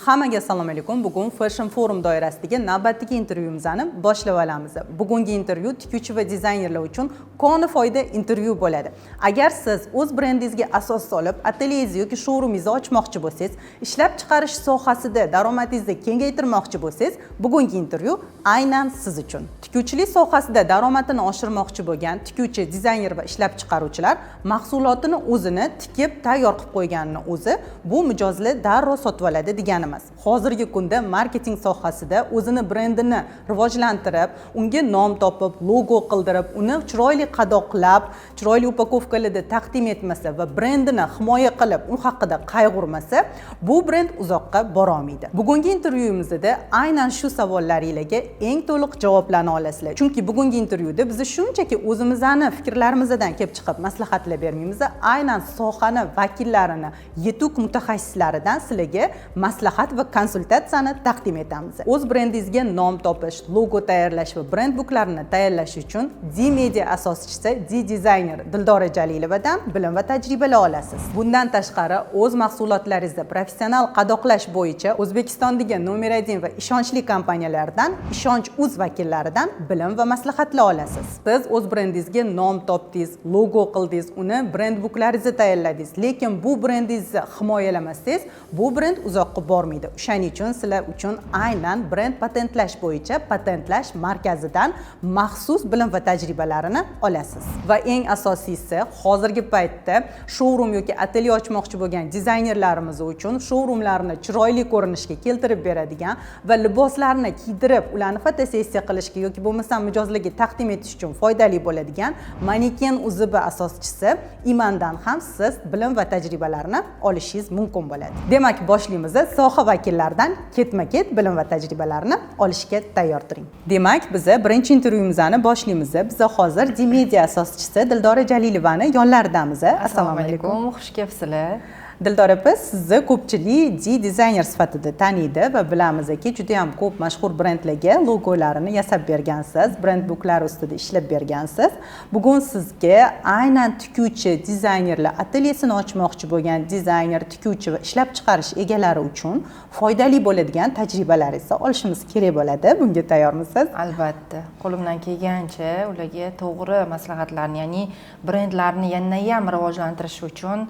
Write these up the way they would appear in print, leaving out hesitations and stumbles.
Hammaga assalomu alaykum. Bugun Fashion Forum doirasidagi navbatdagi intervyumizni boshlab olamiz. Bugungi intervyu tikuvchi va dizaynerlar uchun koni foyda intervyu bo'ladi. Agar siz o'z brendingizga asos solib, atelyengizni yoki showroomingizni ochmoqchi bo'lsangiz, ishlab chiqarish sohasida daromadingizni kengaytirmoqchi bo'lsangiz, bugungi intervyu aynan siz uchun. Tikuvchilik sohasida daromadini oshirmoqchi bo'lgan tikuvchi, dizayner va ishlab chiqaruvchilar mahsulotini o'zini tikib tayyor qilib qo'yganini o'zi bu mijozlar darrov sotib oladi degani emas. Hozirgi kunda marketing sohasida o'zini brendini rivojlantirib, unga nom topib, logo qildirib, uni chiroyli qadoqlab, chiroyli упаковка larda taqdim etmasa va brendini himoya qilib, u haqida qayg'urmasa, bu brend uzoqqa borolmaydi. Bugungi intervyumizda aynan shu savollaringlarga eng to'liq javoblarni olasizlar. Chunki bugungi intervyuda biz shunchaki o'zimizni fikrlarimizdan kelib chiqib maslahatlar bermaymiz, aynan sohani vakillarini, yetuk mutaxassislaridan sizlarga maslahat va konsultatsiyani taqdim etamiz. O'z brendingizga nom topish, logo tayyorlash va brend buklarini tayyorlash uchun D Media asoschisi, D dizayner Dildora Jalilovadan bilim va tajribalar olasiz. Bundan tashqari, o'z mahsulotlaringizni professional qadoqlash bo'yicha O'zbekistondagi nomer 1 va ishonchli kompaniyalardan, Ishonch Uz vakillaridan bilim va maslahatlar olasiz. Siz o'z brendingizga nom topdingiz, logo qildingiz, uni brend buklaringizni tayyorladingiz, lekin bu brendingizni himoyalamasangiz, bu brend uzoqqa bormaydi. O'shaning uchun sizlar uchun aynan brend patentlash bo'yicha patentlash markazidan maxsus bilim va tajribalarini olasiz. Va eng asosiysi, hozirgi paytda showroom yoki atelye ochmoqchi bo'lgan dizaynerlarimiz uchun showroomlarni chiroyli ko'rinishga keltirib beradigan va liboslarni kiydirib, ularni fotosessiya qilishga yoki bo'lmasam mijozlarga taqdim etish uchun foydali bo'ladigan Maneken UZB asoschisi Imandan ham siz bilim va tajribalarni olishingiz mumkin bo'ladi. Demak, boshlaymiz. Soha vakillaridan ketma-ket bilim va tajribalarni olishga tayyor turing. Demak, biza birinchi intervyumizni boshlaymiz. Biza hozir D-Media asoschisi Dildora Jalilovani yonlaridamiz. Assalomu alaykum, xush kelibsizlar. Dildora opa, sizni ko'pchilik D dizayner sifatida taniydi va bilamizki, juda ham ko'p mashhur brendlarga logolarini yasab bergansiz, brend buklar ustida ishlab bergansiz. Bugun sizga aynan tikuvchi dizaynerlar, atelyesini ochmoqchi bo'lgan dizayner, tikuvchi va ishlab chiqarish egalari uchun foydali bo'ladigan tajribalaringizni olishimiz kerak bo'ladi. Bunga tayyormisiz? Albatta, qo'limdan kelgancha ularga to'g'ri maslahatlarni, ya'ni brendlarni yanayam rivojlantirish uchun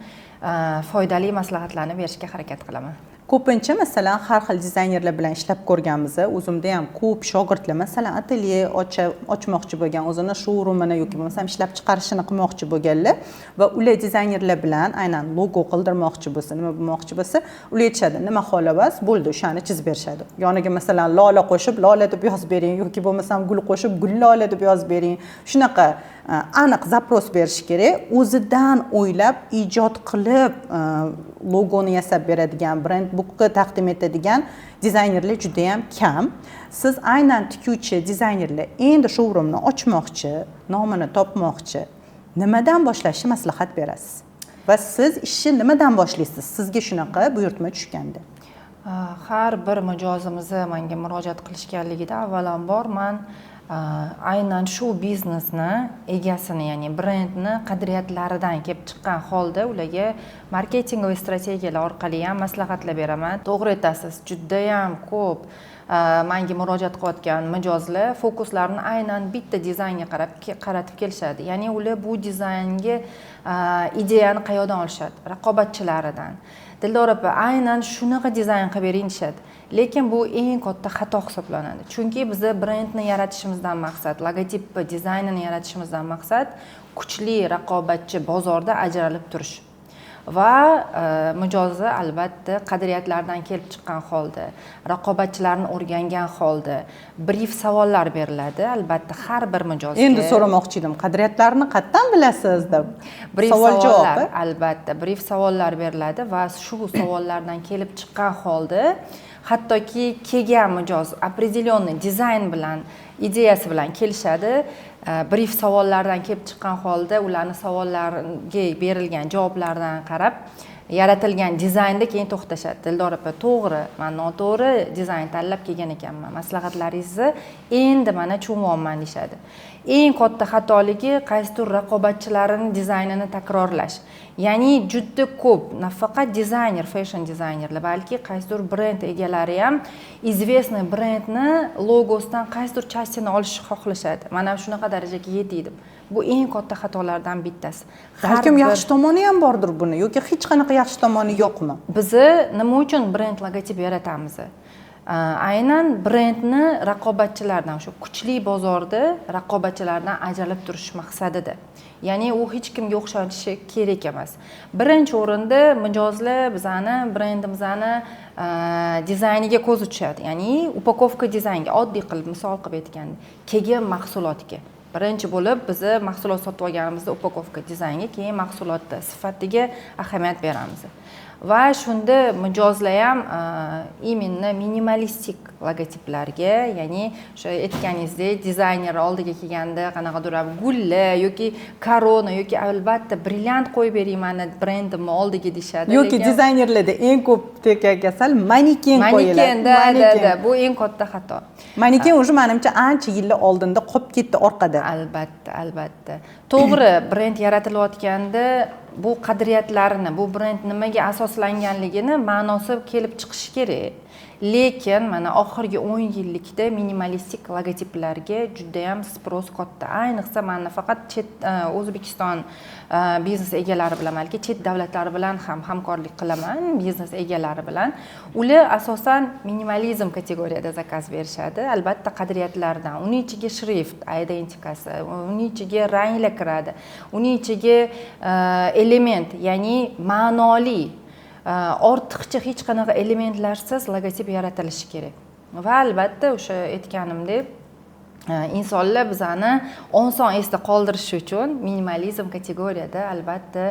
foydali maslahatlarni berishga harakat qilaman. Ko'pincha, masalan, har xil dizaynerlar bilan ishlab ko'rganmiz. O'zimda ham ko'p shogirdlar, masalan, atelye ochmoqchi bo'lgan, o'zini showroomini yoki bo'lmasam ishlab chiqarishini qilmoqchi bo'lganlar va ular dizaynerlar bilan aynan logo qildirmoqchi bo'lsa, nima bo'lmoqchi bo'lsa, ular aytishadi, nima xohlayapsiz, bo'ldi, o'shani chizib berishadi. Yoniga, masalan, lola qo'shib, lola deb yozib bering yoki bo'lmasam gul qo'shib, gul lola deb yozib bering. Shunaqa aniq запрос berish kerak. O'zidan o'ylab, ijod qilib, logoni yasab beradigan, brend bookni taqdim etadigan dizaynerlar juda yam kam. Siz aynan tikuvchi dizaynerlar endi showroomni ochmoqchi, nomini topmoqchi, nimadan boshlashni maslahat berasiz va siz ishni nimadan boshlaysiz sizga shunaqa buyurtma tushganda? Har bir mijozimizni menga murojaat qilishganligida avvalambor man aynan shu biznesni egasini, ya'ni brendni qadriyatlaridan kelib chiqqan holda ularga маркетинговый strategiyalar orqali ham maslahatlar beraman. To'g'ri aytasiz, judayam ko'p manga murojaat qilayotgan mijozlar fokuslarini aynan bitta dizaynga qarab qaratib kelishadi, ya'ni ular bu dizaynga ideyani qayerdan olishadi? Raqobatchilaridan. "Dildora opa, aynan shunaqa dizayn qilib bering", deyishadi. Lekin bu eng katta xato hisoblanadi, chunki biza brendni yaratishimizdan maqsad, logotipni dizaynini yaratishimizdan maqsad kuchli raqobatchi bozorda ajralib turish va mijozni albatta qadriyatlardan kelib chiqqan holda, raqobatchilarni o'rgangan holda brief savollar beriladi albatta har bir mijozga. Endi so'ramoqchi edim, qadriyatlarni qayerdan bilasiz deb. Brief savol savollar javob. Albatta, brief savollar beriladi va shu savollardan kelib chiqqan holda, hattoki kelgan mijoz определенный dizayn bilan, ideyasi bilan kelishadi. Brief savollardan kelib chiqqan holda, ularni savollariga berilgan javoblardan qarab yaratilgan dizaynda keyin to'xtashadi. "Dildor opa, to'g'ri, man noto'g'ri dizayn tanlab kelgan ekanman, maslahatlaringizni endi mana tushunyapman", deyishadi. Eng katta xatoligi qaysidir raqobatchilarini dizaynini takrorlash. Ya'ni juda ko'p nafaqat dizayner, fashion dizaynerlar, balki qaysidir brend egalari ham известный brendni logosidan qaysidir часть ini olishni xohlashadi, mana shunaqa darajaga yetdik deb. Bu eng katta xatolardan bittasi. Balkim yaxshi tomoni ham bordir buni yoki hech qanaqa yaxshi tomoni yo'qmi? Bizni nima uchun brend logotip yaratamiz? Aynan brendni raqobatchilardan, o'sha kuchli bozorda raqobatchilardan ajralib turish maqsadida. Ya'ni u hech kimga o'xshashi kerak emas. Birinchi o'rinda mijozlar bizani brendimizni dizayniga ko'zi tushadi, ya'ni упаковка dizaynga, oddiy qilib misol qilib aytganda, keyin mahsulotga. Birinchi bo'lib bizni mahsulot sotib olganimizda упаковка dizaynga, keyin mahsulotni sifatiga ahamiyat beramiz. Va shunda mijozlar ham именно minimalistik logotiplarga, ya'ni o'sha aytganingizdek, dizayner oldiga kelganda qanaqadir gullar yoki korona yoki albatta brilliant qo'yib bering mani brendimni oldiga deyishadi. Yoki dizaynerlarda eng ko'p tekkan kasal maniken qo'yiladi. Maniken, да, bu eng katta xato. Maniken уже, manimcha, ancha yillar oldinda qolib ketdi orqada. Albatta, to'g'ri. Brend yaratilayotganda bu qadriyatlarini, bu brend nimaga asoslanganligini ma'nosi kelib chiqishi kerak. Lekin mana oxirgi 10 yillikda minimalistik logotiplarga judayam спрос katta. Ayniqsa man nafaqat chet O'zbekiston biznes egalari bilan, balki chet davlatlar bilan ham hamkorlik qilaman, biznes egalari bilan. Ular asosan minimalizm kategoriyada заказ berishadi, albatta qadriyatlardan. Uni ichiga shrift identikasi, uni ichiga ranglar kiradi, uni ichiga element, ya'ni ma'noli, ortiqcha hech qanaqa elementlarsiz logotip yaratilishi kerak. Va albatta o'sha aytganimdek, insonlar bizani oson esda qoldirishi uchun minimalizm kategoriyada albatta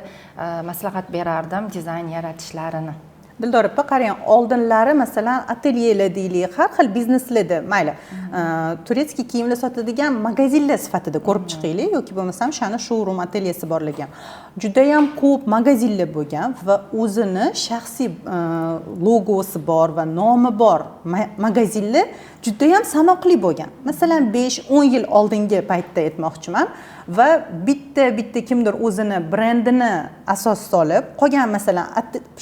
maslahat berardim dizayn yaratishlarini. Dildor opa, qarang, oldinlari, masalan, atelyelar deylik, har xil bizneslarda, mayli, турецкий kiyimlar sotadigan magazinlar sifatida ko'rib chiqaylik yoki bo'lmasam shani showroom atelyesi borligi ham, judayam ko'p magazinlar bo'lgan va o'zini shaxsiy logosi bor va nomi bor magazinlar judayam sanoqli bo'lgan, masalan, 5-10 yil oldingi paytda aytmoqchiman. Va bitta bitta kimdir o'zini brendini asos solib qolgan, masalan,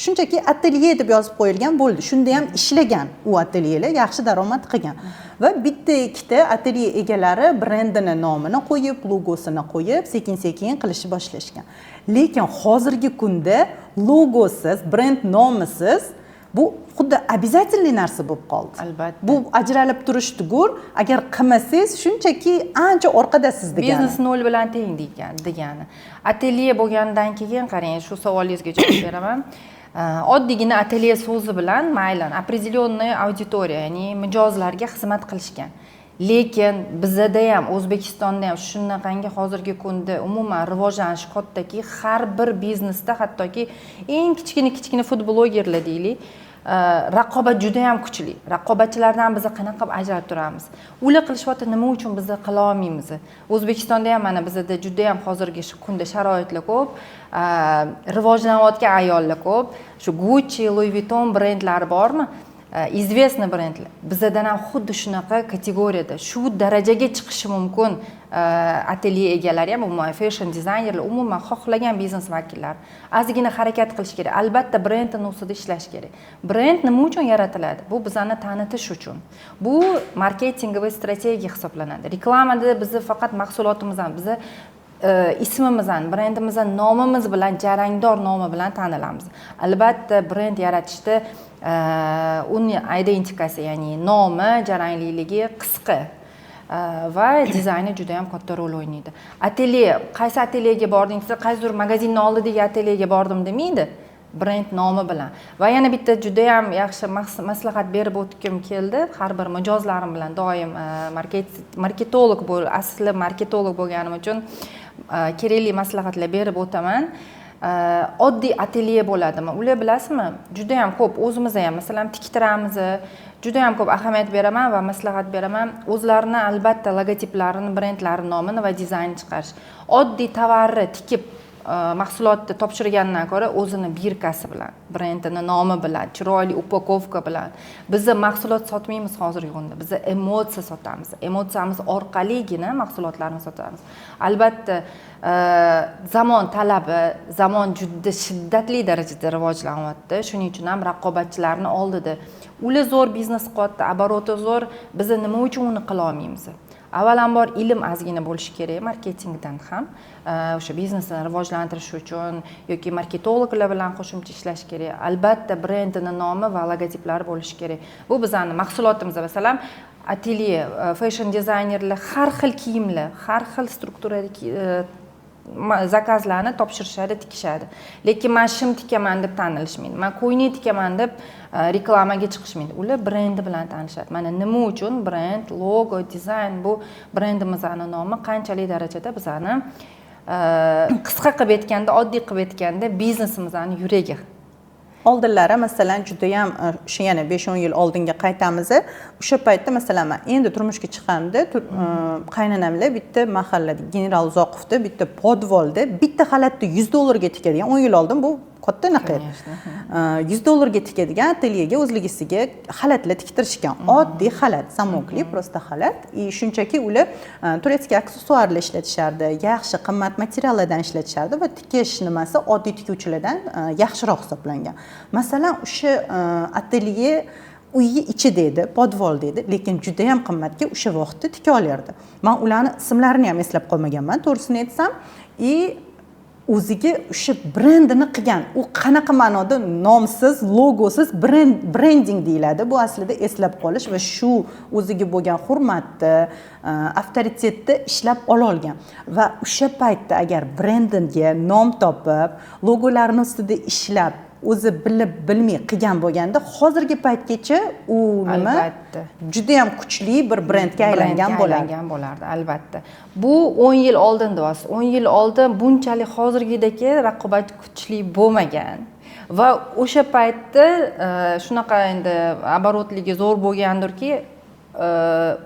shunchaki atelye deb yozib qo'yilgan bo'ldi, shunda ham ishlagan, u atelyelar yaxshi daromad qilgan. Va bitta ikkita atelye egalari brendini nomini qo'yib, logosini qo'yib, sekin sekin qilishni boshlashgan. Lekin hozirgi kunda logosiz, brend nomisiz bu xuddi обязательный narsa bo'lib qoldi. Albatta. Bu ajralib turish tugur, agar qilmasangiz, shunchaki ancha orqadasiz degani. Biznes nol bilan teng degan degani. Atelye bo'lgandan keyin, qarang, shu savolingizga javob beraman. Oddiygina atelye so'zi bilan, mayli, определенный auditoriya, ya'ni mijozlarga xizmat qilishgan. Lekin bizada ham, O'zbekistonda ham shunaqangi hozirgi kunda umuman rivojlanish kattaki, har bir biznesda, hattoki eng kichkina kichkina food blogerlar deylik, raqobat juda yam kuchli. Raqobatchilardan biz qanaqa qilib ajralib turamiz? Ular qilishyapti, nima uchun biz qila olmaymiz? O'zbekistonda ham mana bizada juda yam hozirgi shu kunda sharoitlar ko'p, rivojlanayotgan ayollar ko'p. Shu Gucci, Louis Vuitton brendlari bormi, известный brendlar, bizadan ham xuddi shunaqa kategoriyada shu darajaga chiqishi mumkin atelye egalari ham, umuman fashion dizaynerlar, umuman xohlagan biznes vakillari. Ozgina harakat qilish kerak, albatta brendni ustida ishlash kerak. Brend nima uchun yaratiladi? Bu bizani tanitish uchun, bu маркетинговый strategiya hisoblanadi. Reklamada bizni faqat mahsulotimiz ham, bizni ismimizni, brendimizni nomimiz bilan, jarangdor nomi bilan tanilamiz. Albatta brend yaratishda uni identikasi, ya'ni nomi jarangliligi, qisqa va dizayni juda yam katta rol o'ynaydi. Atelye, qaysi atelyega bording desa, qaysidir magazinni oldidagi atelyega bordim demaydi, brend nomi bilan. Va yana bitta judayam yaxshi maslahat berib o'tgim keldi har bir mijozlarim bilan doim, marketolog bo'l, asli marketolog bo'lganim uchun kerakli maslahatlar berib o'taman. Oddiy atelye bo'ladimi? Ular bilasizmi, juda ham ko'p o'zimiz ham masalan tiktiramiz, juda ham ko'p ahamiyat beraman va maslahat beraman. O'zlarini albatta logotiplarini, brendlarini nomini va dizayn chiqarish. Oddiy tovarni tikib mahsulotni topshirgandan ko'ra o'zini бирка si bilan, brendini nomi bilan, chiroyli упаковка bilan. Biz mahsulot sotmaymiz hozirgi kunda, biz emotsiya sotamiz. Emotsiyamiz orqaligina mahsulotlarni sotamiz. Albatta, zamon talabi, zamon juda shiddatli darajada rivojlanyapti. Shuning uchun ham raqobatchilarni oldida ular zo'r biznes qilyapti, оборот i zo'r, biz nima uchun uni qila olmaymiz? Avvalambor ilm ozgina bo'lishi kerak marketingdan ham, o'sha biznesni rivojlantirish uchun yoki marketologlar bilan qo'shimcha ishlash kerak. Albatta brendini nomi va logotiplari bo'lishi kerak. Bu bizani mahsulotimiz, masalan, atelye, fashion dizaynerlar har xil kiyimlar, har xil strukturadagi заказ larni topshirishadi, tikishadi. Lekin man shim tikaman deb tanilishmaydi, man ko'ylak tikaman deb reklamaga chiqishmaydi. Ular brendi bilan tanishadi. Mana nima uchun brend, logo, dizayn, bu brendimizni nomi qanchalik darajada bizani qisqa qilib aytganda, oddiy qilib aytganda, biznesimizni yuragi. Oldinlari masalan judayam o'sha yana 5-10 yil oldinga qaytamiz. O'sha paytda masalan man endi turmushga chiqqanimda qaynonamlar bitta mahallada, General Uzoqovda bitta подвал da bitta xalatni 100 dollarga tikadigan, 10 yil oldin bu katta anaqa edi, 100 dollarga tikadigan atelyega o'zligisiga xalatlar tiktirishgan. Oddiy xalat, самок li просто xalat. И shunchaki ular турецкий aksessuarlar ishlatishardi, yaxshi qimmat materiallardan ishlatishardi va tikish nimasi oddiy tikuvchilardan yaxshiroq hisoblangan. Masalan, o'sha atelye uyi ichida edi, подвал da edi, lekin judayam qimmatga o'sha vaqtda tika olardi. Man ularni ismlarini ham eslab qolmaganman, to'g'risini aytsam. И o'ziga o'sha brendini qilgan. U qanaqa ma'noda nomsiz, logosiz brend? Brending deyiladi bu aslida, eslab qolish va shu o'ziga bo'lgan hurmatni, avtoritetni ishlab ololgan. Va o'sha paytda agar brendiga nom topib, logolarini ustida ishlab, o'zi bilib bilmay qilgan bo'lganda, hozirgi paytgacha u nima, judayam kuchli bir brendga aylangan bo'lardi. Aylangan bo'lardi albatta. Bu 10 yil oldin deyapsiz. 10 yil oldin bunchalik hozirgidek raqobat kuchli bo'lmagan va o'sha paytda shunaqa endi оборот ligi zo'r bo'lgandirki,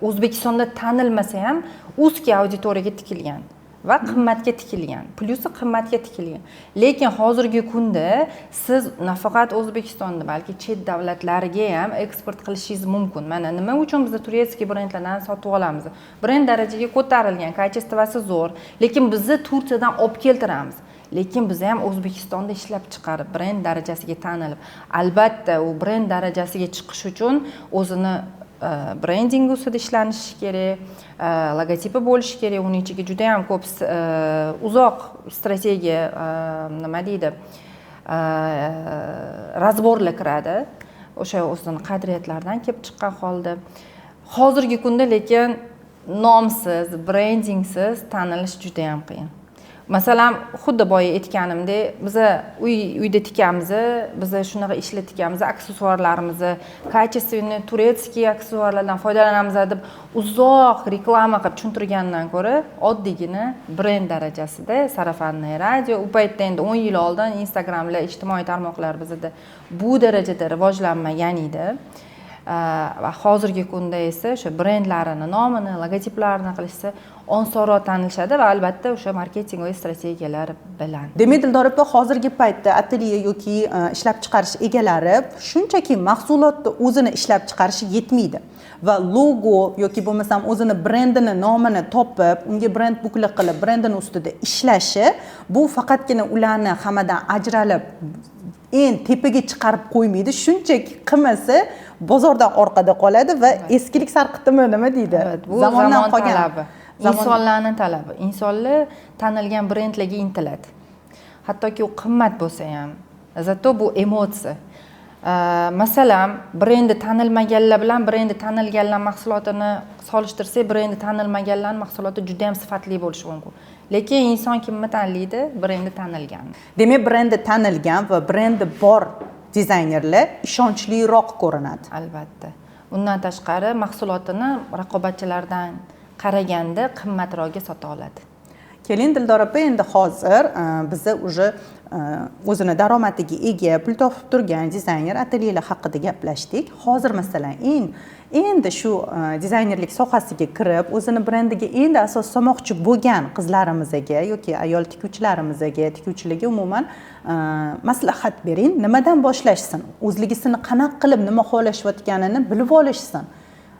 O'zbekistonda tanilmasa ham узкий auditoriyaga tikilgan va qimmatga tikilgan, plyusi qimmatga tikilgan. Lekin hozirgi kunda siz nafaqat O'zbekistonda, balki chet davlatlarga ham eksport qilishingiz mumkin. Mana nima uchun biz турецкий brendlardan sotib olamiz? Brend darajaga ko'tarilgan, качество si zo'r, lekin bizni Turkiyadan olib keltiramiz. Lekin biz ham O'zbekistonda ishlab chiqarib, brend darajasiga tanilib, albatta u brend darajasiga chiqish uchun o'zini brending ustida ishlanishi kerak, logotipi bo'lishi kerak. Uni ichiga juda yam ko'p uzoq strategiya, nima deydi, разбор lar kiradi, o'sha o'zini qadriyatlaridan kelib chiqqan holda. Hozirgi kunda lekin nomsiz, brendingsiz tanilish juda yam qiyin. Masalan, xuddi boya aytganimdek, biza uyda tikamiz, biza shunaqa ishlar tikamiz, aksessuarlarimizni качественный турецкий aksessuarlardan foydalanamiz deb uzoq reklama qilib tushuntirgandan ko'ra, oddiygina brend darajasida сарафанное радио. U paytda endi 10 yil oldin Instagramlar, ijtimoiy tarmoqlar bizada bu darajada rivojlanmagan edi. Va hozirgi kunda esa o'sha brendlarini nomini, logotiplarini qilishsa, osonroq tanilishadi va albatta o'sha marketing va strategiyalar bilan. Demak, Dildor opa, hozirgi paytda atelye yoki ishlab chiqarish egalari shunchaki mahsulotni o'zini ishlab chiqarishi yetmaydi va logo yoki bo'lmasam o'zini brendini nomini topib, unga brend booklik qilib, brendini ustida ishlashi, bu faqatgina ularni hammadan ajralib, eng tepaga chiqarib qo'ymaydi. Shunchaki qilmasa, bozordan orqada qoladi va eskilik sarqitimi, nima deydi, Evet, bu zamondan zamon qolgan talabi, insonlarni talabi. Insonlar tanilgan brendlarga intiladi, hattoki u qimmat bo'lsa ham, зато bu emotsiya. Masalan, brendi tanilmaganlar bilan brendi tanilganlar mahsulotini solishtirsak, brendi tanilmaganlarni mahsuloti juda yam sifatli bo'lishi mumkin, lekin inson kimni taniydi? Brendi tanilgan. Demak, brendi tanilgan va brendi bor dizaynerlar ishonchliroq ko'rinadi. Albatta, undan tashqari mahsulotini raqobatchilardan qaraganda qimmatroqga sota oladi. Keling, Dildor opa, endi hozir biza уже o'zini daromadiga ega, pul topib turgan dizayner atelyelar haqida gaplashdik. Hozir, masalan, endi shu dizaynerlik sohasiga kirib, o'zini brendiga endi asos solmoqchi bo'lgan qizlarimizga yoki ayol tikuvchilarimizga, tikuvchilarga umuman maslahat bering. Nimadan boshlashsin? O'zligisini qanaqa qilib, nima xohlashayotganini bilib olishsin.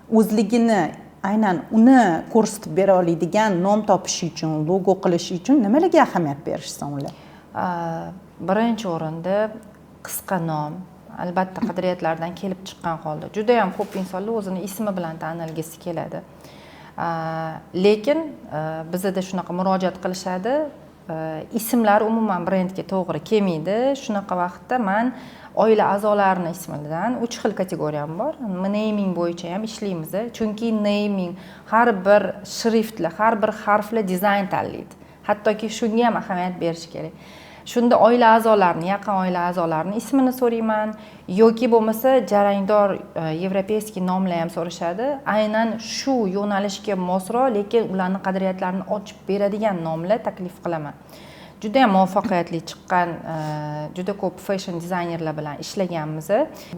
O'zligini, aynan uni ko'rsatib bera oladigan nom topish uchun, logo qilish uchun nimalarga ahamiyat berishsin ular? Birinchi o'rinda qisqa nom, albatta, qadriyatlardan kelib chiqqan holda. Juda yam ko'p insonlar o'zini ismi bilan tanilgisi keladi, lekin bizada shunaqa murojaat qilishadi, ismlar umuman brendga to'g'ri kelmaydi. Shunaqa vaqtda man oila a'zolarini ismidan uch xil kategoriyam bor. Naming bo'yicha ham ishlaymiz, chunki naming, har bir shriftlar, har bir harflar dizayn tanlaydi, hattoki shunga ham ahamiyat berish kerak. Shunda oila a'zolarini, yaqin oila a'zolarini ismini so'rayman yoki bo'lmasa jarangdor европейский nomlar ham so'rashadi, aynan shu yo'nalishga mosroq, lekin ularni qadriyatlarini ochib beradigan nomlar taklif qilaman. Juda yam muvaffaqiyatli chiqqan juda ko'p fashion dizaynerlar bilan ishlaganmiz.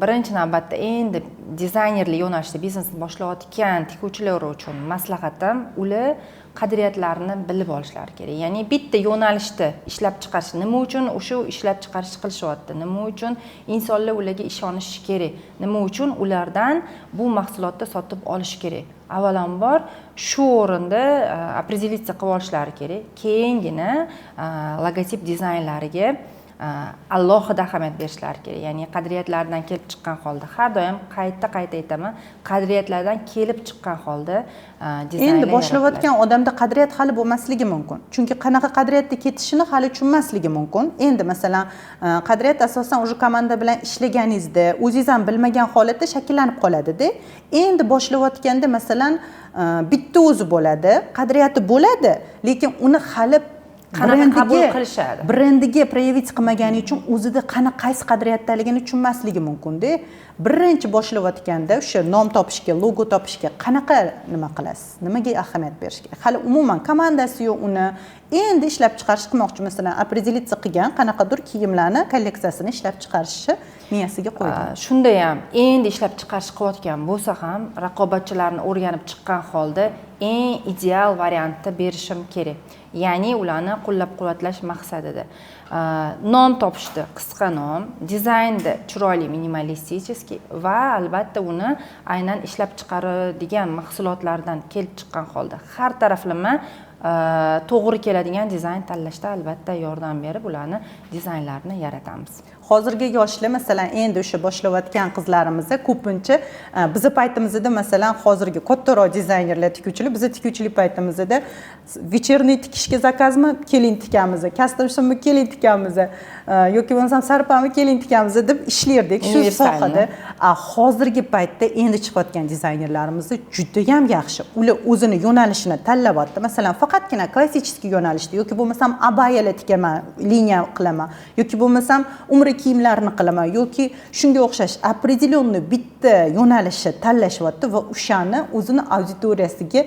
Birinchi navbatda endi dizaynerlik yo'nalishida biznesni boshlayotgan tikuvchilar uchun maslahatim: ular qadriyatlarini bilib olishlari kerak, ya'ni bitta yo'nalishda ishlab chiqarish, nima uchun o'sha ishlab chiqarish qilishyapti, nima uchun insonlar ularga ishonishi kerak, nima uchun ulardan bu mahsulotni sotib olish kerak. Avvalambor shu o'rinda определиться qilib olishlari kerak, keyingina logotip dizaynlariga alohida ahamiyat berishlari kerak, ya'ni qadriyatlardan kelib chiqqan holda. Har doim qayta qayta aytaman, qadriyatlardan kelib chiqqan holda dizaynlar. Endi boshlayotgan odamda qadriyat hali bo'lmasligi mumkin, chunki qanaqa qadriyatda ketishini hali tushunmasligi mumkin. Endi, masalan, qadriyat asosan уже komanda bilan ishlaganingizda, o'zingiz ham bilmagan holatda shakllanib qoladida. Endi boshlayotganda, masalan, bitta o'zi bo'ladi, qadriyati bo'ladi, lekin uni hali qanaqa qabul qilishadi, brendiga проявить qilmagani uchun o'zida qanaqa, qaysi qadriyatdaligini tushunmasligi mumkinda. Birinchi boshlayotganda o'sha nom topishga, logo topishga qanaqa nima qilasiz, nimaga ahamiyat berish kerak? Hali umuman komandasi yo'q, uni endi ishlab chiqarish qilmoqchi, masalan, определиться qilgan, qanaqadir kiyimlarni kolleksiyasini ishlab chiqarishni miyasiga qo'ygan. Shunda ham, endi ishlab chiqarish qilayotgan bo'lsa ham, raqobatchilarni o'rganib chiqqan holda eng ideal variantda berishim kerak, ya'ni ularni qo'llab quvvatlash maqsadida nom topishdi, qisqa nom, dizaynda chiroyli, минималистический va albatta uni aynan ishlab chiqaradigan mahsulotlardan kelib chiqqan holda har taraflama to'g'ri keladigan dizayn tanlashda albatta yordam berib, ularni dizaynlarini yaratamiz. Hozirgi yoshlar, masalan, endi o'sha boshlayotgan qizlarimiz ko'pincha bizni paytimizda, masalan, hozirgi kattaroq dizaynerlar, tikuvchilar, bizni tikuvchilik paytimizda вечерний tikishga заказ mi, keling tikamiz, kostyum shimmi, keling tikamiz, yoki bo'lmasam sarpami, keling tikamiz deb ishlardik shu Универсальный. sohada. Hozirgi paytda endi chiqayotgan dizaynerlarimiz judayam yaxshi, ular o'zini yo'nalishini tanlayapti. Masalan, faqatgina klassический yo'nalishda yoki bo'lmasam abayalar tikaman, liniya qilaman yoki bo'lmasam umra kiyimlarini qilaman yoki shunga o'xshash определенный bitta yo'nalishni tanlashyapti va o'shani o'zini auditoriyasiga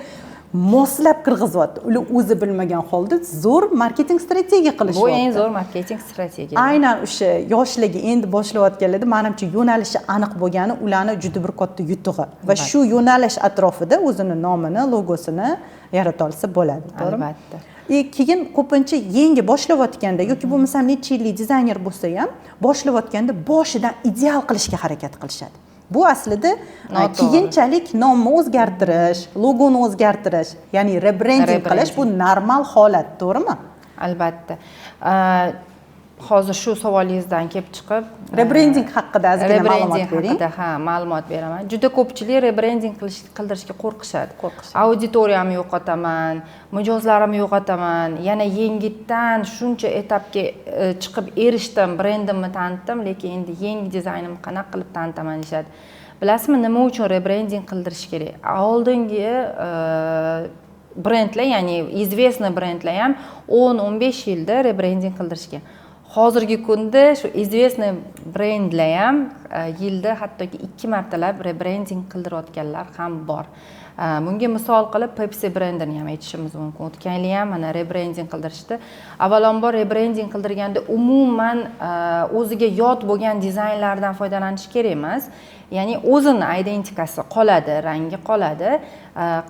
moslab kirgizyapti. Ular o'zi bilmagan holda zo'r marketing strategiya Bu qilishyapti. eng zo'r marketing strategiya. Aynan o'sha yoshlarga, endi boshlayotganlarda, manimcha, yo'nalishi aniq bo'lgani ularni juda bir katta yutug'i va shu yo'nalish atrofida o'zini nomini, logosini yarata olsa bo'ladi, to'g'rimi? Albatta. И keyin ko'pincha yangi boshlayotganda yoki bo'lmasam necha yillik dizayner bo'lsa ham, boshlayotganda boshidan ideal qilishga harakat qilishadi. Bu aslida Noto'g'ri. keyinchalik nomni o'zgartirish, logoni o'zgartirish, ya'ni rebrending qilish, bu normal holat, to'g'rimi? Albatta. Hozir shu savolingizdan kelib chiqib, Rebrending haqida ozgina ma'lumot rebrending bering. haqida, ha, ma'lumot beraman. Juda ko'pchilik rebrending qildirishga qo'rqishadi. Qo'rqishadi. Auditoriyamni yo'qotaman, mijozlarimni yo'qotaman, yana yengitdan shuncha etapga chiqib erishdim, brendimni tanitdim, lekin endi yangi dizaynimni qanaqa qilib tanitaman deyishadi. Bilasizmi, nima uchun rebrending qildirish kerak? Oldingi brendlar, ya'ni известный brendlar ham 10-15 yilda rebrending qildirishgan. Hozirgi kunda shu известный brendlar ham Yilda hattoki 2 martalab rebrending qildirayotganlar ham bor. Bunga misol qilib Pepsi brendini ham aytishimiz mumkin. O'tgan yili ham mana rebrending qildirishdi. Avvalambor rebrending qildirganda umuman o'ziga yot bo'lgan dizaynlardan foydalanish kerak emas. Ya'ni o'zini identikasi qoladi, rangi qoladi.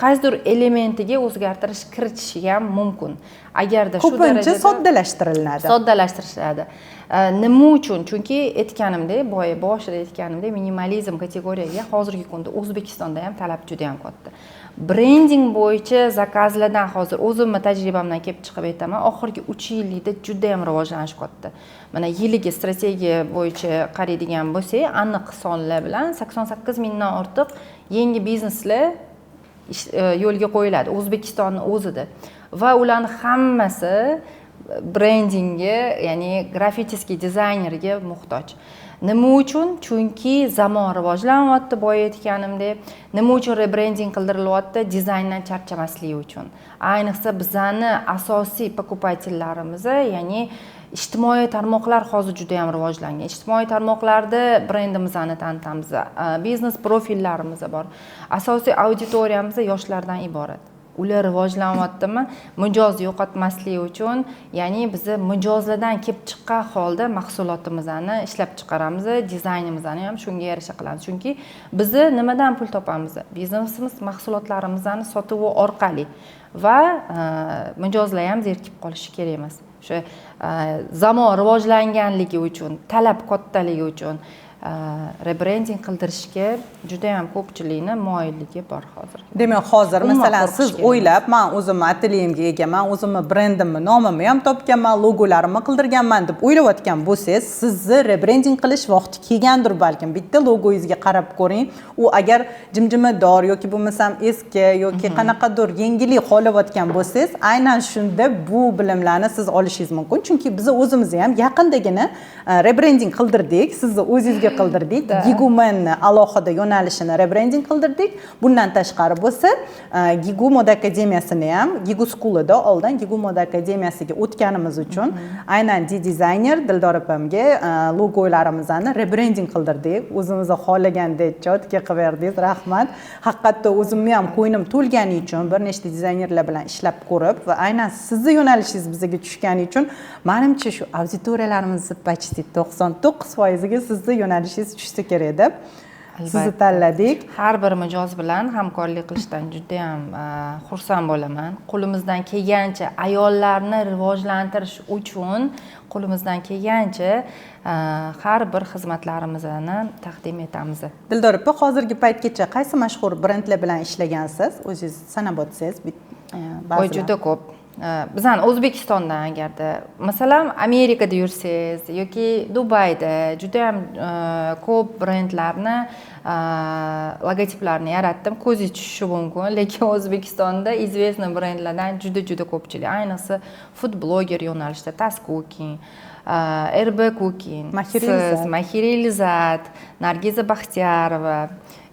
Qaysidir elementiga o'zgartirish kiritishi ham mumkin. Agarda shu ko'pincha soddalashtiriladi. Soddalashtiriladi. Nima uchun? Chunki aytganimdek, boya boshida aytganimdek, minimalizm kategoriyaga hozirgi kunda O'zbekistonda ham talab juda ham katta. Brending bo'yicha zakazlardan hozir o'zimni tajribamdan kelib chiqib aytaman, oxirgi 3 yillikda juda ham rivojlanish katta. Mana yiliga strategiya bo'yicha qaraydigan bo'lsak, aniq sonlar bilan 88 mingdan ortiq yangi bizneslar yo'lga qo'yiladi O'zbekistonning o'zida. Va ularning hammasi brendingga, ya'ni grafический dizaynerga muhtoj. Nima uchun? Chunki zamon rivojlanyapti, boya aytganimdek. Nima uchun rebrending qildirilyapti? Dizayndan charchamasligi uchun. Ayniqsa bizani asosiy покупатель larimiz, ya'ni ijtimoiy tarmoqlar hozir juda ham rivojlangan. Ijtimoiy tarmoqlarda brendimizni tanitamiz, biznes profillarimiz bor. Asosiy auditoriyamiz yoshlardan iborat. Ular rivojlanyaptimi? Mijoz yo'qotmaslik uchun, ya'ni biz mijozlardan kelib chiqqan holda mahsulotimizni ishlab chiqaramiz, dizaynimizni ham shunga yarasha qilamiz. Chunki biz nimadan pul topamiz? Biznesimiz mahsulotlarimizni sotuvi orqali va mijozlar ham zerikib qolishi kerak emas. O'sha zamon rivojlanganligi uchun, talab kattaligi uchun rebrending qildirishga juda ham ko'pchilikni moyilligi bor hozir. Demak, hozir masalan siz o'ylab, men o'zimni atelyemga egaman, o'zimni brendimni, nomimni ham topganman, logolarimni qildirganman deb o'ylayotgan bo'lsangiz, sizni rebrending qilish vaqti kelgandir balkim. Bitta logoyingizga qarab ko'ring. U agar jimjimador yoki bo'lmasam eski yoki qanaqadir yangilik xohlayotgan bo'lsangiz, aynan shunda bu bilimlarni siz olishingiz mumkin. Chunki biz o'zimiz ham yaqindagina rebrending qildirdik, sizni o'zingizga qildirdik. Gigumenni alohida yo'nalishini rebrending qildirdik. Bundan tashqari bo'lsa, Gigu Moda Akademiyasini ham Gigu Schoolida oldin Gigu Moda Akademiyasiga o'tganimiz uchun aynan dizayner Dildor opamga logolarimizni rebrending qildirdik. O'zimiz xohlagandek chotga qilib berdingiz. Rahmat. Haqiqatda o'zimni ham ko'nglim to'lgani uchun bir nechta dizaynerlar bilan ishlab ko'rib va aynan sizni yo'nalishingiz bizga tushgani uchun menimcha shu auditoriyalarimizni почти 99% ga sizni yo'nalishingiz tushsa kerak deb sizni tanladik. Har bir mijoz bilan hamkorlik qilishdan juda ham xursand bo'laman. Qo'limizdan kelgancha ayollarni rivojlantirish uchun qo'limizdan kelgancha har bir xizmatlarimizni taqdim etamiz. Dildor opa, hozirgi paytgacha qaysi mashhur brendlar bilan ishlagansiz? O'zingiz sanab o'tsangiz, ba'zilar. Juda ko'p. Bizani O'zbekistondan agarda, masalan, Amerikada yursangiz yoki Dubayda juda ham ko'p brendlarni logotiplarini yaratdim. Ko'zingiz tushishi mumkin, lekin O'zbekistonda известный brendlardan juda-juda ko'pchilik, ayniqsa food blogger yo'nalishida Tas Cooking, RB Cooking, Mahira Elizat, Nargiza Baxtiyarova.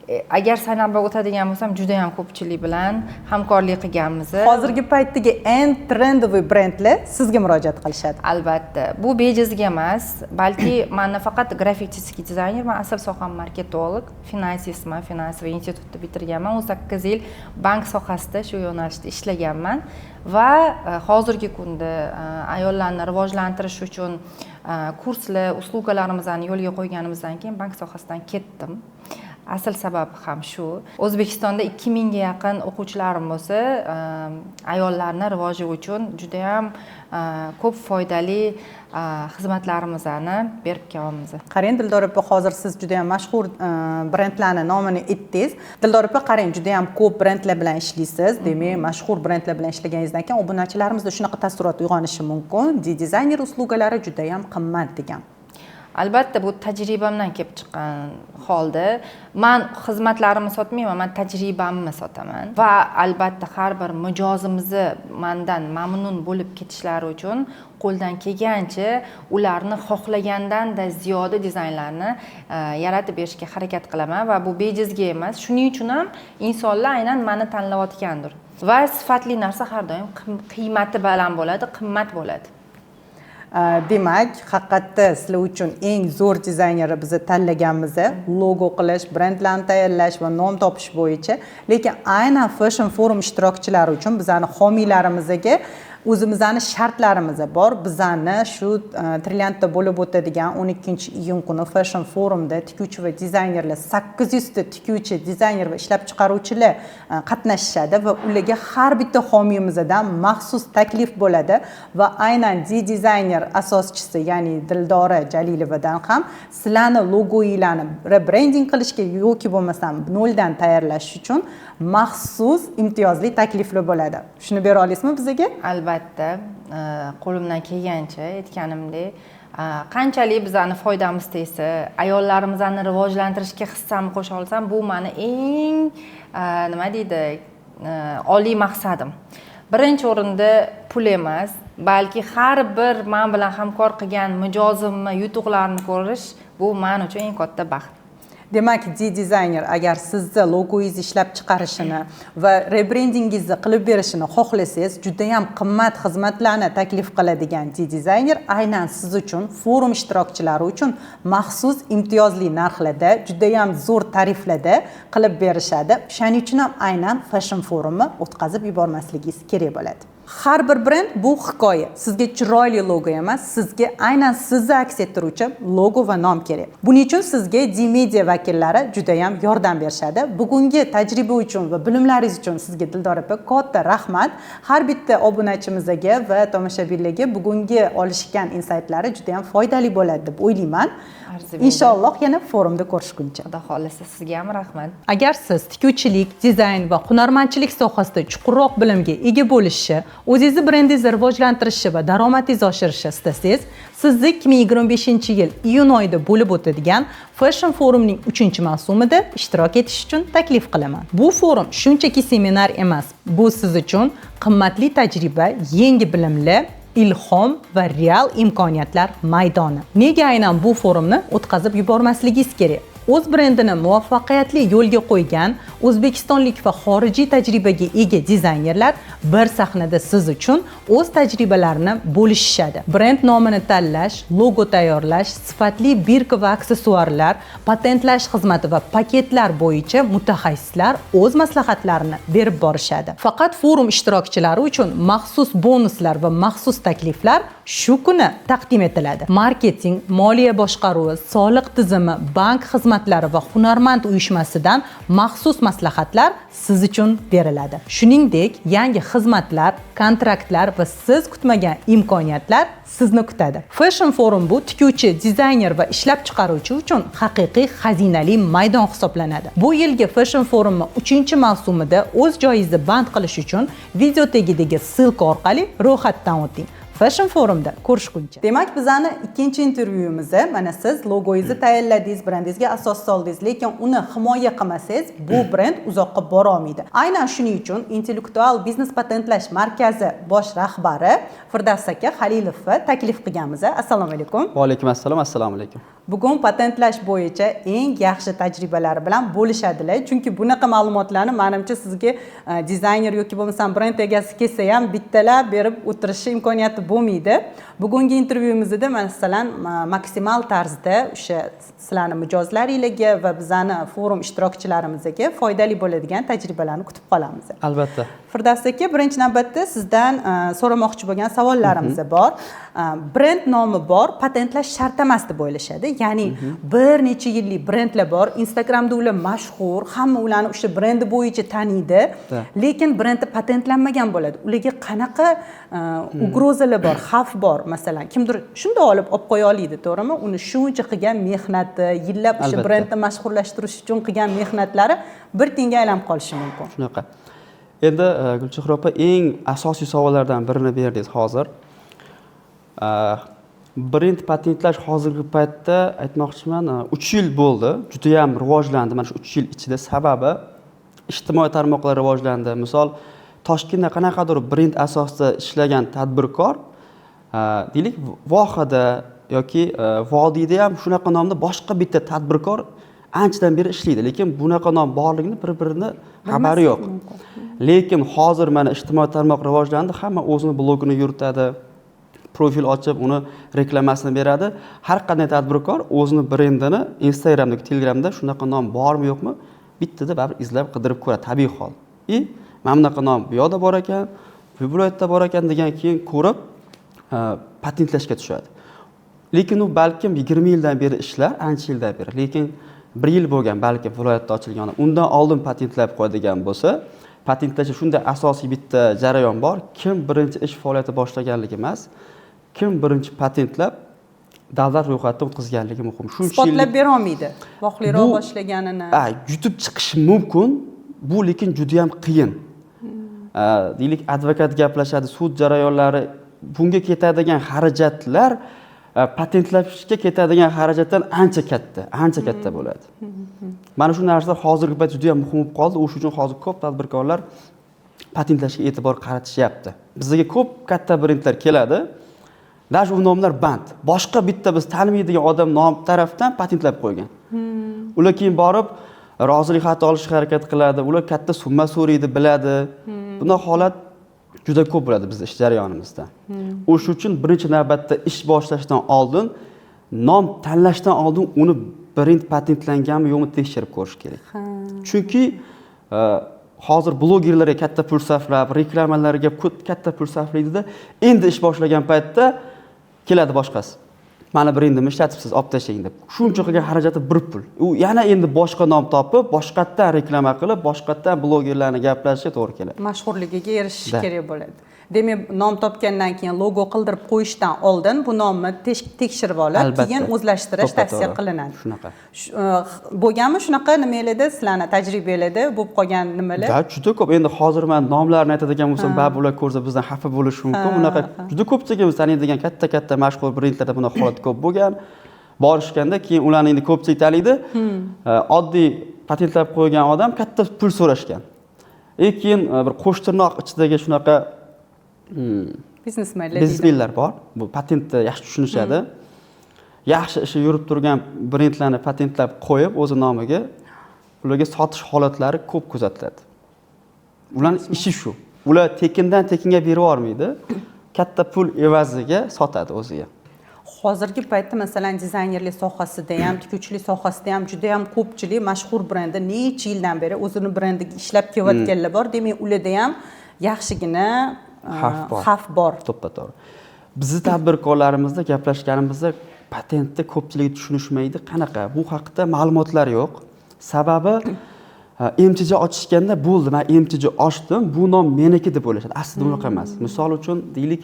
Agar sanab o'tadigan bo'lsam, juda ham ko'pchilik bilan hamkorlik qilganmiz. Hozirgi paytdagi eng трендовый brendlar sizga murojaat qilishadi. Albatta, bu bejizga emas, balki men nafaqat grafический dizayner, men asl soham marketolog, finansistman, финансовый institutni bitirganman. 18 yil bank sohasida shu yo'nalishda ishlaganman va hozirgi kunda ayollarni rivojlantirish uchun kurslar, услуга larimizni yo'lga qo'yganimizdan keyin bank sohasidan ketdim. Asl sababi ham shu. O'zbekistonda 2000 ga yaqin o'quvchilarim bo'lsa, ayollarni rivoji uchun juda ham ko'p foydali xizmatlarimizni berib kelyapmiz. Qarang, Dildor opa, hozir siz juda ham mashhur brendlarning nomini aytdingiz. Dildor opa, qarang, juda ham ko'p brendlar bilan ishlaysiz. Demak, mashhur brendlar bilan ishlaganingizdan keyin obunachilarimizda shunaqa taassurot uyg'onishi mumkin. Dizayner услуга lari juda ham qimmat degan. Albatta, bu tajribamdan kelib chiqqan holda men xizmatlarimni sotmayman, men tajribamni sotaman va albatta har bir mijozimizni mendan mamnun bo'lib ketishlari uchun qo'ldan kelgancha ularni xohlagandan-da ziyoda dizaynlarni yaratib berishga harakat qilaman va bu bejizga emas. Shuning uchun ham insonlar aynan meni tanlayotgandir. Va sifatli narsa har doim qiymati baland bo'ladi, qimmat bo'ladi. Demak, haqiqatda sizlar uchun eng zo'r dizaynerni biz tanlaganmiz, logo qilish, brendlarni tayyorlash va nom topish bo'yicha. Lekin aynan Fashion Forum ishtirokchilari uchun bizani homiylarimizga o'zimizni shartlarimiz bor. Bizani shu Trilliantda bo'lib o'tadigan 12-iyun kuni Fashion Forumda tikuvchi va dizaynerlar, 800 ta tikuvchi, dizayner va ishlab chiqaruvchilar qatnashishadi va ularga har bitta homiyimizdan maxsus taklif bo'ladi va aynan D Designer asoschisi, ya'ni Dildora Jalilovadan ham sizlarni logoyinglarni rebrending qilishga yoki bo'lmasam noldan tayyorlash uchun maxsus imtiyozli takliflar bo'ladi. Shuni bera olasizmi bizga? Albatta, qo'limdan kelgancha, aytganimdek, qanchalik bizani foydamiz tegsa, ayollarimizni rivojlantirishga hissamni qo'sha olsam, bu mani eng nima deydi, oliy maqsadim. Birinchi o'rinda pul emas, balki har bir man bilan hamkor qilgan mijozimni yutuqlarini ko'rish, bu man uchun eng katta baxt. Demak, D Designer agar sizni logoyingizni ishlab chiqarishini va rebrendingingizni qilib berishini xohlasangiz, juda ham qimmat xizmatlarni taklif qiladigan D Designer aynan siz uchun, forum ishtirokchilari uchun maxsus imtiyozli narxlarda, juda ham zo'r tariflarda qilib berishadi. Shuning uchun ham aynan Fashion Forumni o'tkazib yubormasligingiz kerak bo'ladi. Har bir brend bu hikoya. Sizga chiroyli logo emas, sizga aynan sizni aks ettiruvchi logo va nom kerak. Buning uchun sizga D Media vakillari juda ham yordam berishadi. Bugungi tajriba uchun va bilimlaringiz uchun sizga, Dildor opa, katta rahmat. Har bitta obunachimizga va tomoshabinlarga bugungi olishgan insaytlari juda ham foydali bo'ladi deb o'ylayman. Arziydi. Inshaalloh yana forumda ko'rishguncha. Xudo xohlasa, sizga ham rahmat. Agar siz tikuvchilik, dizayn va hunarmandchilik sohasida chuqurroq bilimga ega bo'lishni, o'zingizni brendingizni rivojlantirishni va daromadingizni oshirishni istasangiz, sizni 2025-yil iyun oyida bo'lib o'tadigan Fashion Forumning 3-mavsumida ishtirok etish uchun taklif qilaman. Bu forum shunchaki seminar emas, bu siz uchun qimmatli tajriba, yangi bilimlar, ilhom va real imkoniyatlar maydoni. Nega aynan bu forumni o'tkazib yubormasligingiz kerak? O'z brendini muvaffaqiyatli yo'lga qo'ygan o'zbekistonlik va xorijiy tajribaga ega dizaynerlar bir sahnada siz uchun o'z tajribalarini bo'lishishadi. Brend nomini tanlash, logo tayyorlash, sifatli бирка va aksessuarlar, patentlash xizmati va paketlar bo'yicha mutaxassislar o'z maslahatlarini berib borishadi. Faqat forum ishtirokchilari uchun maxsus bonuslar va maxsus takliflar shu kuni taqdim etiladi. Marketing, moliya boshqaruvi, soliq tizimi, bank xizmatlari va hunarmand uyushmasidan maxsus maslahatlar siz uchun beriladi. Shuningdek, yangi xizmatlar, kontraktlar va siz kutmagan imkoniyatlar sizni kutadi. Fashion Forum bu tikuvchi, dizayner va ishlab chiqaruvchi uchun haqiqiy xazinali maydon hisoblanadi. Bu yilgi Fashion Forumni 3-mavsumida o'z joyingizni band qilish uchun video tagidagi ссылка orqali ro'yxatdan o'ting. Fashion Forumda ko'rishguncha. Demak, bizani ikkinchi intervyuimizda mana siz logoyingizni tayyorladingiz, brendingizga asos soldingiz, lekin uni himoya qilmasangiz, bu brend uzoqqa bora olmaydi. Aynan shuning uchun Intellektual biznes patentlash markazi bosh rahbari Firdavs aka Halilovni taklif qilganmiz. Assalomu alaykum. Va alaykum assalom, assalomu alaykum. Bugun patentlash bo'yicha eng yaxshi tajribalari bilan bo'lishadilar. Chunki bunaqa ma'lumotlarni menimcha sizga dizayner yoki bo'lmasam brend egasi kelsa ham bittalab berib o'tirishi imkoniyati bo'lmaydi. Bugungi intervyumizda masalan maksimal tarzda o'sha sizlarni mijozlaringlarga va bizani forum ishtirokchilarimizga foydali bo'ladigan tajribalarni kutib qolamiz. Albatta. Firdavs aka, birinchi navbatda sizdan so'ramoqchi bo'lgan savollarimiz bor. Brend nomi bor, patentlash shart emas deb o'ylashadi. Ya'ni bir necha yillik brendlar bor, Instagramda ular mashhur, hamma ularni o'sha brendi bo'yicha taniydi, lekin brendi patentlanmagan bo'ladi. Ularga qanaqa угроза lar bor, xavf bor masalan, kimdir shunday olib qo'ya oladi, to'g'rimi? Uni shuncha qilgan mehnati, yillab o'sha brendni mashhurlashtirish uchun qilgan mehnatlari bir tiyinga aylanib qolishi mumkin. Shunaqa. Endi Gulchehra opa, eng asosiy savollardan birini berdingiz hozir. Brend patentlash hozirgi paytda aytmoqchiman, 3 yil bo'ldi, juda ham rivojlandi mana shu 3 yil ichida. Sababi ijtimoiy tarmoqlar rivojlandi. Misol, Toshkentda qanaqadir brend asosida ishlagan tadbirkor, deylik, Vohada yoki vodiyda ham shunaqa nomda boshqa bitta tadbirkor anchadan beri ishlaydi, lekin bunaqa nom borligini bir-birini xabari yo'q. Lekin hozir mana ijtimoiy tarmoq rivojlandi, hamma o'zini blogini yuritadi, Profil ochib, uni reklamasini beradi. Har qanday tadbirkor o'zini brendini Instagramda yoki Telegramda shunaqa nom bormi yo'qmi, bittada baribir izlab qidirib ko'radi, tabiiy hol. И mana bunaqa nom bu yoqda bor ekan, bu viloyatda bor ekan degan, keyin ko'rib patentlashga tushadi. Lekin u balkim 20 yildan beri ishlar, ancha yildan beri. Lekin bir yil bo'lgan balkim viloyatda ochilgan, undan oldin patentlab qo'yadigan bo'lsa, patentlashda shunday asosiy bitta jarayon bor: kim birinchi ish faoliyati boshlaganligi emas, kim birinchi patentlab davlat ro'yxatidan o'tkazganligi muhim. Shuncha Isbotlab yillik berolmaydi vaqtliroq boshlaganini. Yutib chiqishi mumkin bu, lekin judayam qiyin. Deylik, advokat gaplashadi, sud jarayonlari, bunga ketadigan xarajatlar patentlashga ketadigan xarajatdan ancha katta, ancha katta bo'ladi. Mana shu narsa hozirgi payt juda yam muhim bo'lib qoldi. O'sha uchun hozir ko'p tadbirkorlar patentlashga e'tibor qaratishyapti. Bizga ko'p katta brendlar keladi, даже u nomlar band, boshqa bitta biz tanimaydigan odam nom tarafdan patentlab qo'ygan. Ular keyin borib rozilik xati olishga harakat qiladi, ular katta summa so'raydi, biladi. Bunaqa holat juda ko'p bo'ladi bizni ish jarayonimizda. O'sha uchun birinchi navbatda ish boshlashdan oldin, nom tanlashdan oldin uni brend patentlanganmi yo'qmi tekshirib ko'rish kerak. Chunki hozir blogerlarga katta pul sarflab, reklamalarga katta pul sarflaydida, endi ish boshlagan paytda keladi boshqasi, "Mani brendimni ishlatibsiz, olib tashlang", deb. Shuncha qilgan xarajati bir pul. U yana endi boshqa nom topib, boshqatdan reklama qilib, boshqatdan blogerlarni gaplashishiga to'g'ri keladi. Mashhurligiga erishish Да. kerak bo'ladi. Demak, nom topgandan keyin logo qildirib qo'yishdan oldin bu nomni tekshirib olib, keyin o'zlashtirish tavsiya qilinadi. Shunaqa. Bo'lganmi shunaqa nimalarda, sizlarni tajribalarda bo'lib qolgan nimalar? Да, juda ko'p. Endi hozir man nomlarini aytadigan bo'lsam, baribir ular ko'rsa bizdan xafa bo'lishi mumkin. Bunaqa juda ko'pchiligimiz taniydigan katta katta mashhur brendlarda bunaqa holat ko'p bo'lgan. Borishganda keyin ularni endi ko'pchilik taniydi. Oddiy patentlab qo'ygan odam katta pul so'rashgan. И keyin bir qo'shtirnoq ichidagi shunaqa biznesmenlar deydi. Biznesmenlar bor. Bu patentni yaxshi tushunishadi. Yaxshi ishi yurib turgan brendlarni patentlab qo'yib o'zi nomiga ularga sotish holatlari ko'p kuzatiladi. Ularni ishi shu. Ular tekindan tekinga berib yubormaydi. Katta pul evaziga sotadi o'ziga. Hozirgi paytda, masalan, dizaynerlik sohasida ham, tikuvchilik sohasida ham juda ham ko'pchilik mashhur brendi necha yildan beri o'zini brendiga ishlab kelayotganlar bor. Demak, ularda ham yaxshigina xavf bor. Xavf bor. To'ppa to'g'ri. Bizni tadbirkorlarimizda gaplashganimizda patentni ko'pchiligi tushunishmaydi. Qanaqa? Bu haqida ma'lumotlar yo'q. Sababi МЧЖ ochishganda bo'ldi, man МЧЖ ochdim, bu nom meniki deb o'ylashadi. Aslida unaqa emas. Misol uchun, deylik,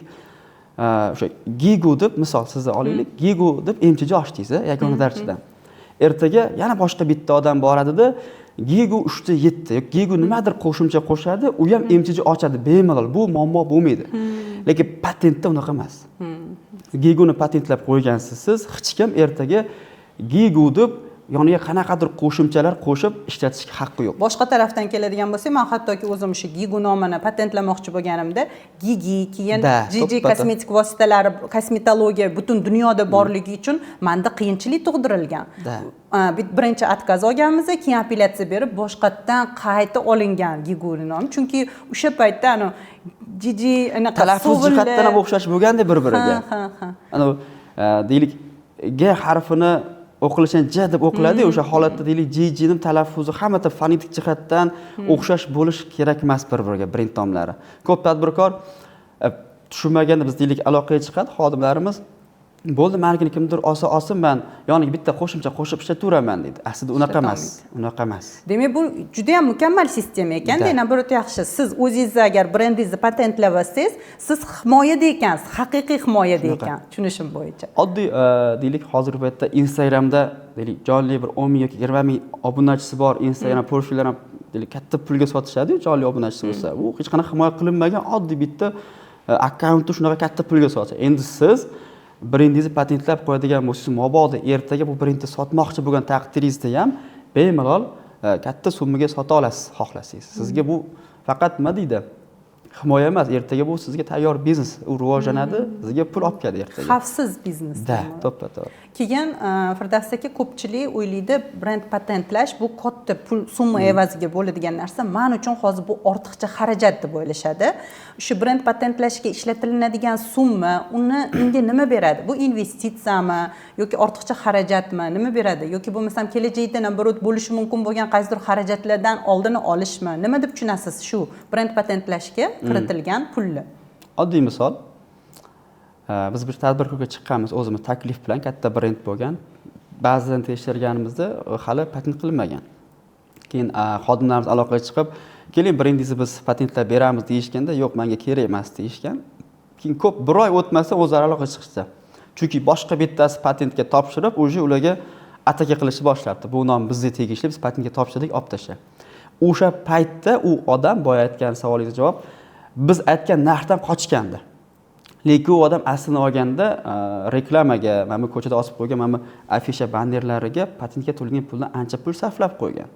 o'sha Gigu deb misol sizni olaylik. Gigu deb МЧЖ ochdingiz, yagona darchadan. Ertaga yana boshqa bitta odam boradida, Gigu 3 7 yoki Gigu nimadir qo'shimcha qo'shadi, u ham МЧЖ ochadi bemalol. Bu muammo bo'lmaydi. Lekin patentda unaqa emas. Giguni patentlab qo'ygansiz siz, hech kim ertaga Gigu deb yoniga qanaqadir qo'shimchalar qo'shib ishlatishga haqqi yo'q. Boshqa tarafdan keladigan bo'lsak, man hattoki o'zim o'sha Gigu nomini patentlamoqchi bo'lganimda, Gigi, keyin GG to'ppa-to'g'ri. Kosmetik vositalari, kosmetologiya butun dunyoda borligi uchun manda qiyinchilik tug'dirilgan. Birinchi отказ olganmiz, keyin apellyatsiya berib, boshqatdan qayta olingan Gigu nomi, chunki o'sha paytda anavi GG anaqa Talaffuz suvli- jihatdan ham o'xshash bo'lganda bir-biriga. Ha, ha, ha. Anavi deylik, G harfini o'qilishini J deb o'qiladi-yu, o'sha holatda deylik G G ning talaffuzi hamma fonetik jihatdan o'xshash bo'lishi kerak emas bir-biriga brend nomlari. Ko'p tadbirkor tushunmaganda biz deylik aloqaga chiqadi xodimlarimiz, bo'ldi, manikini kimdir olsa olsin, man yoniga bitta qo'shimcha qo'shib ishlataveraman deydi. Aslida unaqa emas, unaqa emas. Demak, bu juda ham mukammal sistema ekanda, наоборот yaxshi. Siz o'zingizni agar brendingizni patentlab olsangiz, siz himoyada ekansiz, haqiqiy himoyada ekan, tushunishim bo'yicha. Oddiy deylik hozirgi paytda Instagramda deylik jonli bir 10 ming yoki 20 ming obunachisi bor Instagram profillar ham deylik katta pulga sotishadi-yu, jonli obunachisi bo'lsa. U hech qanaqa himoya qilinmagan oddiy bitta akkauntni shunaqa katta pulga sotadi. Endi siz brendingizni patentlab qo'yadigan bo'lsangiz, mabodo ertaga bu brendni sotmoqchi bo'lgan taqdiringizda ham bemalol katta summaga sota olasiz xohlasangiz. Sizga bu faqat nima deydi? Himoya emas, ertaga bu sizga tayyor biznes, u rivojlanadi, sizga pul olib keladi ertaga. Xavfsiz biznes. Да, to'ppa to'g'ri. Keyin Firdavs aka, ko'pchilik o'ylaydi, brend patentlash bu katta pul summa evaziga bo'ladigan narsa, man uchun hozir bu ortiqcha xarajat deb o'ylashadi. O'sha brend patentlashga ishlatilinadigan summa uni unga nima beradi? Bu investitsiyami yoki ortiqcha xarajatmi, nima beradi? Yoki bo'lmasam kelajakda, наоборот, bo'lishi mumkin bo'lgan qaysidir xarajatlardan oldini olishmi? Nima deb tushunasiz shu brend patentlashga kiritilgan pulni? Oddiy misol. Biz bir tadbirkorga chiqqanmiz o'zimiz taklif bilan, katta brend bo'lgan. Ba'zidan tekshirganimizda hali patent qilinmagan. Keyin xodimlarimiz aloqaga chiqib, keling, brendingizni biz patentlab beramiz deyishganda, yo'q, menga kerak emas deyishgan. Keyin ko'p bir oy o'tmasdan o'zlari aloqaga chiqishdi. Chunki boshqa bittasi patentga topshirib, уже ularga ataka qilishni boshlabdi. Bu nom bizga tegishli, biz patentga topshirdik, olib tashla. O'sha paytda u odam, boya aytgan savolingizga javob, biz aytgan narxdan qochgandi. Lekin u odam aslini olganda reklamaga, mana bu ko'chada osib qo'ygan mana bu afisha, bannerlariga patentga to'langan puldan ancha pul sarflab qo'ygan.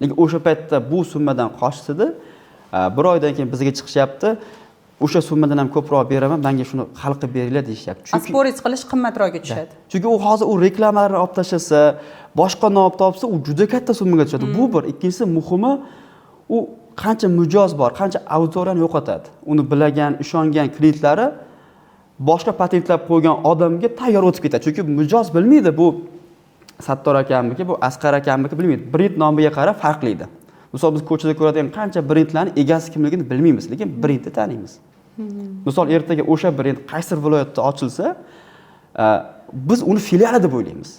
Lekin o'sha paytda bu summadan qochdida, bir oydan keyin bizga chiqishyapti. O'sha summadan ham ko'proq beraman, menga shuni hal qilib beringlar deyishyapti. Chunki Оспорить qilish qimmatroqga tushadi. Chunki u hozir u reklamalarni olib tashlasa, boshqa nom topsa, u juda katta summaga tushadi. Bu bir. Ikkinchisi, muhimi, u qancha mijoz bor, qancha auditoriyani yo'qotadi. Uni bilagan, ishongan klientlari boshqa patentlab qo'ygan odamga tayyor o'tib ketadi. Chunki mijoz bilmaydi, bu Sattor akamniki, bu Asqar akamniki bilmaydi. Brend nomiga qarab farqlaydi. Misol, biz ko'chada ko'radigan qancha brendlarni egasi kimligini bilmaymiz, lekin brendni taniymiz. Misol, ertaga o'sha brend qaysi viloyatda ochilsa, biz uni filiali deb o'ylaymiz.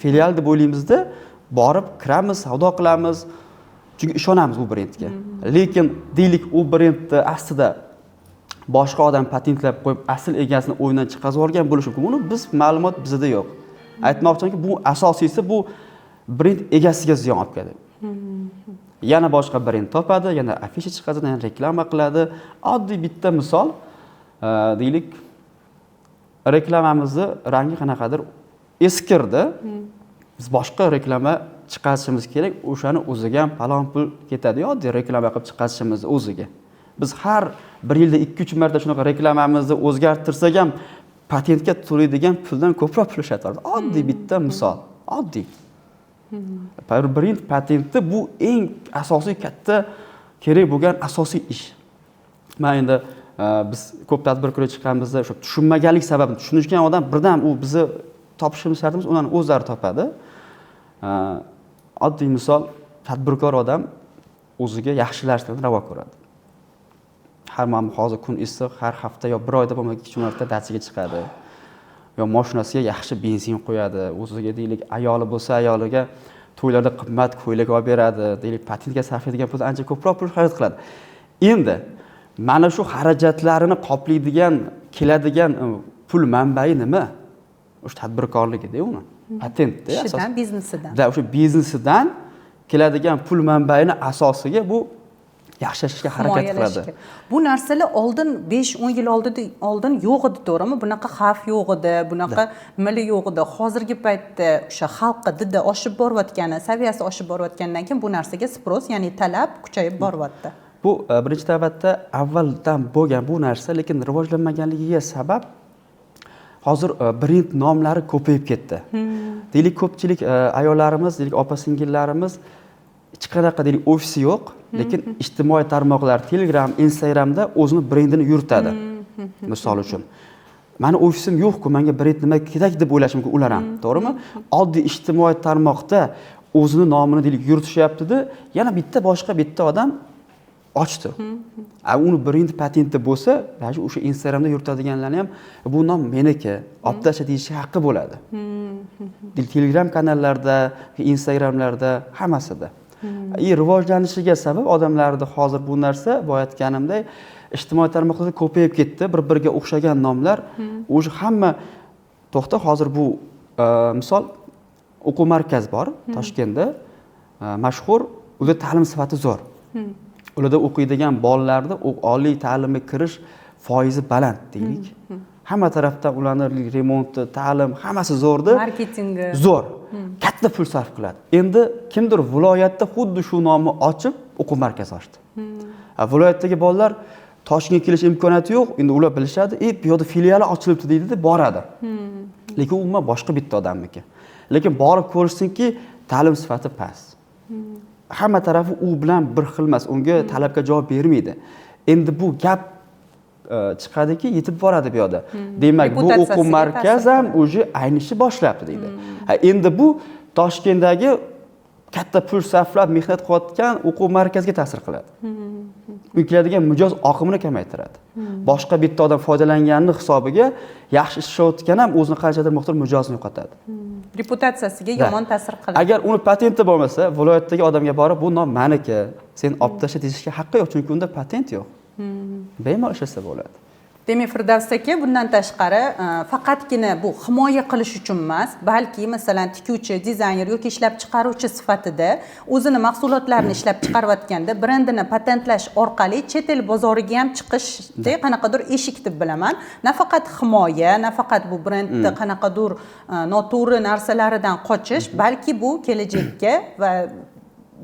Filial deb o'ylaymizda, borib kiramiz, savdo qilamiz. Chunki ishonamiz u brendga. Lekin deylik, u brendni aslida boshqa odam patentlab qo'yib, asl egasini o'yindan chiqazib yuborgan bo'lishi mumkin. Buni biz ma'lumot bizda yo'q. Aytmoqchimanki, bu asosiysi, bu brend egasiga ziyon olib keladi. Yana boshqa brend topadi, yana afisha chiqazadi, yana reklama qiladi. Oddiy bitta misol, deylik, reklamamizni rangi qanaqadir eskirdi. Biz boshqa reklama chiqarishimiz kerak, o'shani o'ziga ham falon pul ketadi, oddiy reklama qilib chiqarishimizni o'ziga. Biz har bir yilda 2-3 marta shunaqa reklamamizni o'zgartirsak ham patentga to'laydigan puldan ko'proq pul ishlatyapmiz. Oddiy bitta misol, oddiy. Brend patenti bu eng asosiy, katta kerak bo'lgan asosiy ish. Man endi biz ko'p tadbirkorga chiqqanimizda o'sha tushunmaganlik sababini tushunishgan odam birdan u bizni topishimiz shart emas, ularni o'zlari topadi. Oddiy misol, tadbirkor odam o'ziga yaxshi narsalarni ravo ko'radi. Har mana hozir kun issiq, har hafta yo bir oyda bo'lmasa 2 marta dachaga chiqadi. Yo mashinasiga yaxshi benzin qo'yadi, o'ziga deylik, ayoli bo'lsa ayoliga to'ylarda qimmat ko'ylak olib beradi, deylik, patentga sarflaydigan puldan ancha ko'proq pul xarajat qiladi. Endi mana shu xarajatlarini qoplaydigan, keladigan pul manbai nima? O'sha tadbirkorligida uni. Patentda asos. Ishidan, biznesidan. Да, o'sha biznesidan keladigan pul manbaini asosiga bu yaxshi yashashga harakat Himoyalash qiladi. Kerak. Bu narsalar oldin, 5-10 yil oldin yo'q edi, to'g'rimi? Bunaqa xavf yo'q edi, bunaqa nimalar yo'q edi. Hozirgi paytda o'sha xalqqa didi oshib borayotgani, saviyasi oshib borayotgandan keyin bu narsaga спрос, ya'ni talab kuchayib boryapti. Bu birinchi navbatda avvaldan bo'lgan bu narsa, lekin rivojlanmaganligiga sabab hozir brend nomlari ko'payib ketdi. Deylik, ko'pchilik ayollarimiz, deylik, opa singillarimiz hech qanaqa, deylik, ofisi yo'q, lekin ijtimoiy tarmoqlar, Telegram, Instagramda o'zini brendini yuritadi. Misol uchun, mani ofisim yo'q-ku, menga brend nima kerak deb o'ylashi mumkin ular ham, to'g'rimi? Oddiy ijtimoiy tarmoqda o'zini nomini, deylik, yuritishyapti-da, yana bitta boshqa bitta odam ochdi. A uni brend patenti bo'lsa, даже o'sha Instagramda yuritadiganlarni ham bu nom meniki, olib tasha deyishga haqqi bo'ladi. Telegram kanallarda, Instagramlarda, hammasida. И rivojlanishiga sabab odamlarda hozir bu narsa, boya aytganimdek, ijtimoiy tarmoqlarda ko'payib ketdi, bir-biriga o'xshagan nomlar. Уже hamma to'xta, hozir bu misol, o'quv markaz bor Toshkentda, mashhur, ularda ta'lim sifati zo'r. Ularda o'qiydigan bolalarni oliy ta'limga kirish foizi baland, deylik. Hamma tarafdan ularni remonti, ta'lim, hammasi zo'rda. Marketingi. Zo'r. Katta pul sarf qiladi. Endi kimdir viloyatda xuddi shu nomni ochib o'quv markazi ochdi. Viloyatdagi bolalar Toshkentga kelish imkoniyati yo'q. Endi ular bilishadi, bu yoqda filiali ochilibdi deydi-da, boradi. Lekin umuman boshqa bitta odamniki. Lekin borib ko'rishsinki, ta'lim sifati past. Hamma tarafi u bilan bir xil emas, unga talabga javob bermaydi. Endi bu gap chiqadiki, yetib boradi bu yoqda. Demak, bu o'quv markaz ham уже aynishni boshlabdi deydi. Endi bu Toshkentdagi katta pul sarflab mehnat qilayotgan o'quv markaziga ta'sir qiladi. U keladigan mijoz oqimini kamaytiradi. Boshqa bitta odam foydalanganini hisobiga yaxshi ishlayotgan ham o'zini qanchadir miqdor mijozini yo'qotadi. Reputatsiyasiga yomon ta'sir qiladi. Agar uni patenti bo'lmasa, viloyatdagi odamga borib, bu nom meniki, sen olib tasha deyishga haqqi yo'q, chunki unda patent yo'q. Bemalol ishlasa bo'ladi. Demak, Firdavs aka, bundan tashqari faqatgina bu himoya qilish uchun emas, balki masalan tikuvchi, dizayner yoki ishlab chiqaruvchi sifatida o'zini mahsulotlarini ishlab chiqarayotganda brendini patentlash orqali chet el bozoriga ham chiqishda qanaqadir eshik deb bilaman. Nafaqat himoya, nafaqat bu brendni qanaqadir noto'g'ri narsalaridan qochish, balki bu kelajakka va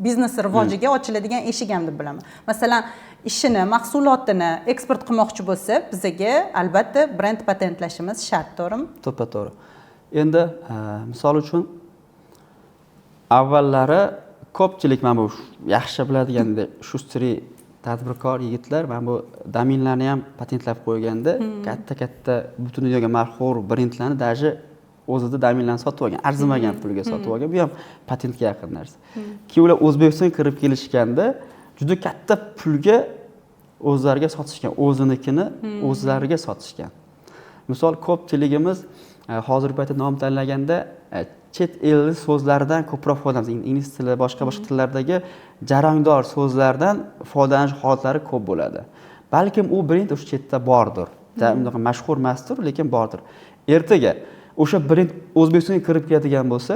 biznes rivojiga ochiladigan eshik ham deb bilaman. Masalan, ishini, mahsulotini eksport qilmoqchi bo'lsa, bizaga albatta brend patentlashimiz shart, to'g'rimi? To'ppa-to'g'ri. Endi misol uchun avvallari ko'pchilik mana bu yaxshi biladigan shustri tadbirkor yigitlar mana bu domenlarni ham patentlab qo'yganda, katta-katta butun dunyoga mashhur brendlarni даже o'zida domenlarni sotib olgan, arzimagan pulga sotib olgan. Bu ham patentga yaqin narsa. Keyin ular O'zbekistonga kirib kelishganda juda katta pulga o'zlariga sotishgan, o'zinikini o'zlariga sotishgan. Misol, ko'pchiligimiz hozirgi paytda nom tanlaganda chet el so'zlaridan ko'proq foydalanamiz. Ingliz tili, boshqa tillardagi jarangdor so'zlardan foydalanish holatlari ko'p bo'ladi. Balkim u brend o'sha chetda bordir. Unaqa mashhur emasdir, lekin bordir. Ertaga o'sha brend O'zbekistonga kirib keladigan bo'lsa,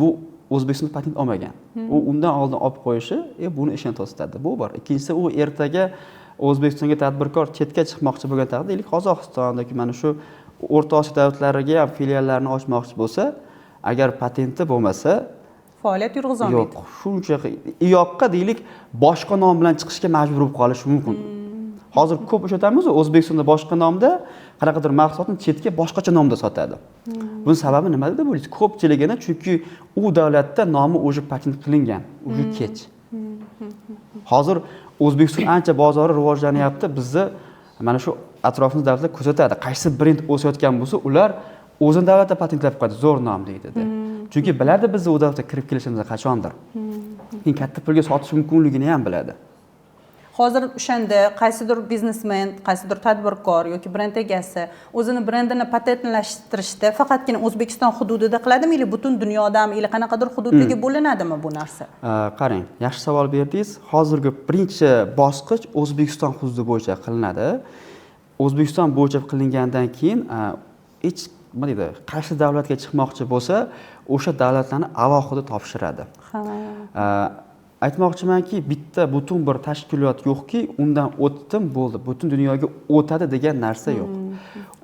bu O'zbekistonda patent olmagan. U undan oldin olib qo'yishi, buni ishini to'sitadi. Bu bor. Ikkinchisi, u ertaga O'zbekistonga tadbirkor chetga chiqmoqchi bo'lgan taqdirda, deylik, Qozog'iston yoki mana shu O'rta Osiyo davlatlariga ham filiallarini ochmoqchi bo'lsa, agar patenti bo'lmasa, faoliyat yurg'iza olmaydi. Yo'q, shuncha u yoqqa deylik, boshqa nom bilan chiqishga majbur bo'lib qolishi mumkin. Hozir ko'p uchratamiz, O'zbekistonda boshqa nomda qanaqadir mahsulotni chetga boshqacha nomda sotadi. Buning sababi nimada deb o'ylaysiz? Ko'pchiligini, chunki u davlatda nomi o'zi patent qilingan, o'zi kech. Hozir O'zbekiston ancha bozori rivojlanyapti, bizni mana shu atrofimiz davlatlar kuzatadi. Qaysi brend o'sayotgan bo'lsa, ular o'zini davlatda patentlab qo'yadi, zo'r nom deydi. Chunki biladi bizni u davlatga kirib kelishimizni qachondir. Keyin katta pulga sotish mumkinligini ham biladi. Hozir o'shanda qaysidir biznesmen, qaysidir tadbirkor yoki brend egasi o'zini brendini patentlashtirishda faqatgina O'zbekiston hududida qiladimi yoki butun dunyodami yoki qanaqadir hududlarga bo'linadimi bu narsa? Qarang, yaxshi savol berdingiz. Hozirgi birinchi bosqich O'zbekiston hududi bo'yicha qilinadi. O'zbekiston bo'yicha qilingandan keyin hech nima deydi, qaysi davlatga chiqmoqchi bo'lsa, o'sha davlatlarni alohida topshiradi. Aytmoqchimanki, bitta butun bir tashkilot yo'qki, undan o'tdim bo'ldi, butun dunyoga o'tadi degan narsa yo'q.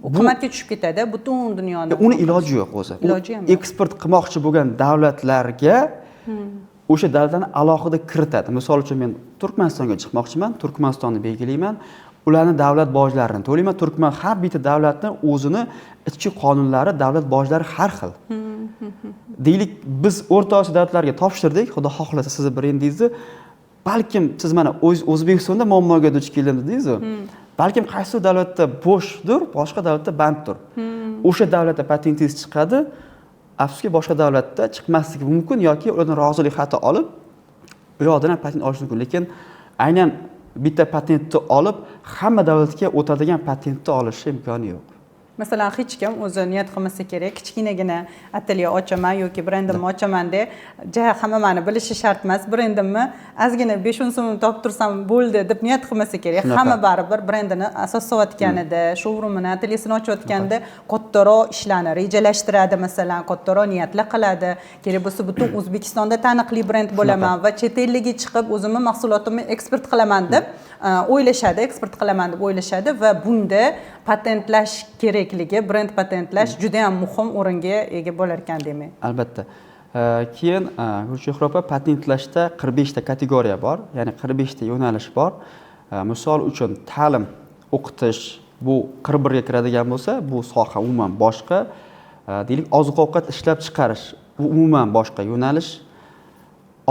U qimmatga tushib ketadi, butun dunyoni. Uni iloji yo'q o'zi. Iloji ham yo'q. Eksport qilmoqchi bo'lgan davlatlarga o'sha davlatlarni alohida kiritadi. Misol uchun men Turkmanistonga chiqmoqchiman, Turkmanistonni belgilayman, ularni davlat bojlarini to'layman. Turkman har bitta davlatni o'zini ichki qonunlari, davlat bojlari har xil. Deylik, biz O'rta Osiyo davlatlariga topshirdik, Xudo xohlasa sizni brendingizni, balkim siz mana O'zbekistonda muammoga duch keldim dedingiz-ku. Balkim qaysi davlatda bo'shdir, boshqa davlatda banddir. O'sha davlatda patentingiz chiqadi, afsuski boshqa davlatda chiqmasligi mumkin yoki ulardan rozilik xati olib, u yoqdan ham patent olish mumkin. Lekin aynan bitta patentni olib, hamma davlatga o'tadigan patentni olish imkoni yo'q. Masalan, hech kim o'zi niyat qilmasa kerak, kichkinagina atelye ochaman yoki brendimni ochaman de, ja hamma meni bilishi shart emas, brendimni ozgina 5-10 so'mim topib tursam bo'ldi deb niyat qilmasa kerak. Hamma baribir brendini asos solayotganida, showroomini, atelyesini ochayotganda kattaroq ishlarni rejalashtiradi, masalan, kattaroq niyatlar qiladi. Kerak bo'lsa butun O'zbekistonda taniqli brend bo'laman va chet elga chiqib o'zimni mahsulotimni eksport qilaman deb o'ylashadi, eksport qilaman deb o'ylashadi va bunda patentlash kerakligi, brend patentlash juda ham muhim o'ringa ega bo'lar ekan demak. Albatta. Keyin Gulchehra opa, patentlashda 45 ta kategoriya bor, ya'ni 45 ta yo'nalish bor. Misol uchun ta'lim, o'qitish, Bu 41 ga kiradigan bo'lsa, bu soha umuman boshqa. Deylik, oziq ovqat ishlab chiqarish, bu umuman boshqa yo'nalish.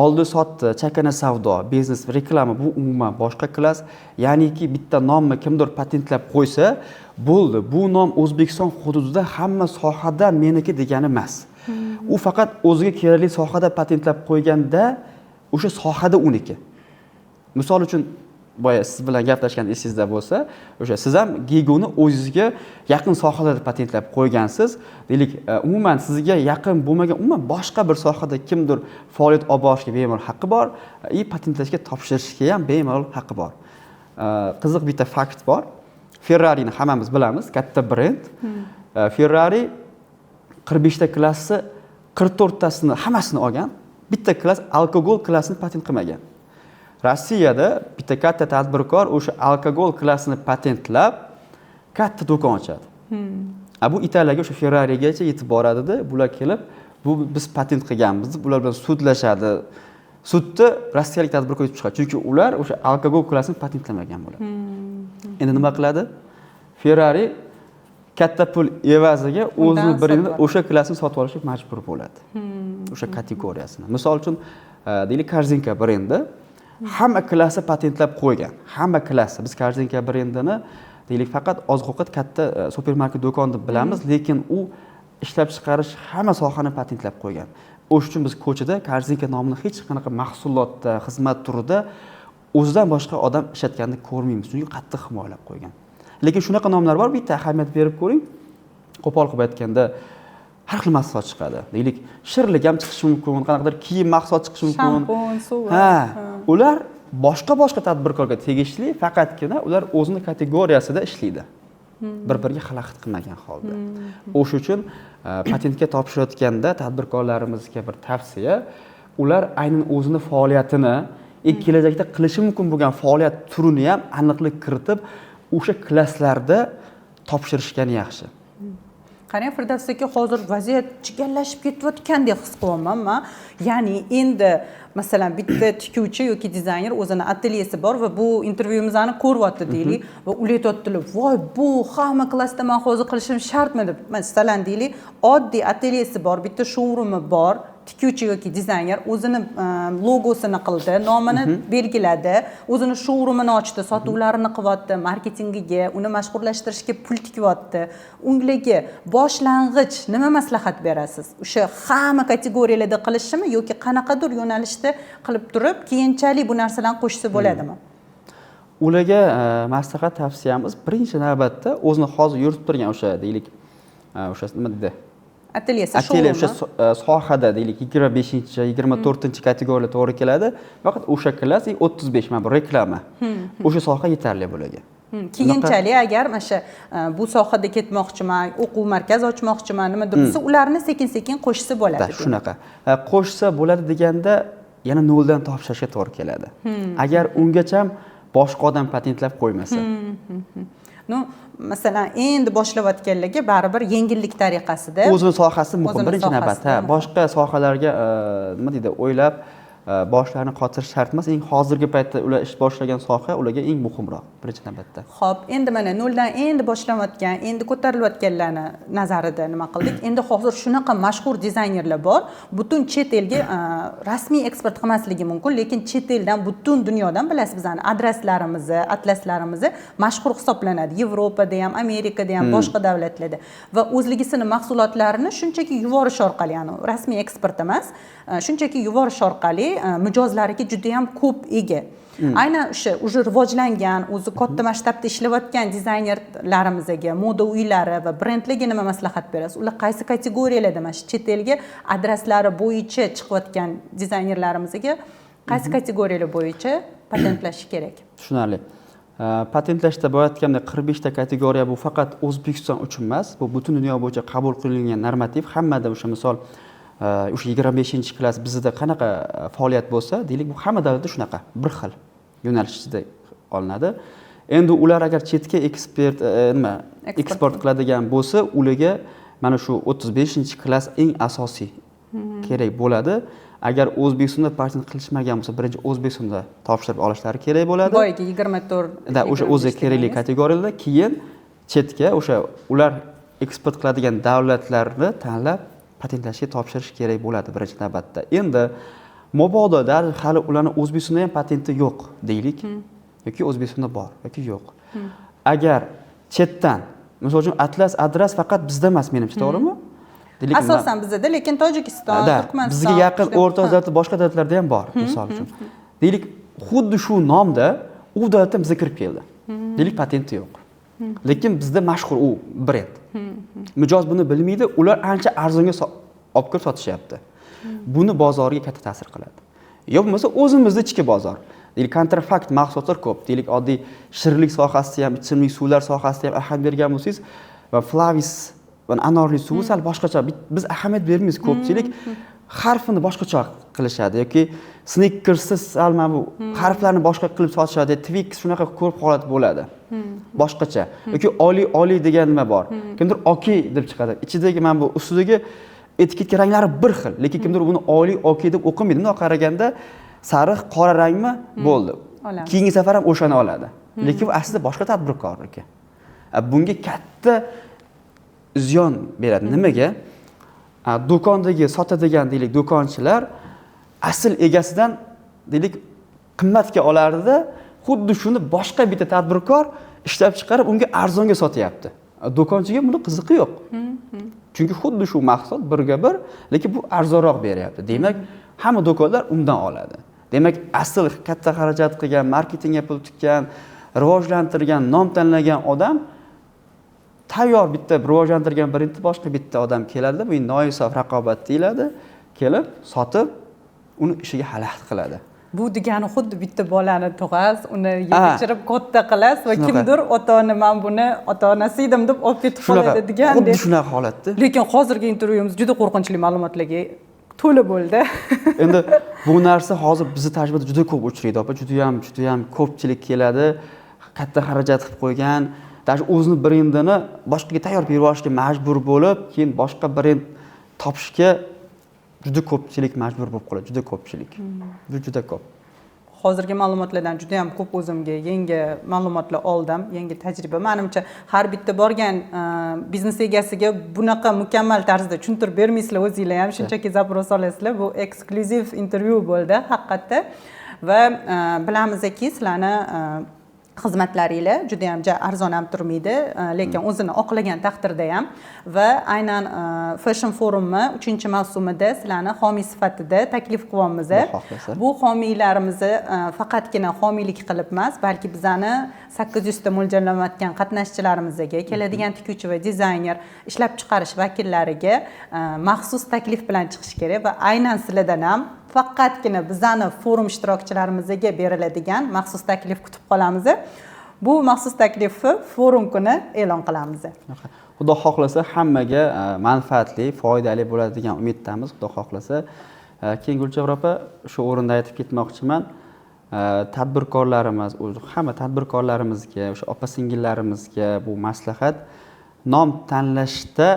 Oldi sotdi, chakana savdo, biznes, reklama, bu umuman boshqa klass. Ya'niki bitta nomni kimdir patentlab qo'ysa bo'ldi, bu nom O'zbekiston hududida hamma sohada meniki degani emas. U faqat o'ziga kerakli sohada patentlab qo'yganda o'sha sohada uniki. Misol uchun, boya siz bilan gaplashgan esingizda bo'lsa, o'sha siz ham Gigoni o'zingizga yaqin sohalarda patentlab qo'ygansiz. Deylik, umuman sizga yaqin bo'lmagan, umuman boshqa bir sohada kimdir faoliyat olib borishga bemalol haqqi bor, и patentlashga topshirishga ham bemalol haqqi bor. Qiziq bitta fakt bor. Ferrari'ni hammamiz bilamiz, katta brend. Ferrari 45 ta klassi 44 tasini hammasini olgan, bitta klass, alkogol klassini patent qilmagan. Rossiyada bitta katta tadbirkor o'sha alkogol klassini patentlab katta do'kon ochadi. A bu Italiyaga, o'sha Ferrarigacha yetib boradida, bular kelib, bu biz patent qilganmiz deb ular bilan sudlashadi. Sudda rossiyalik tadbirkor yutib chiqadi, chunki ular o'sha alkogol klassini patentlamagan bo'ladi. Endi nima qiladi Ferrari? Katta pul evaziga o'zini Undan brendini sotib o'sha klassini sotib olishga majbur bo'ladi, o'sha kategoriyasini. Misol uchun, deylik, Korzinka brendi hamma klassi patentlab qo'ygan, hamma klassi. Biz Korzinka brendini, deylik, faqat oziq ovqat katta supermarket do'kon deb bilamiz, lekin u ishlab chiqarish hamma sohani patentlab qo'ygan. O'sha uchun biz ko'chada Korzinka nomini hech qanaqa mahsulotda, xizmat turida o'zidan boshqa odam ishlatganini ko'rmaymiz, chunki qattiq himoyalab qo'ygan. Lekin shunaqa nomlar bor, bitta ahamiyat berib ko'ring, qo'pol qilib aytganda, har xil mahsulot chiqadi. Deylik, shirinlik ham chiqishi mumkin, qanaqadir kiyim mahsulot chiqishi mumkin. Shampun, suvi. Ha, ular boshqa boshqa tadbirkorga tegishli, faqatgina ular o'zini kategoriyasida ishlaydi, bir biriga xalaqit qilmagan holda. O'sha uchun patentga topshirayotganda tadbirkorlarimizga bir tavsiya: ular aynan o'zini faoliyatini, kelajakda qilishi mumkin bo'lgan faoliyat turini ham aniqlik kiritib, o'sha klasslarda topshirishgani yaxshi. Qarang, Firdavs aka, hozir vaziyat chigallashib ketayotgandek his qilyapman man. Ya'ni endi, masalan, bitta tikuvchi yoki dizayner, o'zini atelyesi bor va bu intervyumizni ko'ryapti, deylik, va ular aytyaptilar: "Voy, bu hamma klassda man hozir qilishim shartmi?" deb. Masalan, deylik, oddiy atelyesi bor, bitta showrumi bor tikuvchi yoki dizayner o'zini logosini qildi, nomini belgiladi, o'zini showrumini ochdi, sotuvlarini qilyapti, marketingiga, uni mashhurlashtirishga pul tikyapti. Unlarga boshlang'ich nima maslahat berasiz? O'sha hamma kategoriyalarda qilishimi yoki qanaqadir yo'nalishda qilib turib, keyinchalik bu narsalarni qo'shsa bo'ladimi? Ularga maslahat, tavsiyamiz: birinchi navbatda o'zini hozir yuritib turgan o'sha, deylik, o'sha nima deydi, Atelyesi, atelye, o'sha showrumi. Sohada, deylik, 25-, 24 kategoriyalar to'g'ri keladi, faqat o'sha klass и 35, mana bu reklama, o'sha soha yetarli bularga. Keyinchalik agar mana shu bu sohada ketmoqchiman, o'quv markaz ochmoqchiman, nimadir desa, ularni sekin sekin qo'shsa bo'ladi. Da, shunaqa. Qo'shsa bo'ladi deganda yana noldan topshirishga to'g'ri keladi, agar ungacha boshqa odam patentlab qo'ymasa. Ну, masalan, endi boshlayotganlarga baribir yengillik tariqasida O'zini sohasi muhim O'zini birinchi sohasida navbatda. Muhim. Boshqa sohalarga, nima deydi, o'ylab boshlarini qotirish shart emas. Eng hozirgi paytda ular ish boshlagan soha ularga eng muhimroq birinchi navbatda. Xo'p, endi mana noldan endi boshlanayotgan, endi ko'tarilayotganlarni nazarida nima qildik? Endi hozir shunaqa mashhur dizaynerlar bor, butun chet elga rasmiy eksport qilmasligi mumkin, lekin chet eldan, butun dunyodan, bilasiz, bizani adraslarimizni, atlaslarimizni mashhur hisoblanadi. Yevropada ham, Amerikada ham, boshqa davlatlarda va o'zligisini mahsulotlarini shunchaki yuborish orqali, ya'ni rasmiy eksport emas, shunchaki yuborish orqali mijozlariga juda ham ko'p ega. Aynan o'sha уже rivojlangan, o'zi katta masshtabda ishlayotgan dizaynerlarimizga, moda uylari va brendlarga nima maslahat berasiz? Ular qaysi kategoriyalarda, mana shu chet elga adreslari bo'yicha chiqayotgan dizaynerlarimizga qaysi kategoriyalar bo'yicha patentlashi kerak? Tushunarli. Patentlashda boya aytgandek, 45 ta kategoriya bu faqat O'zbekiston uchun emas, bu butun dunyo bo'yicha qabul qilingan normativ. Hammada o'sha, misol, o'sha 25-klass bizda qanaqa faoliyat bo'lsa, deylik, bu hamma davlatda shunaqa bir xil yo'nalish ichida olinadi. Endi ular agar chetga ekspert, nima, Eksport. Eksport qiladigan bo'lsa, ularga mana shu 35-klass eng asosiy kerak bo'ladi. Agar O'zbekistonda patent qilishmagan bo'lsa, birinchi O'zbekistonda topshirib olishlari kerak bo'ladi. Boyagi 24 Да, o'sha o'zi 25 kerakli deganingiz. Kategoriyalarda keyin. Chetga, o'sha ular eksport qiladigan davlatlarni tanlab patentlashga topshirish kerak bo'ladi birinchi navbatda. Endi mabodo hali ularni O'zbekistonda ham patenti yo'q deylik, yoki O'zbekistonda bor yoki yo'q. Agar chetdan, misol uchun, atlas, adras faqat bizda emas, menimcha, to'g'rimi? Deylik, Asosan bizada, lekin Tojikiston, Turkmaniston, bizga yaqin O'rta Osiyoda boshqa davlatlarda ham bor, misol uchun. Deylik, xuddi shu nomda u davlatdan bizga kirib keldi. Deylik, patenti yo'q. Lekin bizda mashhur u brend. Mijoz buni bilmaydi, ular ancha arzonga olib kirib sotishyapti. Buni bozorga katta ta'sir qiladi. Yo bo'lmasa o'zimizda ichki bozor. Deylik, kontrafakt mahsulotlar ko'p. Deylik, oddiy shirinlik sohasida ham, ichimlik suvlar sohasida ham ahamiyat bergan bo'lsangiz, va Flavis va anorli suvi sal boshqacha. Biz ahamiyat bermaymiz ko'pchilik. Harfini boshqacha qilishadi yoki Snickersni sal mana bu harflarni boshqa qilib sotishadi, Twix shunaqa ko'p holat bo'ladi. Boshqacha. Yoki Oli Oli degan nima bor. Kimdir Oki deb chiqadi. Ichidagi mana bu ustidagi etiketka ranglari bir xil, lekin kimdir buni Oli Oki deb o'qimaydi. Bundoq qaraganda sariq, qora rangmi bo'ldi. Keyingi safar ham o'shani oladi. Lekin bu aslida boshqa tadbirkorniki. Bunga katta ziyon beradi. Nimaga? Do'kondagi sotadigan, deylik, do'konchilar asl egasidan, deylik, qimmatga olardida, xuddi shuni boshqa bitta tadbirkor ishlab chiqarib, unga arzonga sotyapti. Do'konchiga buni qiziqi yo'q. Chunki xuddi shu mahsulot birga bir, lekin bu arzonroq beryapti. Demak, hamma do'konlar undan oladi. Demak, asl katta xarajat qilgan, marketingga pul tikkan, rivojlantirgan, nom tanlagan odam tayyor bitta rivojlantirgan brendni boshqa bitta odam keladi, bu noinsof raqobat deyiladi, kelib sotib, uni ishiga xalaqit qiladi. Bu degani xuddi bitta bolani tug'asiz, uni yetishtirib katta qilasiz va kimdir ota-ona man buni ota-onasi edim deb olib ketib qoladi degandek. Xuddi shunaqa holatda. Lekin hozirgi intervyumiz juda qo'rqinchli ma'lumotlarga to'la bo'ldi. Endi bu narsa hozir bizni tajribada juda ko'p uchraydi, opa, juda ham, juda ham ko'pchilik keladi, katta xarajat qilib qo'ygan, даже o'zini brendini boshqaga tayyor berib yuborishga majbur bo'lib, keyin boshqa brend topishga juda ko'pchilik majbur bo'lib qoladi, juda ko'pchilik. Bu juda ko'p. Hozirgi ma'lumotlardan juda ham ko'p o'zimga yangi ma'lumotlar oldim, yangi tajriba. Menimcha, har bitta borgan biznes egasiga bunaqa mukammal tarzda tushuntirib bermaysizlar o'zinglar ham, shunchaki запрос olasizlar. Bu eksklyuziv intervyu bo'ldi haqiqatda. Va bilamizki, sizlarni xizmatlaringlar juda ham arzon ham turmaydi, lekin o'zini oqlagan taqdirda ham va aynan Fashion Forumni 3-mavsumida sizlarni homiy sifatida taklif qilyapmiz. Bu homiylarimizni faqatgina homiylik qilib emas, balki bizani 800 ta mo'ljallanayotgan qatnashchilarimizga, keladigan tikuvchi va dizayner, ishlab chiqarish vakillariga maxsus taklif bilan chiqish kerak va aynan sizlardan ham faqatgina bizani forum ishtirokchilarimizga beriladigan maxsus taklif kutib qolamiz. Bu maxsus taklifni forum kuni e'lon qilamiz. Xudo xohlasa hammaga manfaatli, foydali bo'ladi degan umiddamiz, Xudo xohlasa. Keyin Gulchehra opa, shu o'rinda aytib ketmoqchiman. Tadbirkorlarimiz, o'zi hamma tadbirkorlarimizga, o'sha opa-singillarimizga bu maslahat, nom tanlashda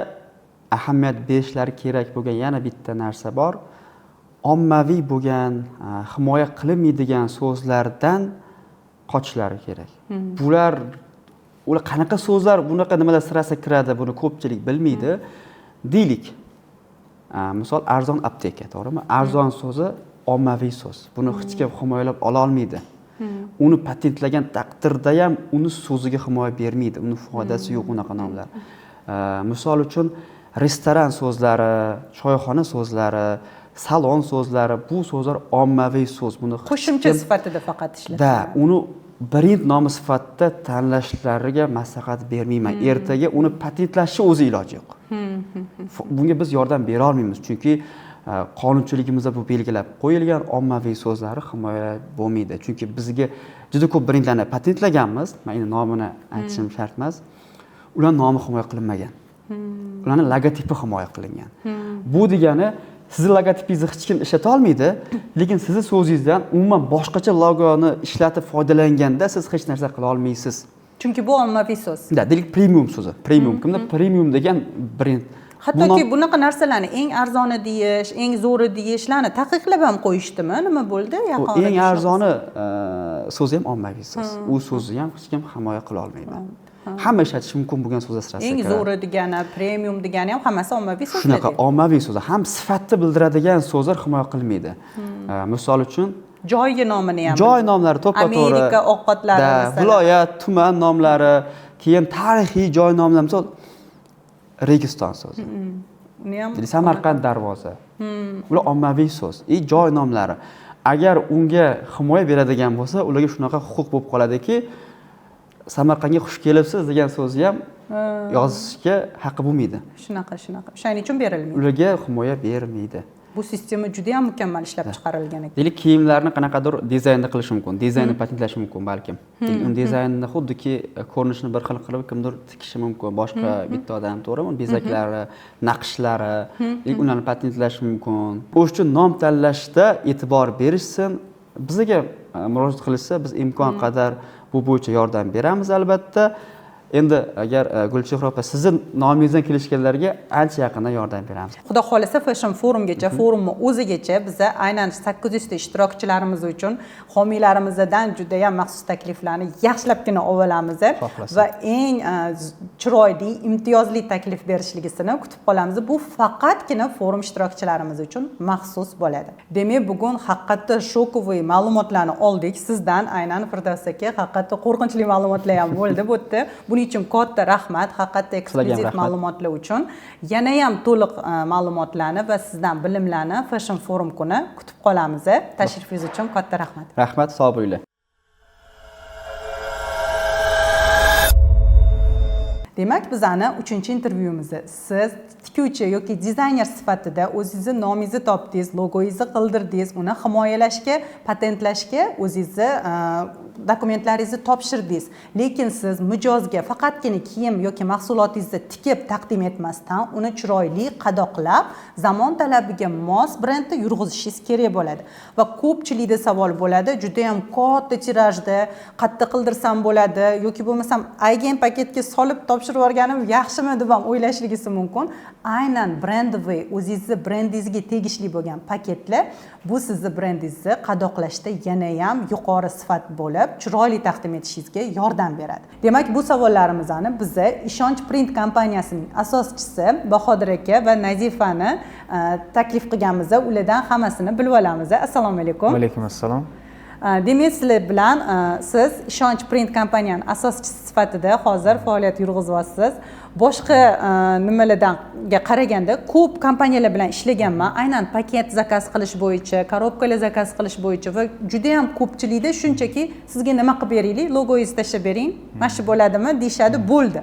ahamiyat berishlari kerak bo'lgan yana bitta narsa bor. Ommaviy bo'lgan, himoya qilinmaydigan so'zlardan qochishlari kerak. Bular, ular qanaqa so'zlar, bunaqa nimalar sirasi kiradi, buni ko'pchilik bilmaydi. Deylik, misol arzon apteka, to'g'rimi? Arzon so'zi ommaviy so'z. Buni hech kim himoyalab ola olmaydi. Uni patentlagan taqdirda ham uni so'ziga himoya bermaydi, uni foydasi yo'q unaqa nomlar. Misol uchun restoran so'zlari, choyxona so'zlari, salon so'zlari, bu so'zlar ommaviy so'z. Buni hech qo'shimcha kim sifatida faqat ishlatiladi. Da, uni brend nomi sifatida tanlashlariga maslahat bermayman. Ertaga uni patentlashni o'zi iloji yo'q. Bunga biz yordam bera olmaymiz, chunki qonunchiligimizda bu belgilab qo'yilgan, ommaviy so'zlari himoya bo'lmaydi. Chunki bizga juda ko'p brendlarni patentlaganmiz, men endi nomini aytishim shart emas. Ular nomi himoya qilinmagan. Ularning logotipi himoya qilingan. Bu degani sizni logotipingizni hech kim ishlata olmaydi, lekin sizni so'zingizdan umuman boshqacha logoni ishlatib foydalanganda siz hech narsa qila olmaysiz. Chunki bu ommaviy so'z. Da, deylik premium so'zi. Premium kimda? Premium degan brend. Hattoki bunaqa narsalarni eng arzoni deyish, eng zo'ri deyishlarni taqiqlab ham qo'yishdimi? Nima bo'ldi? Yaqin Eng orada arzoni so'zi ham ommaviy so'z. U so'zni ham hech kim himoya qila olmaydi. Hamma ishlatishi mumkin bo'lgan so'zlar sirasiga Eng kiradi. zo'ri degani, premium degani ham hammasi ommaviy so'zlar. Shunaqa ommaviy so'zlar, ham sifatni bildiradigan so'zlar himoya qilinmaydi. Misol uchun, Joyi nomini ham. Joy nomlari to'ppa-to'g'ri. Amerika ovqatlari masalan. Viloyat, tuman nomlari, keyin tarixiy joy nomlari, misol Registon so'zi. Uni ham Samarqand darvoza. Ular ommaviy so'z. Joy nomlari. Agar unga himoya beradigan bo'lsa, ularga shunaqa huquq bo'lib qoladiki, Samarqandga xush kelibsiz degan so'zni ham yozishga haqqi bo'lmaydi. Shunaqa, shunaqa. O'shaning uchun berilmaydi. Ularga himoya bermaydi. Bu sistema juda ham mukammal ishlab chiqarilgan ekan. Deylik, kiyimlarni qanaqadir dizaynda qilish mumkin, dizaynni patentlash mumkin balkim. Uni dizaynni xuddiki ko'rinishini bir xil qilib kimdir tikishi mumkin, boshqa bitta odam, to'g'rimi? Bezaklari, naqshlari, ularni patentlash mumkin. O'sha uchun nom tanlashda e'tibor berishsin, bizga murojaat qilishsa, biz imkon qadar bu bo'yicha yordam beramiz albatta. Endi agar Gulchehra opa sizni nomingizdan kelishganlarga ancha yaqindan yordam beramiz. Xudo xolasa Fashion Forumgacha, forumni o'zigacha biza aynan 800 ta ishtirokchilarimiz uchun homiylarimizdan juda ham maxsus takliflarni yaxshilabgina olib olamiz va eng chiroyli, imtiyozli taklif berishligisini kutib qolamiz. Bu faqatgina forum ishtirokchilarimiz uchun maxsus bo'ladi. Demak, bugun haqiqatda shokoviy ma'lumotlarni oldik sizdan, aynan Firdavs aka, haqiqatda qo'rqinchli ma'lumotlar ham bo'ldi bu yerda. Buning uchun katta rahmat, haqiqatda eksklyuziv ma'lumotlar uchun. Yana ham to'liq ma'lumotlarni va sizdan bilimlarni Fashion Forum kuni kutib qolamiz. Tashrifingiz uchun katta rahmat. Rahmat, sog' bo'linglar. Demak, bizani 3-intervyumizni siz tikuvchi yoki dizayner sifatida o'zingizni nomingizni topdingiz, logoyingizni qildirdingiz, uni himoyalashga, patentlashga o'zingizni dokumentlaringizni topshirdingiz. Lekin siz mijozga faqatgina kiyim yoki mahsulotingizni tikib taqdim etmasdan, uni chiroyli qadoqlab, zamon talabiga mos brendni yurg'izishingiz kerak bo'ladi. Va ko'pchilikda savol bo'ladi, juda ham katta tirajda qatta qildirsam bo'ladi yoki bo'lmasam aygen paketga solib topshirib yuborganim yaxshimi deb ham o'ylashligisi mumkin. Aynan brendoviy, o'zingizni brendingizga tegishli bo'lgan paketlar bu sizni brendingizni qadoqlashda yana ham yuqori sifat bo'lib, chiroyli taqdim etishingizga yordam beradi. Demak, bu savollarimizni biza Ishonch Print kompaniyasining asoschisi Bahodir aka va Nazifani taklif qilganmiz. Ulardan hammasini bilib olamiz. Assalomu alaykum. Va alaykum assalom. Demak, sizlar bilan siz Ishonch Print kompaniyaning asoschisi sifatida hozir faoliyat yurg'izyapsiz. Boshqa nimalarga qaraganda ko'p kompaniyalar bilan ishlaganman. Aynan paket zakaz qilish bo'yicha, korobkalar zakaz qilish bo'yicha va juda ham ko'pchilikda shunchaki sizga nima qilib beraylik, logoyingizni tashlab bering, mana shu bo'ladimi deyishadi, bo'ldi.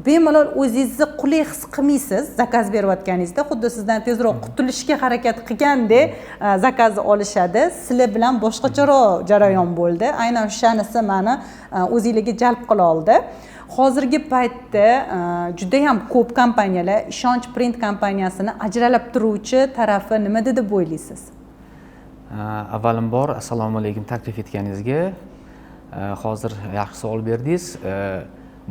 Bemalol o'zingizni qulay his qilmaysiz zakaz berayotganingizda, xuddi sizdan tezroq qutulishga harakat qilgandek zakazni olishadi. Sizlar bilan boshqacharoq jarayon bo'ldi. Aynan o'shanisi meni o'zingizga jalb qila oldi. Hozirgi paytda juda ham ko'p kompaniyalar Ishonch Print kompaniyasini ajralib turuvchi tarafi nimada deb o'ylaysiz? Avvalambor assalomu alaykum taklif etganingizga. Hozir yaxshi savol berdingiz.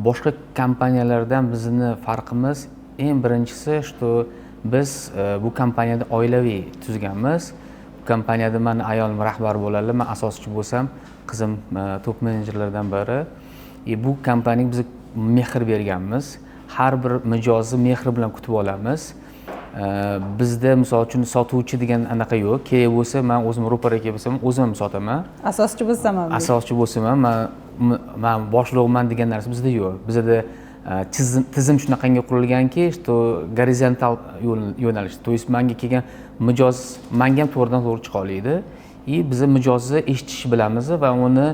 Boshqa kompaniyalardan bizni farqimiz eng birinchisi, что biz bu kompaniyada oilaviy tuzganmiz. Bu kompaniyada meni ayolim rahbar bo'ladilar, men asoschi bo'lsam, qizim top menejerlardan biri. Bu kompaniyaga biz mehr berganmiz. Har bir mijozni mehr bilan kutib olamiz. Bizda misol uchun sotuvchi degan anaqa yo'q. Kerak bo'lsa, men o'zim ro'para kelib bo'lsam, o'zim ham sotaman. Asoschi bo'lsam ham. Asoschi bo'lsam ham, men boshliqman degan narsa bizda yo'q. Bizda tizim shunaqangi qurilganki, что gorizontal yo'nalish. To есть menga kelgan mijoz menga ham to'g'ridan to'g'ri chiqa oladi. И biz mijozni eshitish bilamiz va uni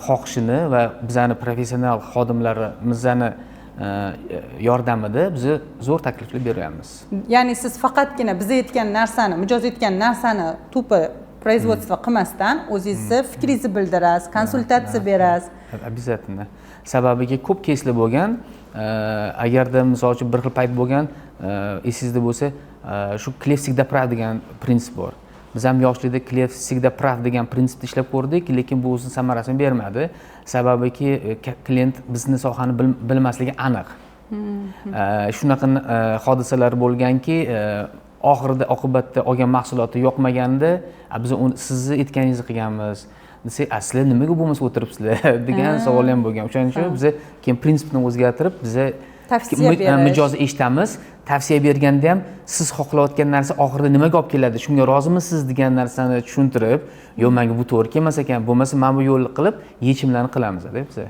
xohishini va bizani professional xodimlarimizni yordamida biz zo'r takliflar beryapmiz. Ya'ni siz faqatgina biz aytgan narsani, mijoz aytgan narsani tupi производство qilmasdan o'zingizni fikringizni bildirasiz, konsultatsiya berasiz. Обязательно. Sababiga ko'p keyslar bo'lgan. Agarda misol uchun bir xil payt bo'lgan, esingizda bo'lsa, shu клиент всегда прав degan prinsip bor. Biz ham yoshlikda клиент всегда прав degan prinsipni ishlab ko'rdik, lekin bu o'zini samarasini bermadi. Sababiki klient bizni sohani bilmasligi aniq. Shunaqa hodisalar bo'lganki, oxirida oqibatda olgan mahsuloti yoqmaganda, biz uni sizni aytganingizni qilganmiz, Desak, "Sizlar nimaga bo'lmasa o'tiribsizlar?" degan savol ham bo'lgan. O'shaning uchun biza keyin prinsipni o'zgartirib, biza Tavsiya berish. Mijozni eshitamiz. Tavsiya berganda ham siz xohlayotgan narsa oxirida nimaga olib keladi, shunga rozimisiz degan narsani tushuntirib, yo'q, manga bu to'g'ri kelmas ekan, bo'lmasa mana bu yo'lni qilib yechimlarni qilamiz biza. O'sha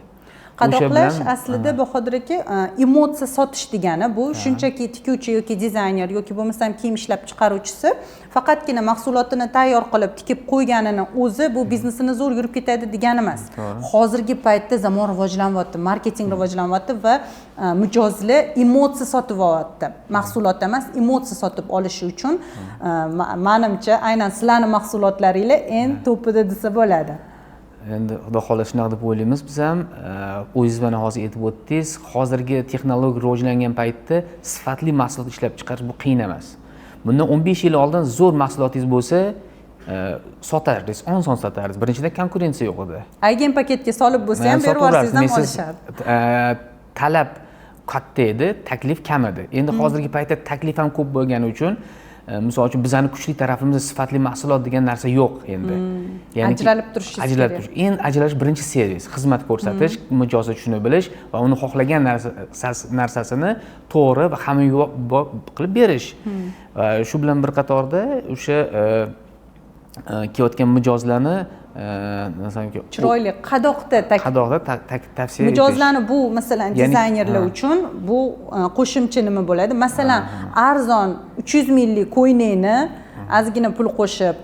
Qadoqlash aslida, Bahodir aka, emotsiya sotish degani. Bu shunchaki tikuvchi yoki dizayner yoki bo'lmasam kiyim ishlab chiqaruvchisi faqatgina mahsulotini tayyor qilib tikib qo'yganini o'zi bu biznesini zo'r yurib ketadi degani emas. Hozirgi paytda zamon rivojlanyapti, marketing rivojlanyapti va mijozlar emotsiya sotib olyapti, mahsulot emas, emotsiya sotib olishi uchun manimcha aynan sizlarni mahsulotlaringlar eng topida desa bo'ladi. Endi xudo xohlasa shunaqa deb o'ylaymiz biz ham. O'zingiz mana hozir aytib o'tdingiz, hozirgi texnologiya rivojlangan paytda sifatli mahsulot ishlab chiqarish bu qiyin emas. Bundan 15 yil oldin zo'r mahsulotingiz bo'lsa, sotardingiz, oson sotardingiz. Birinchidan, konkurensiya yo'q edi. Aygen paketga solib bo'lsa ham, berib yuborsangiz ham olishadi. Talab katta edi, taklif kam edi. Endi hozirgi paytda taklif ham ko'p bo'lgani uchun, misol uchun, bizani kuchli tarafimiz sifatli mahsulot degan narsa yo'q endi. Ya'niki Ajralib turishingiz ajralib kerak. turish. Endi ajralish birinchi servis, xizmat ko'rsatish, mijozni tushuna bilish va uni xohlagan narsasini to'g'ri va hamyonbop qilib berish. Va shu bilan bir qatorda o'sha kelayotgan mijozlarni masalan, Chiroyli qadoqda qadoqda tavsiya etish. Mijozlarni bu, masalan, Ya'ni dizaynerlar uchun bu qo'shimcha nima bo'ladi? Masalan, arzon 300 minglik ko'ylakni ozgina pul qo'shib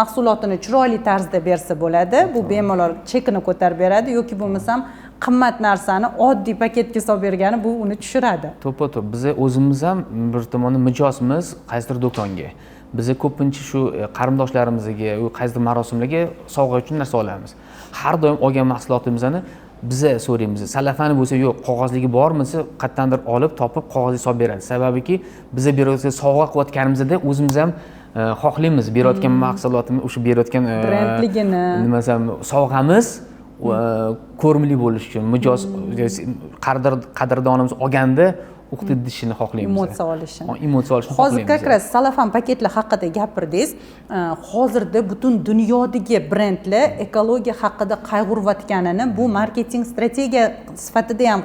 mahsulotini chiroyli tarzda bersa bo'ladi, bu bemalol chekini ko'tarib beradi yoki bo'lmasam qimmat narsani oddiy paketga solib bergani bu uni tushiradi. To'ppa to'p. Biza o'zimiz ham bir tomondan mijozmiz qaysidir do'konga. Biza ko'pincha shu qarindoshlarimizga, u qaysidir marosimlarga sovg'a uchun narsa olamiz. Har doim olgan mahsulotimizni biza so'raymiz. Salafani bo'lsa yo'q, qog'ozligi bormi desa, qayerdandir olib, topib qog'ozga solib beradi. Sababiki biza berayotgan, sovg'a qilayotganimizda o'zimiz ham xohlaymiz berayotgan mahsulotimiz, o'sha berayotgan Brendligini. nima desam, sovg'amiz ko'rimli bo'lishi uchun mijoz qadrdonimiz olganda uqdi deyishini xohlaymiz. Emotsiya olishini. Emotsiya olishini Hozir xohlaymiz. Как раз salafan paketlar haqida gapirdingiz. Hozirda butun dunyodagi brendlar ekologiya haqida qayg'urayotganini bu marketing strategiya sifatida ham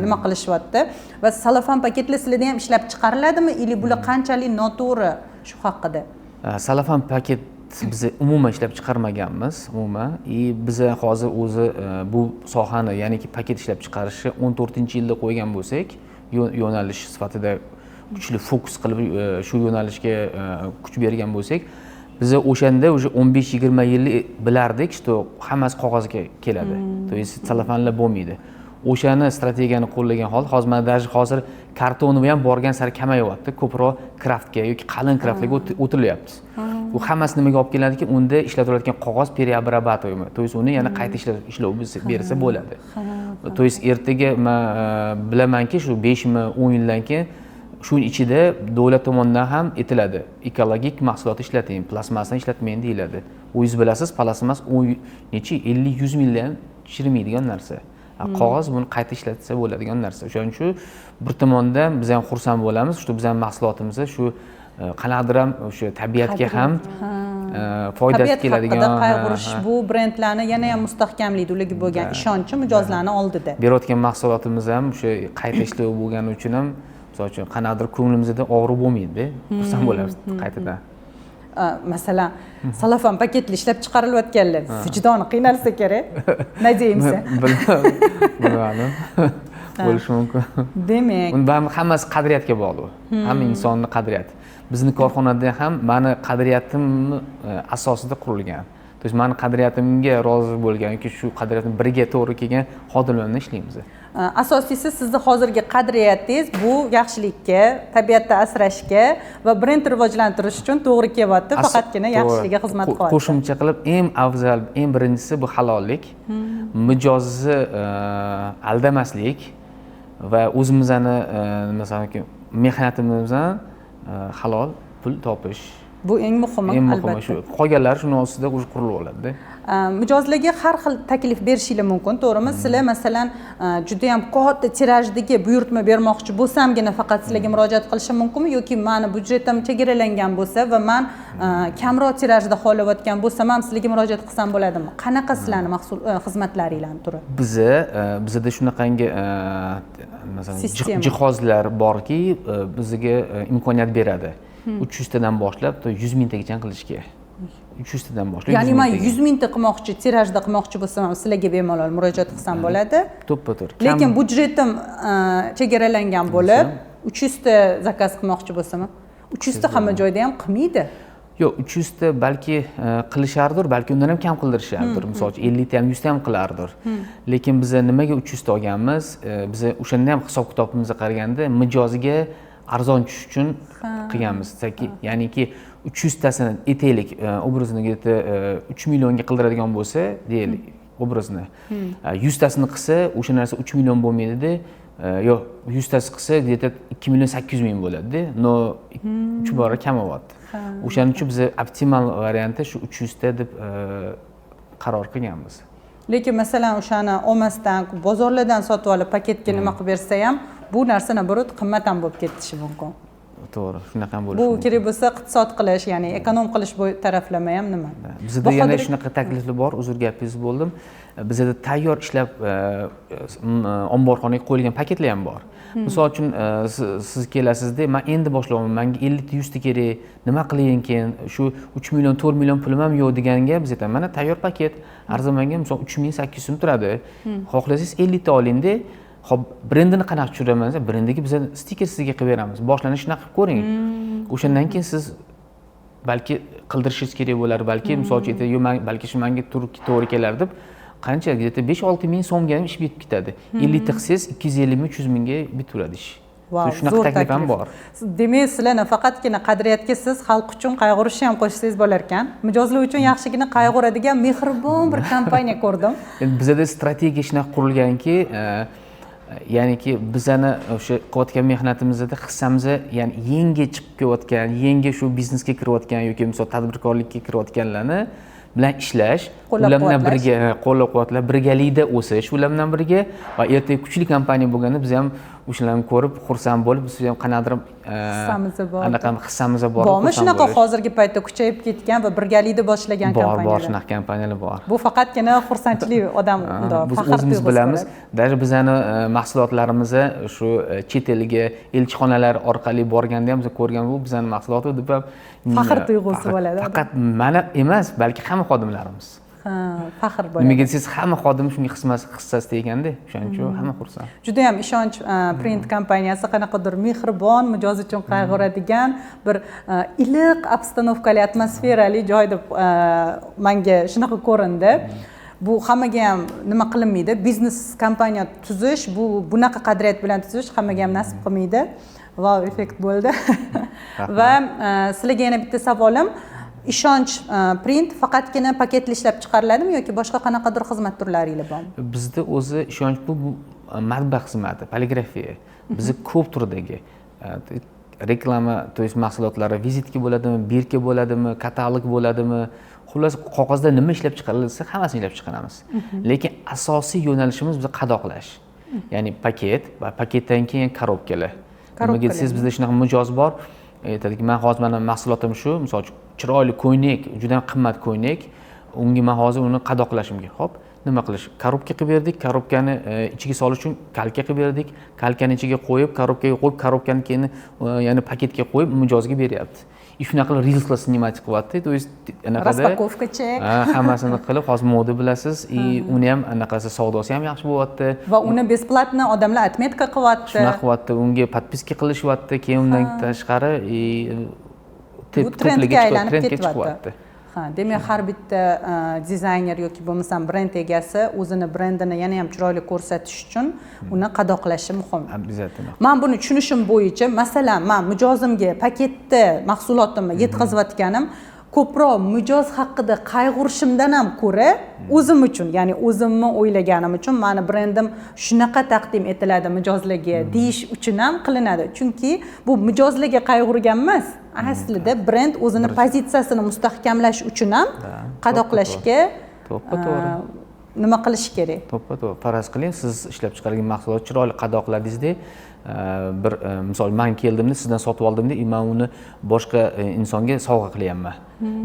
nima qilishyapti va salafan paketlar sizlarda ham ishlab chiqariladimi или bular qanchalik noto'g'ri, shu haqida? Salafan paket biz umuman ishlab chiqarmaganmiz umuman. И biza hozir o'zi bu sohani, ya'niki paket ishlab chiqarishni 14-yilda qo'ygan bo'lsak, yo'nalish sifatida kuchli fokus qilib, shu yo'nalishga kuch bergan bo'lsak, biza o'shanda уже 15-20 yil bilardik, что hammasi qog'ozga keladi, то есть salofanlar bo'lmaydi. O'shani strategiyani qo'llagan holda hozir mana даже hozir kartonoviy ham borgan sari kamayyapti, ko'proq kraftga yoki qalin kraftlarga o'tilyapti. Bu hammasi nimaga olib keladiki, unda ishlatilayotgan qog'oz переобрабатываемый, то есть uni yana qayta ishlov bersa bo'ladi. То есть ertaga man bilamanki, shu 5mi 10 yildan keyin shuning ichida davlat tomonidan ham aytiladi, ekologik mahsulot ishlating, plastmassani ishlatmang deyiladi. O'zingiz bilasiz, plastmas o'n necha 50-100 mingda ham chirimaydigan narsa. Qog'oz buni qayta ishlatsa bo'ladigan narsa. O'shaning uchun bir tomondan biz ham xursand bo'lamiz, что bizani mahsulotimiz shu qanaqadir ham o'sha tabiatga ham foydasi Tabiat keladigan. haqida qayg'urish ha. bu brendlarni yana ham mustahkamlaydi, ularga bo'lgan ishonchi mijozlarni oldida. Berayotgan mahsulotimiz ham o'sha qayta ishlov bo'lgani uchun ham, misol uchun, qanaqadir ko'nglimizda og'riq bo'lmaydida, xursand bo'lamiz qaytadan. Masalan, salafan paketli ishlab chiqarilayotganlar vijdoni qiynalsa kerak, надеемся. Bilmadim, bo'lishi mumkin. Demak, Uni baribir hammasi qadriyatga bog'liq, hamma insonni qadriyati. Bizni korxonada ham mani qadriyatim asosida qurilgan, то есть mani qadriyatimga rozi bo'lgan yoki shu qadriyatim birga to'g'ri kelgan xodimlar bilan ishlaymiz. Asosiysi sizni hozirgi qadriyatingiz bu yaxshilikka, tabiatni asrashga va brend rivojlantirish uchun to'g'ri kelyapti, faqatgina yaxshilikka xizmat qilyapti. Qo'shimcha qilib, eng afzal, eng birinchisi bu halollik, mijozni aldamaslik va o'zimizni nima desam, mehnatimiz bilan halol pul topish. Bu eng muhimi, Eng muhimi albatta. shu. Qolganlari shuni ostida уже qurilib oladi. Mijozlarga har xil taklif berishinglar mumkin, to'g'rimi? Sizlar, masalan, juda yam katta tirajdagi buyurtma bermoqchi bo'lsamgina faqat sizlarga murojaat qilishim mumkinmi yoki mani byudjetim chegaralangan bo'lsa va man kamroq tirajda xohlayotgan bo'lsam ham sizlarga murojaat qilsam bo'ladimi? Qanaqa sizlarni mahsul, xizmatlaringlarni turi? Bizada shunaqangi, masalan, Sistema. jihozlar borki, bizga imkoniyat beradi 300 tadan boshlab to 100 mingtagacha qilishga. 300 tadan boshlab Ya'ni 100 man mingtaga. 100 mingta qilmoqchi, tirajda qilmoqchi bo'lsam ham sizlarga bemalol murojaat qilsam bo'ladi. To'ppa to'g'ri. Lekin byudjetim chegaralangan bo'lib, 300 ta заказ qilmoqchi bo'lsam ham, 300 ta hamma joyda ham qilmaydi. Yo'q, 300 ta balki qilishardir, balki undan ham kam qildirishardir. Misol uchun, 50 ta ham, 100 ta ham qilardir. Lekin biza nimaga 300 ta olganmiz? Biza o'shanda ham hisob kitobimizga qaraganda mijoziga arzon tushish uchun qilganmiz. Ya'niki 300 tasini aytaylik, образно где-то 3 millionga qildiradigan bo'lsa, deylik, образно. 100 tasini qilsa, o'sha narsa 3 million bo'lmaydida, yo'q, 100 tasi qilsa где-то 2 million 800 ming bo'ladida, но 3 bora kamayyapti. O'shaning uchun biz optimal varianti shu 300 ta deb qaror qilganmiz. Lekin, masalan, o'shani olmasdan bozorlardan sotib olib, paketga nima qilib bersa ham, bu narsa наоборот qimmat ham bo'lib ketishi mumkin. To'g'ri, shunaqa ham bo'lishi Bu mumkin. kerak bo'lsa iqtisod qilish, ya'ni эконом qilish bu taraflama ham nima? Bizda yana Bahodir- shunaqa takliflar bor, uzr, gapingizni bo'ldim. Bizada tayyor ishlab omborxonaga qo'yilgan paketlar ham bor. Misol uchun, siz kelasizda, man endi boshlayapman, manga 50 ta, 100 ta kerak, nima qilayin keyin, shu 3 million, 4 million pulim ham yo'q deganga biz aytamiz, mana tayyor paket, arzimanga, misol, 3800 so'm turadi. Xohlasangiz 50 ta olingda. Ho'p, brendini qanaqa tushiraman desa, brendiga biz stiker sizga qilib beramiz. Boshlanishini qilib ko'ring. O'shandan keyin siz balki qildirishingiz kerak bo'lar, balki, misol uchun, aytadi, yo'q, man balki shu manga to'g'ri kelar deb, qancha, где-то 5-6 ming so'mga ham ish bitib ketadi. 50 ta qilsangiz, 250 ming, 300 mingga bitaveradi ish. Vau, Shunaqa zo'r taklif ham taklif. bor. Demak, sizlar nafaqatgina qadriyatga siz xalq uchun qayg'urishni ham qo'shsangiz bo'lar ekan. Mijozlar uchun yaxshigina qayg'uradigan mehribon bir kompaniya ko'rdim. Endi bizada strategiya shunaqa qurilganki, ya'niki bizani o'sha qilayotgan mehnatimizda hissamiz, ya'ni yangi chiqib kelayotgan, yangi shu biznesga kirayotgan yoki, misol, tadbirkorlikka kirayotganlarni bilan ishlash, ular bilan Qo'llab-quvvatlash. birga qo'llab quvvatlab, birgalikda o'sish ular bilan birga va ertaga kuchli kompaniya bo'lganda biz ham o'shalarni ko'rib xursand bo'lib, biz ham qanaqadir Hissamiz bor. anaqa hissamiz bor. Bormi xursand shunaqa bo'lish. hozirgi paytda kuchayib ketgan va birgalikda boshlagan Bor, bor, kompaniyalar? shunaqa kompaniyalar bor. Bu faqatgina xursandchilik odam bundoq Biz faxr o'zimiz tuyg'usi bilamiz, bo'ladi. даже bizani mahsulotlarimizni shu chet elga elchixonalar orqali borganda ham biz ko'rgan, bu bizani mahsulot deb ham Faxr tuyg'usi faxr. bo'ladi. Faqat mana emas, balki hamma xodimlarimiz. Ha, faxr bo'ladi. Nimaga desangiz, hamma xodim shunga hissasi teganda, o'shaning uchun hamma xursand. Judayam Ishonch Print kompaniyasi qanaqadir mehribon, mijoz uchun qayg'uradigan bir iliq обстановка li, atmosferali joy deb manga shunaqa ko'rindi. Bu hammaga ham nima qilinmaydi, biznes kompaniya tuzish, bu bunaqa qadriyat bilan tuzish hammaga ham nasib qilmaydi. Vau effekt bo'ldi. Va sizlarga yana bitta savolim: Ishonch Print faqatgina paketli ishlab chiqariladimi yoki boshqa qanaqadir xizmat turlaringlar bormi? Bizda o'zi Ishonch bu matbaa xizmati, poligrafiya. Bizni ko'p turdagi reklama, то есть mahsulotlari, визитка bo'ladimi, бирка bo'ladimi, katalog bo'ladimi, xullas, qog'ozda nima ishlab chiqarilsa, hammasini ishlab chiqaramiz. Lekin asosiy yo'nalishimiz biz qadoqlash, ya'ni paket va paketdan keyin коробка lar. Nimaga desangiz, bizda shunaqa mijoz bor, aytadiki, man hozir mana mahsulotim shu, misol uchun, chiroyli ko'ynak, juda ham qimmat ko'ynak, unga man hozir uni qadoqlashim kerak. Ho'p, nima qilish? Коробка qilib berdik, коробка ni ichiga solish uchun kalka qilib berdik, kalkani ichiga qo'yib, коробка ga qo'yib, коробка ni keyin yana paketga qo'yib, mijozga beryapti. И shunaqa qilib reelslar снимать qilyapti, то есть anaqada Распаковка chek. Ha, hammasini qilib, hozir moda, bilasiz, и uni ham anaqasi, savdosi ham yaxshi bo'lyapti. Va uni бесплатно odamlar отметка qilyapti. Shunaqa qilyapti, unga подписка qilishyapti, keyin undan tashqari и Bu trendga aylanib trendga ketyapti. Chiqyapti. Ha, demak, har bitta dizayner yoki bo'lmasam brend egasi o'zini brendini yana ham chiroyli ko'rsatish uchun uni qadoqlashi muhim. Обязательно. Man buni tushunishim bo'yicha, masalan, man mijozimga paketda mahsulotimni yetkazayotganim Ko'proq mijoz haqida qayg'urishimdan ham ko'ra o'zim uchun, ya'ni o'zimni o'ylaganim uchun mani brendim shunaqa taqdim etiladi mijozlarga deyish uchun ham qilinadi. Chunki bu mijozlarga qayg'urgan emas, aslida brend o'zini pozitsiyasini mustahkamlash uchun ham qadoqlashga To'ppa to'g'ri. nima qilish kerak. To'ppa to'g'ri. Faraz qiling, siz ishlab chiqargan mahsulot chiroyli qadoqladingizda, bir misol, man keldimda, sizdan sotib oldimda и man uni boshqa insonga sovg'a qilyapman.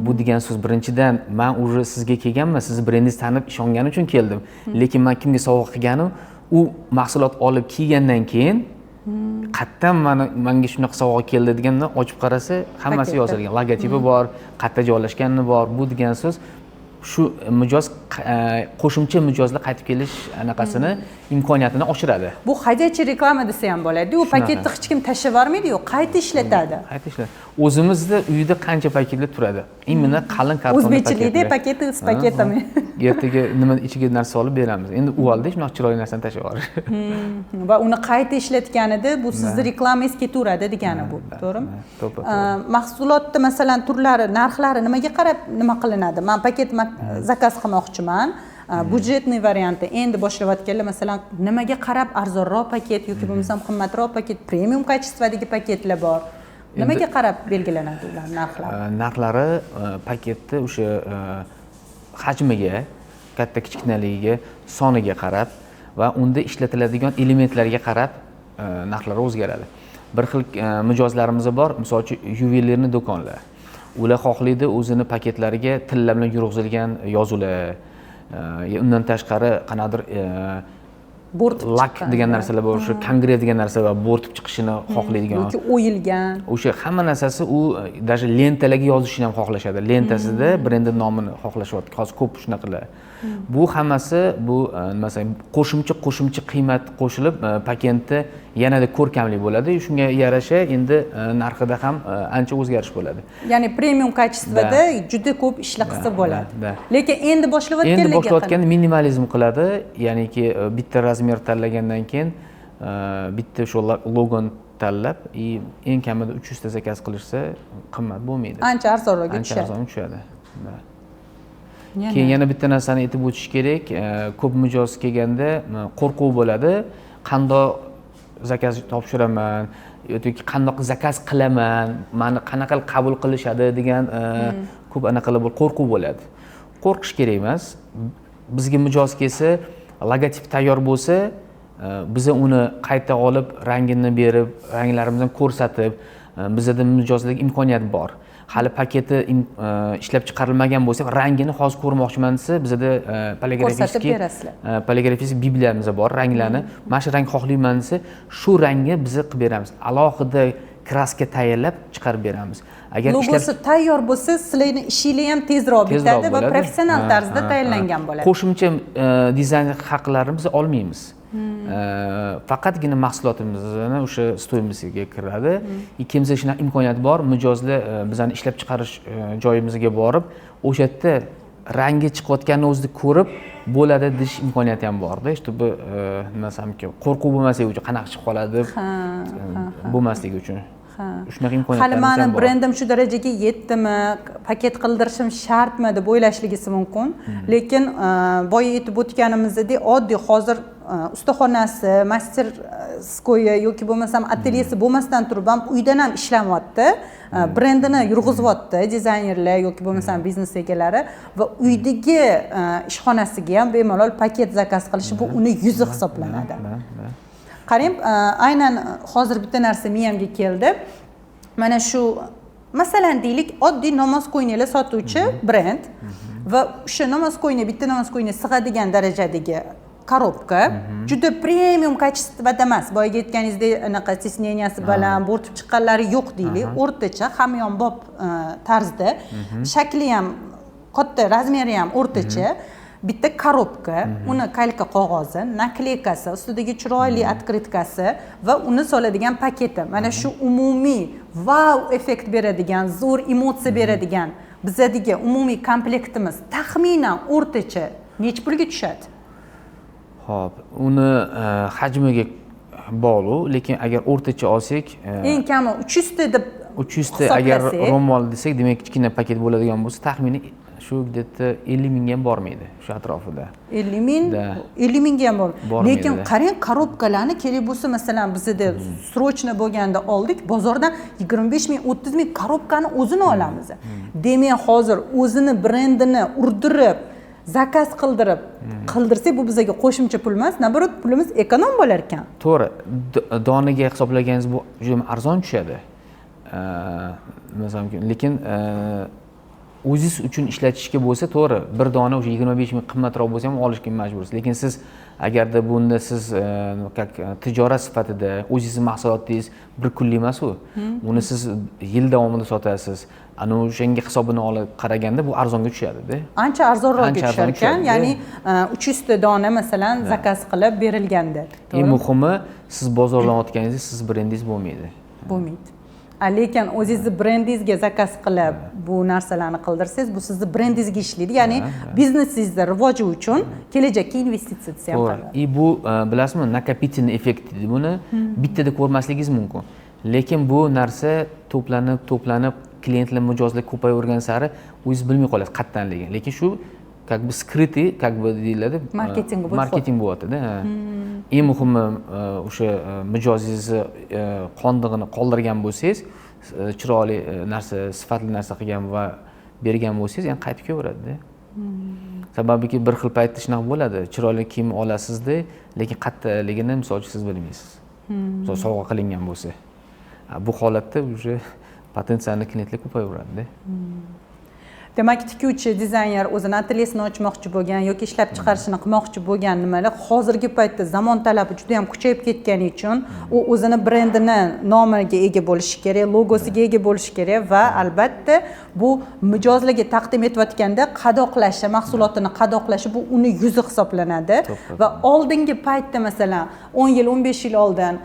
Bu degan so'z, birinchidan, man уже sizga kelganman, sizni brendingizni tanib, ishonganim uchun keldim. Lekin man kimga sovg'a qilganim, u mahsulot olib kiygandan keyin qayerdan mana manga shunaqa sovg'a keldi deganda, ochib qarasa, hammasi Paketda. yozilgan, logotipi bor, qayerda joylashgani bor. Bu degan so'z, shu mijoz qo'shimcha mijozlar qaytib kelish anaqasini, imkoniyatini oshiradi. Bu ходячий reklama desa ham bo'ladi. U paketni hech kim tashlab yubormaydi-yu, qayta ishlatadi. Qayta ishlatadi. O'zimizda uyda qancha paketlar turadi, именно qalin kartonli O'zbekchilikda paketlar. Paketi с пакетами. Ertaga nima ichiga narsa olib beramiz, endi uvalda shunaqa chiroyli narsani tashlab yuborish. Va uni qayta ishlatganida bu sizni reklamangiz ketaveradi degani bu, to'g'rimi? To'ppa to'g'ri. Mahsulotni, masalan, turlari, narxlari nimaga qarab nima qilinadi? Man paket zakaz qilmoqchiman, бюджетный varianti. Endi boshlayotganlar, masalan, nimaga qarab arzonroq paket yoki bo'lmasam qimmatroq paket, premium качество dagi paketlar bor, nimaga qarab belgilanadi ular narxlari? Narxlari paketni o'sha hajmiga, katta kichkinaligiga, soniga qarab va unda ishlatiladigan elementlarga qarab narxlari o'zgaradi. Bir xil mijozlarimiz bor, misol uchun, ювелирный do'konlar. Ular xohlaydi o'zini paketlariga tilla bilan yurg'izilgan yozuvlar, undan tashqari qanaqadir bo'rtib lak chiqqan, degan narsalar bor, o'sha kongre degan narsalar bor, bo'rtib chiqishini xohlaydigan. Yoki o'yilgan. O'sha hamma narsasi, u даже lentalarga yozishini ham xohlashadi, lentasida brendi nomini xohlashyapti hozir ko'p shunaqalar. Bu hammasi, bu nima desam, qo'shimcha qiymat qo'shilib, paketni yanada ko'rkamli bo'ladi. Shunga yarasha endi narxida ham ancha o'zgarish bo'ladi. Ya'ni premium качество da juda ko'p ishlar qilsa bo'ladi. Да. Lekin endi boshlayotganlarga Endi boshlayotganda minimalizm qiladi, ya'niki bitta razmer tanlagandan keyin bitta shu logoni tanlab и eng kamida 300 ta zakaz qilishsa, qimmat bo'lmaydi. Ancha arzonroqga Ancha tushadi. Arzon tushadi. Да. Keyin yana bitta narsani aytib o'tish kerak. Ko'p mijoz kelganda qo'rquv bo'ladi, qandoq zakaz topshiraman yoki qandoq zakaz qilaman, mani qanaqa qilib qabul qilishadi degan ko'p anaqalar, qo'rquv bo'ladi. Qo'rqish kerak emas. Bizga mijoz kelsa, logotip tayyor bo'lsa, biza uni qayta olib, rangini berib, ranglarimizni ko'rsatib, bizada mijozlarga imkoniyat bor. Hali paketi ishlab chiqarilmagan bo'lsa, rangini hozir ko'rmoqchiman desa, bizada Ko'rsatib полиграфический berasizlar. Полиграфический bibliyamiz bor ranglarni. Mana shu rang xohlayman desa, shu rangni biza qilib beramiz, alohida краска tayyorlab chiqarib beramiz. Agar ishlab Logosi tayyor bo'lsa, sizlarni ishinglar ham tezroq tezroq bitadi va bo'ladi. Professional tarzda tayyorlangan bo'ladi. Qo'shimcha dizayn haqlarini biz olmaymiz. Faqatgina mahsulotimizni o'sha стоимость iga kiradi. Ikkinchisi, shunaqa imkoniyat bor, mijozlar bizani ishlab chiqarish joyimizga borib, o'sha yerda rangi chiqayotganini o'zida ko'rib bo'ladi deyish imkoniyati ham borda, чтобы nima desamki, qo'rquv bo'lmasligi uchun, qanaqa chiqib qoladi deb bo'lmasligi uchun shunaqa Hali imkoniyatlarimiz mani ham bor. Brendim shu darajaga yetdimi, paket qildirishim shartmi deb o'ylashligisi mumkin. Lekin boya aytib o'tganimizdek, oddiy hozir ustaxonasi, мастерской i yoki bo'lmasam atelyesi bo'lmasdan turib ham uydan ham ishlanyapti, brendini yurg'izyapti dizaynerlar yoki bo'lmasam biznes egalari va uydagi ishxonasiga ham bemalol paket zakaz qilishi, bu uni yuzi hisoblanadi. Да, да. Qarang, aynan hozir bitta narsa miyamga keldi. Mana shu, masalan, deylik, oddiy namoz ko'ylaklar sotuvchi brend va o'sha namoz ko'ylak, bitta namoz ko'ylak sig'adigan darajadagi коробка, juda premium качество da emas, boyagi aytganingizdek, anaqa тиснения si baland, bo'rtib chiqqanlari yo'q deylik, o'rtacha hamyonbop tarzda, shakli ham katta, razmeri ham o'rtacha bitta коробка, uni калька qog'ozi, наклейка si, ustidagi chiroyli открытка si va uni soladigan paketi, mana shu umumiy vau effekt beradigan, zo'r emotsiya beradigan bizadagi umumiy komplektimiz taxminan o'rtacha nechi pulga tushadi? Ho'p, uni hajmiga bog'liq, lekin agar o'rtacha olsak Eng kami 300 ta deb 300 ta agar ro'mol desak, demak kichkina paket bo'ladigan bo'lsa, taxminan shu где-то 50 mingga ham bormaydi, shu atrofida. 50 ming, 50 mingga ham bormaydi. Lekin qarang, korobkalarni kerak bo'lsa, masalan, bizda срочно bo'lganda oldik, bozordan 25 ming, 30 ming korobkani o'zini olamiz. Demak, hozir o'zini brendini urdirib, zakaz qildirib, qildirsak, bu bizga qo'shimcha pul emas, наоборот, pulimiz эконом bo'lar ekan. To'g'ri, doniga hisoblaganingiz bu juda arzon tushadi. Masalan, lekin o'zingiz uchun ishlatishga bo'lsa, to'g'ri, bir dona o'sha 25 ming qimmatroq bo'lsa ham olishga majbursiz. Lekin siz agarda bunda siz как tijorat sifatida o'zingizni mahsulotingiz bir kunlik emas u. Uni siz yil davomida sotasiz. Ana o'shanga hisobini olib qaraganda bu arzonga tushadi-da. Ancha arzonroqga tushar ekan, ya'ni 300 ta dona masalan zakaz qilib berilganda. Eng muhimi, siz bozordan otganingizda siz brendingiz bo'lmaydi. Bo'lmaydi. Lekin o'zingizni brendingizga zakaz qilib bu narsalarni qildirsangiz, bu sizni brendingizga ishlaydi. Ya'ni biznesingizni rivoji uchun kelajakka investitsiya desa ham bo'ladi. И bu bilasizmi, накопительный effekt deydi buni. Bittada ko'rmasligingiz mumkin. Lekin bu narsa to'planib, to'planib klientlar, mijozlar ko'payavergan sari o'zingiz bilmay qolasiz qayerdanligini. Lekin shu как бы скрытый, как бы deyiladi, marketing bo'lib marketing bo'lyapti-da. Eng muhimi, o'sha mijozingizni qondig'ini qoldirgan bo'lsangiz, chiroyli narsa, sifatli narsa qilgan va bergan bo'lsangiz, yana qaytib kelaveradida. Sababiki bir xil paytda shunaqa bo'ladi, chiroyli kiyim olasizda, lekin qayerdaligini misol uchun siz bilmaysiz. Misol sovg'a qilingan bo'lsa. Bu holatda уже potensialni klientlar ko'payaveradida. Demak, tikuvchi dizayner o'zini atelyesini ochmoqchi bo'lgan yoki ishlab chiqarishini qilmoqchi bo'lgan nimalar hozirgi paytda zamon talabi juda ham kuchayib ketgani uchun u o'zini brendini nomiga ega bo'lishi kerak, logosiga ega bo'lishi kerak va albatta bu mijozlarga taqdim etayotganda qadoqlashi, mahsulotini qadoqlashi bu uni yuzi hisoblanadi. Va oldingi paytda masalan 10 yil, 15 yil oldin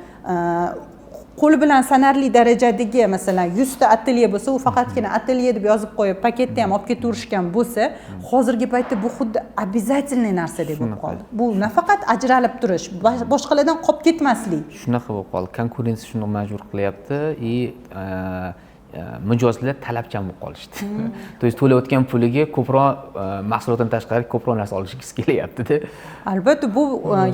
qo'l bilan sanarli darajadagi masalan 100 ta atelye bo'lsa, u faqatgina atelye deb yozib qo'yib paketda ham olib ketaverishgan bo'lsa, hozirgi paytda bu xuddi обязательный narsadek bo'lib qoldi. Bu nafaqat ajralib turish, boshqalardan qolib ketmaslik. Shunaqa bo'lib qoldi. Konkurensiya shuni majbur qilyapti и mijozlar talabchan bo'lib qolishdi. То есть to'layotgan puliga ko'proq mahsulotdan tashqari ko'proq narsa olishgisi kelyapti-da. Albatta bu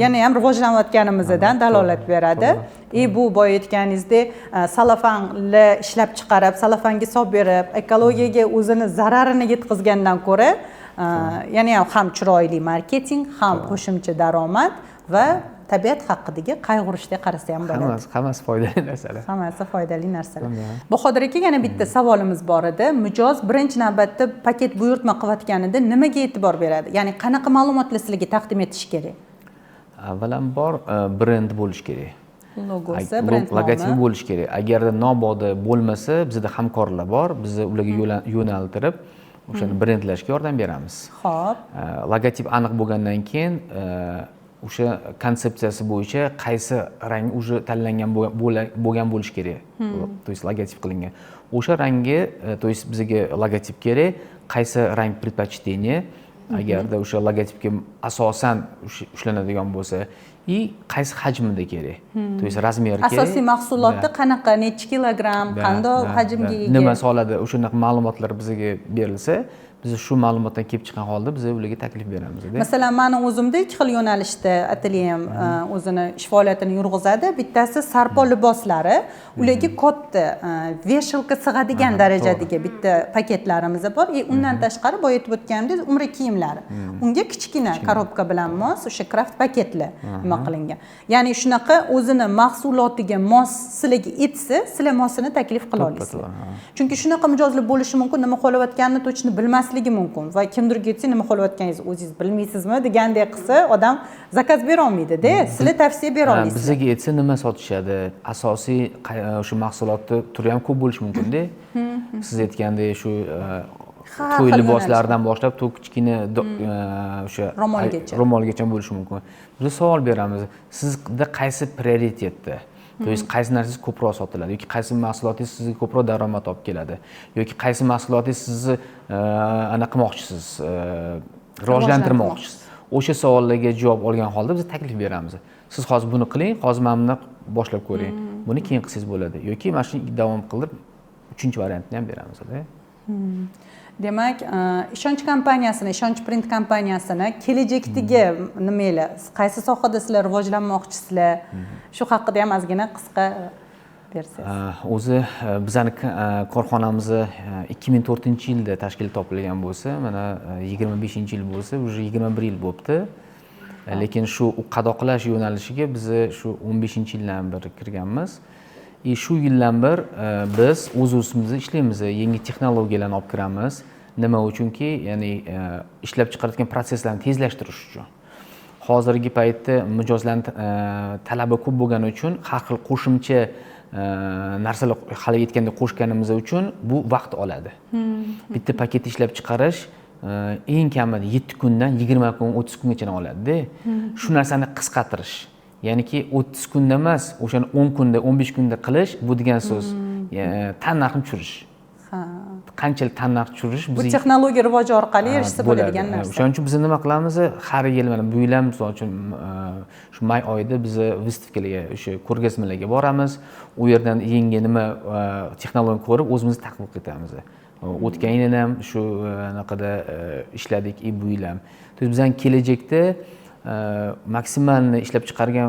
yana ham rivojlanayotganimizdan dalolat beradi. И bu boya aytganingizdek, salofanli ishlab chiqarib, salofanga solib berib, ekologiyaga o'zini zararini yetkazgandan ko'ra, yana ham chiroyli marketing, ham qo'shimcha daromad va tabiat haqidagi qayg'urishga qarasa ham bo'ladi. Hammasi foydali narsalar. Hammasi foydali narsalar. Bahodir aka, yana bitta savolimiz bor edi. Mijoz birinchi navbatda paket buyurtma qilayotganida nimaga e'tibor beradi? Ya'ni qanaqa ma'lumotlar sizlarga taqdim etish kerak? Avvalambor brend bo'lishi kerak. Logosi, brend nomi. Logotipi bo'lishi kerak. Agarda mabodo bo'lmasa, bizda hamkorlar bor, biz ularga yo'naltirib o'shani brendlashga yordam beramiz. Xo'p. Logotip aniq bo'lgandan keyin o'sha konsepsiyasi bo'yicha qaysi rang уже tanlangan bo'lgan bo'lishi kerak. То есть logotip qilingan. O'sha rangga, то есть bizga logotip kerak, qaysi rang предпочтение, agarda o'sha logotipga asosan ushlanadigan bo'lsa, и qaysi hajmida kerak. То есть razmeri kerak. Asosiy mahsulotni qanaqa, necha kilogramm, qanday hajmga ega? Nima soladi, o'shanaqa ma'lumotlar bizga berilsa, biz shu ma'lumotdan kelib chiqqan holda biz ularga taklif beramiz. Masalan, meni o'zimda ikki xil yo'nalishda atelyem o'zini ish faoliyatini yurg'izadi. Bittasi sarpo liboslari, ularga katta вешалка sig'adigan darajadagi bitta paketlarimiz bor. Undan tashqari boya aytib o'tganimdek umra kiyimlari. Unga kichkina korobka bilan mos o'sha kraft paketlar nima qilingan. Ya'ni shunaqa o'zini mahsulotiga mos sizlarga etsa, sizlar mosini taklif qila olasizlar. Chunki shunaqa mijozlar bo'lishi mumkin, nima xohlayotganini to'chni bilmasligi mumkin va kimdirga aytsa nima xohlayotganingizni o'zingiz bilmaysizmi degandek qilsa, odam zakaz bera olmaydi-da. Sizlar tavsiya bera olasizlar. Bizga aytsa nima sotishadi, asosiy o'sha mahsulotni turi ham ko'p bo'lishi mumkin-da. Siz aytgandek shu to'y liboslaridan boshlab to kichkina o'sha ro'molgacha bo'lishi mumkin. Biz savol beramiz, sizda qaysi prioritetda? То есть qaysi narsangiz ko'proq sotiladi yoki qaysi mahsulotingiz sizga ko'proq daromad olib keladi yoki qaysi mahsulotingiz sizni ana qilmoqchisiz, rivojlantirmoqchisiz. O'sha savollarga javob olgan holda biz taklif beramiz. Siz hozir buni qiling, hozir mana buni boshlab ko'ring. Buni keyin qilsangiz bo'ladi yoki mana shuni davom qilib Uchinchi variantini ham beramiz. Demak, Ishonch kompaniyasini, Ishonch Print kompaniyasini kelajakdagi nimalar, qaysi sohada sizlar rivojlanmoqchisizlar? Shu haqida ham ozgina qisqa bersangiz. O'zi bizani korxonamiz 2004-yilda tashkil topilgan bo'lsa, mana 25-yil bo'lsa, уже 21 yil bo'libdi. Lekin shu qadoqlash yo'nalishiga biz shu 15-yildan beri kirganmiz. Shu yildan bir biz o'z ustimizda ishlaymiz, yangi texnologiyalarni olib kiramiz. Nima uchunki, ya'ni ishlab chiqarayotgan protsesslarni tezlashtirish uchun. Hozirgi paytda mijozlarning talabi ko'p bo'lgani uchun har xil qo'shimcha narsalar hali aytganda qo'shganimiz uchun bu vaqt oladi. Bitta paket ishlab chiqarish eng kamida 7 kundan 20 kun, 30 kungacha oladi-da. Shu narsani qisqartirish. Ya'niki 30 kunda emas, o'shani 10 kunda, 15 kunda qilish, bu degan so'z tan narxini tushirish. Qanchalik tan narx tushirish bu texnologiya rivoji orqali erishsa bo'ladigan narsa. O'shaning uchun biz nima qilamiz? Har yil mana bu yil ham misol uchun shu may oyida biz выставкаlarga, o'sha ko'rgazmalarga boramiz. U yerdan yangi nima texnologiya ko'rib o'zimiz tatbiq etamiz. O'tgan yil ham shu anaqada ishladik, bu yil ham. To есть bizning kelajakda maksimalni ishlab chiqargan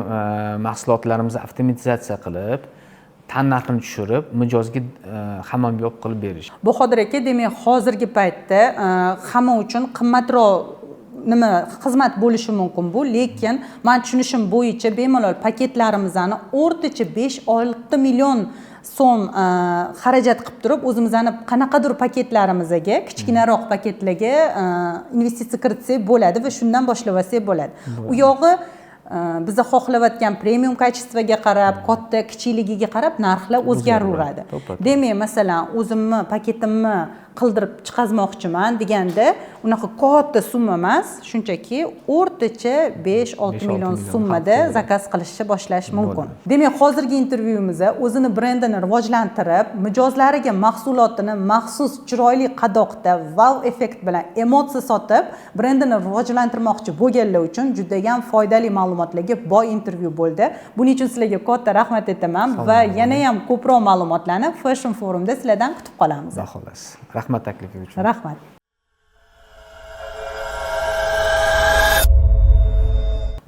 mahsulotlarimizni avtomatizatsiya qilib, tan narxini tushirib, mijozga hammayoq qilib berish. Bahodir aka, demak, hozirgi paytda hamma uchun qimmatroq nima xizmat bo'lishi mumkin bu, lekin men tushunishim bo'yicha bemalol paketlarimizni o'rtacha 5-6 million so'm xarajat qilib turib, o'zimizni qanaqadir paketlarimizga, kichkinaroq paketlarga investitsiya kiritsak bo'ladi va shundan boshlab olsak bo'ladi. U yog'i biza xohlayotgan premium kачествоga qarab, katta kichikligiga qarab narxlar o'zgaraveradi. Demak, masalan, o'zimni paketimni qildirib chiqazmoqchiman deganda unaqa katta summa emas, shunchaki o'rtacha 5-6 million summada zakaz qilishni boshlash mumkin. Demak, hozirgi intervyumizda o'zini brendini rivojlantirib, mijozlariga mahsulotini maxsus chiroyli qadoqda wow effekt bilan emotsiya sotib, brendini rivojlantirmoqchi bo'lganlar uchun juda ham foydali ma'lumotlarga boy intervyu bo'ldi. Buning uchun sizlarga katta rahmat aytaman va yana ham ko'proq ma'lumotlarni Fashion Forumda sizlardan kutib qolamiz. Xudo xohlasa. Rahmat taklifi uchun. Rahmat.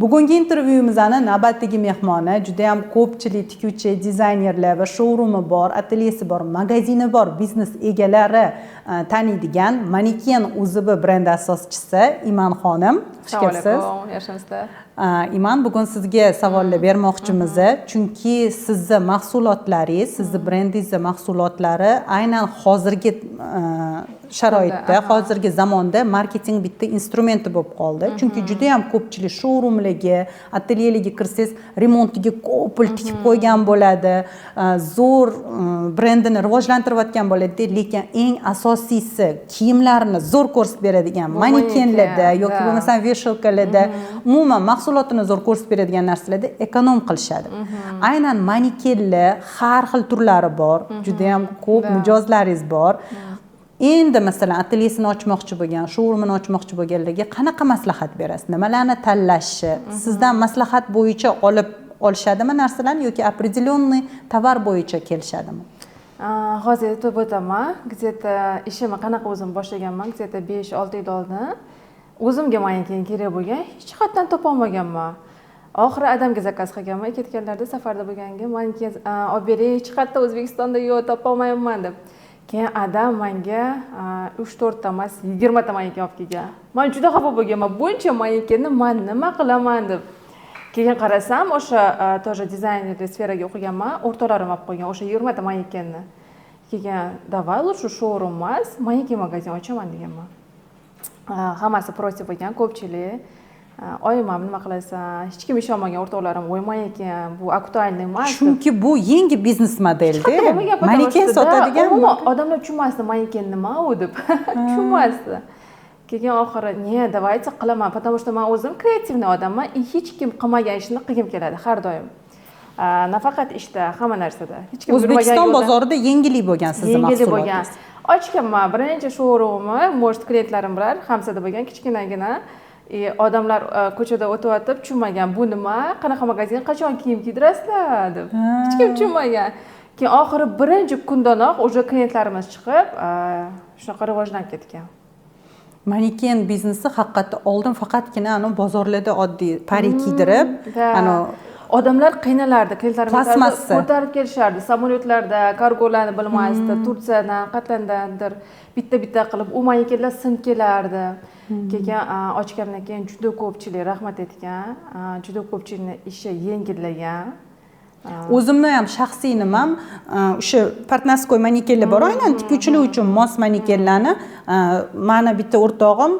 Bugungi intervyumizning navbatdagi mehmoni juda ham ko'pchilik tikuvchi, dizaynerlar va showroomi bor, atelyesi bor, magazini bor, biznes egalari taniydigan Maneken UZB brendi asoschisi Iman xonim. Xush kelibsiz. Assalomu alaykum, yaxshimisizlar? Iman, bugun sizga savollar bermoqchimiz, chunki sizni mahsulotlaringiz, sizni brendingizni mahsulotlari aynan hozirgi sharoitda, hozirgi zamonda marketing bitta instrumenti bo'lib qoldi. Chunki juda ham ko'pchilik showroomlarga, atelyelarga kirsangiz, remontiga ko'p pul tikib qo'ygan bo'ladi, zo'r brendini rivojlantirayotgan bo'ladi, lekin eng asosiysi kiyimlarni zo'r ko'rsatib beradigan manekenlarda yoki bo'lmasam veshalkalarda, umuman mahsulotini zo'r ko'rsatib beradigan narsalarda ekonom qilishadi. Aynan manekenlar har xil turlari bor, juda ham ko'p mijozlaringiz bor. Endi masalan atelyesini ochmoqchi bo'lgan, showroomini ochmoqchi bo'lganlarga qanaqa maslahat berasiz? Nimalarni tanlashi? Sizdan maslahat bo'yicha olib olishadimi narsalarni yoki определенный tovar bo'yicha kelishadimi? Hozir aytib o'taman, где-то ishimni qanaqa o'zim boshlaganman, где-то 5-6 yil oldin o'zimga maneken kerak bo'lgan, hech qayerdan topa olmaganman. Oxiri adamga zakaz qilganman, ketganlarda safarda bo'lganga maneken olib bering, hech qayerda O'zbekistonda yo'q, topa olmayapman deb. Keyin adam menga 3-4 ta emas, 20 ta maneken olib kelgan. Men juda xafa bo'lganman, buncha manekenni men nima qilaman deb. Keyin qarasam, o'sha тоже dizaynerlik sferaga o'qiganman, o'rtoqlarim olib qo'ygan o'sha 20 ta manekenni. Keyin давай лучше showroom emas, maneken magazin ochaman deganman. Hammasi против bo'lgan, ko'pchilik. Oyim ham nima qilasan, hech kim ishonmagan o'rtoqlarim, voy maneken, bu aktualniy emas. Chunki bu yangi biznes modelda. Maneken sotadigan umuman odamlar tushunmasdi, maneken nima u deb. Tushunmasdi. Keyin oxiri, ne, давайте qilaman, потому что men o'zim kreativniy odamman, hech kim qilmagan ishni qilgim keladi har doim. Nafaqat ishda, hamma narsada. Hech kim O'zbekiston bozorida yangilik bo'lgan sizni mahsulotingiz. Ochganman birinchi showroomni, может, klientlarim bilar, Hamsada bo'lgan kichkinagina. Odamlar ko'chada o'tayotib tushunmagan, bu nima, qanaqa magazin, qachon kiyim kiydirasizlar deb. Hech kim tushunmagan. Keyin oxiri birinchi kundanoq уже klientlarimiz chiqib, shunaqa rivojlanib ketgan. Maneken biznesi haqiqatda oldin faqatgina anavi bozorlarda oddiy парик kiydirib, anavi Odamlar qiynalardi, klientlarimiz Plastmassa. ko'tarib kelishardi samolyotlarda, kargolarni bilmasdi, Turkiyadan, qayerdandir bitta bitta qilib, u manekenlar sinib kelardi. Keyin ochgandan keyin juda ko'pchilik rahmat aytgan, juda ko'pchilikni ishi yengillagan. O'zimni ham shaxsiy nimam, o'sha портновской manekenlar bor, aynan tikuvchilik uchun mos manekenlarni mani bitta o'rtog'im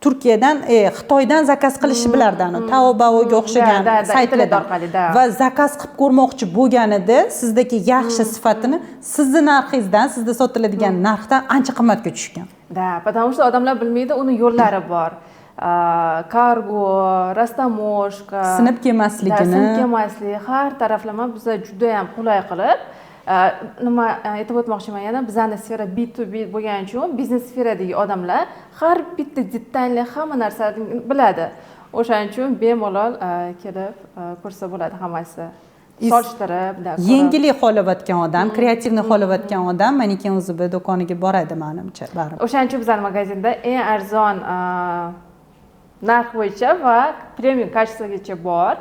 Turkiyadan, Xitoydan zakaz qilishni bilardi, anavi Taobaoga o'xshagan Да, да, internet saytlardan. orqali, да. Va zakaz qilib ko'rmoqchi bo'lganida sizdagi yaxshi sifatini sizni narxingizdan, sizda sotiladigan narxdan ancha qimmatga tushgan. Да, потому что odamlar bilmaydi, uni yo'llari bor. Kargo, растаможка, Sinib kelmasligini. Да, sinib kelmasligi, har taraflama biza juda ham qulay qilib, nima aytib o'tmoqchiman yana, bizani sfera B2B bo'lgani uchun biznes sferadagi odamlar har bitta detalni, hamma narsani biladi. O'shaning uchun bemalol kelib ko'rsa bo'ladi hammasi. Solishtirib, да, ko'rib. Yengillik xohlayotgan odam, креативный xohlayotgan odam Maneken UZB do'koniga boradi, manimcha, baribir. O'shaning uchun bizani magazinda eng arzon narx bo'yicha va premium качество gacha bor.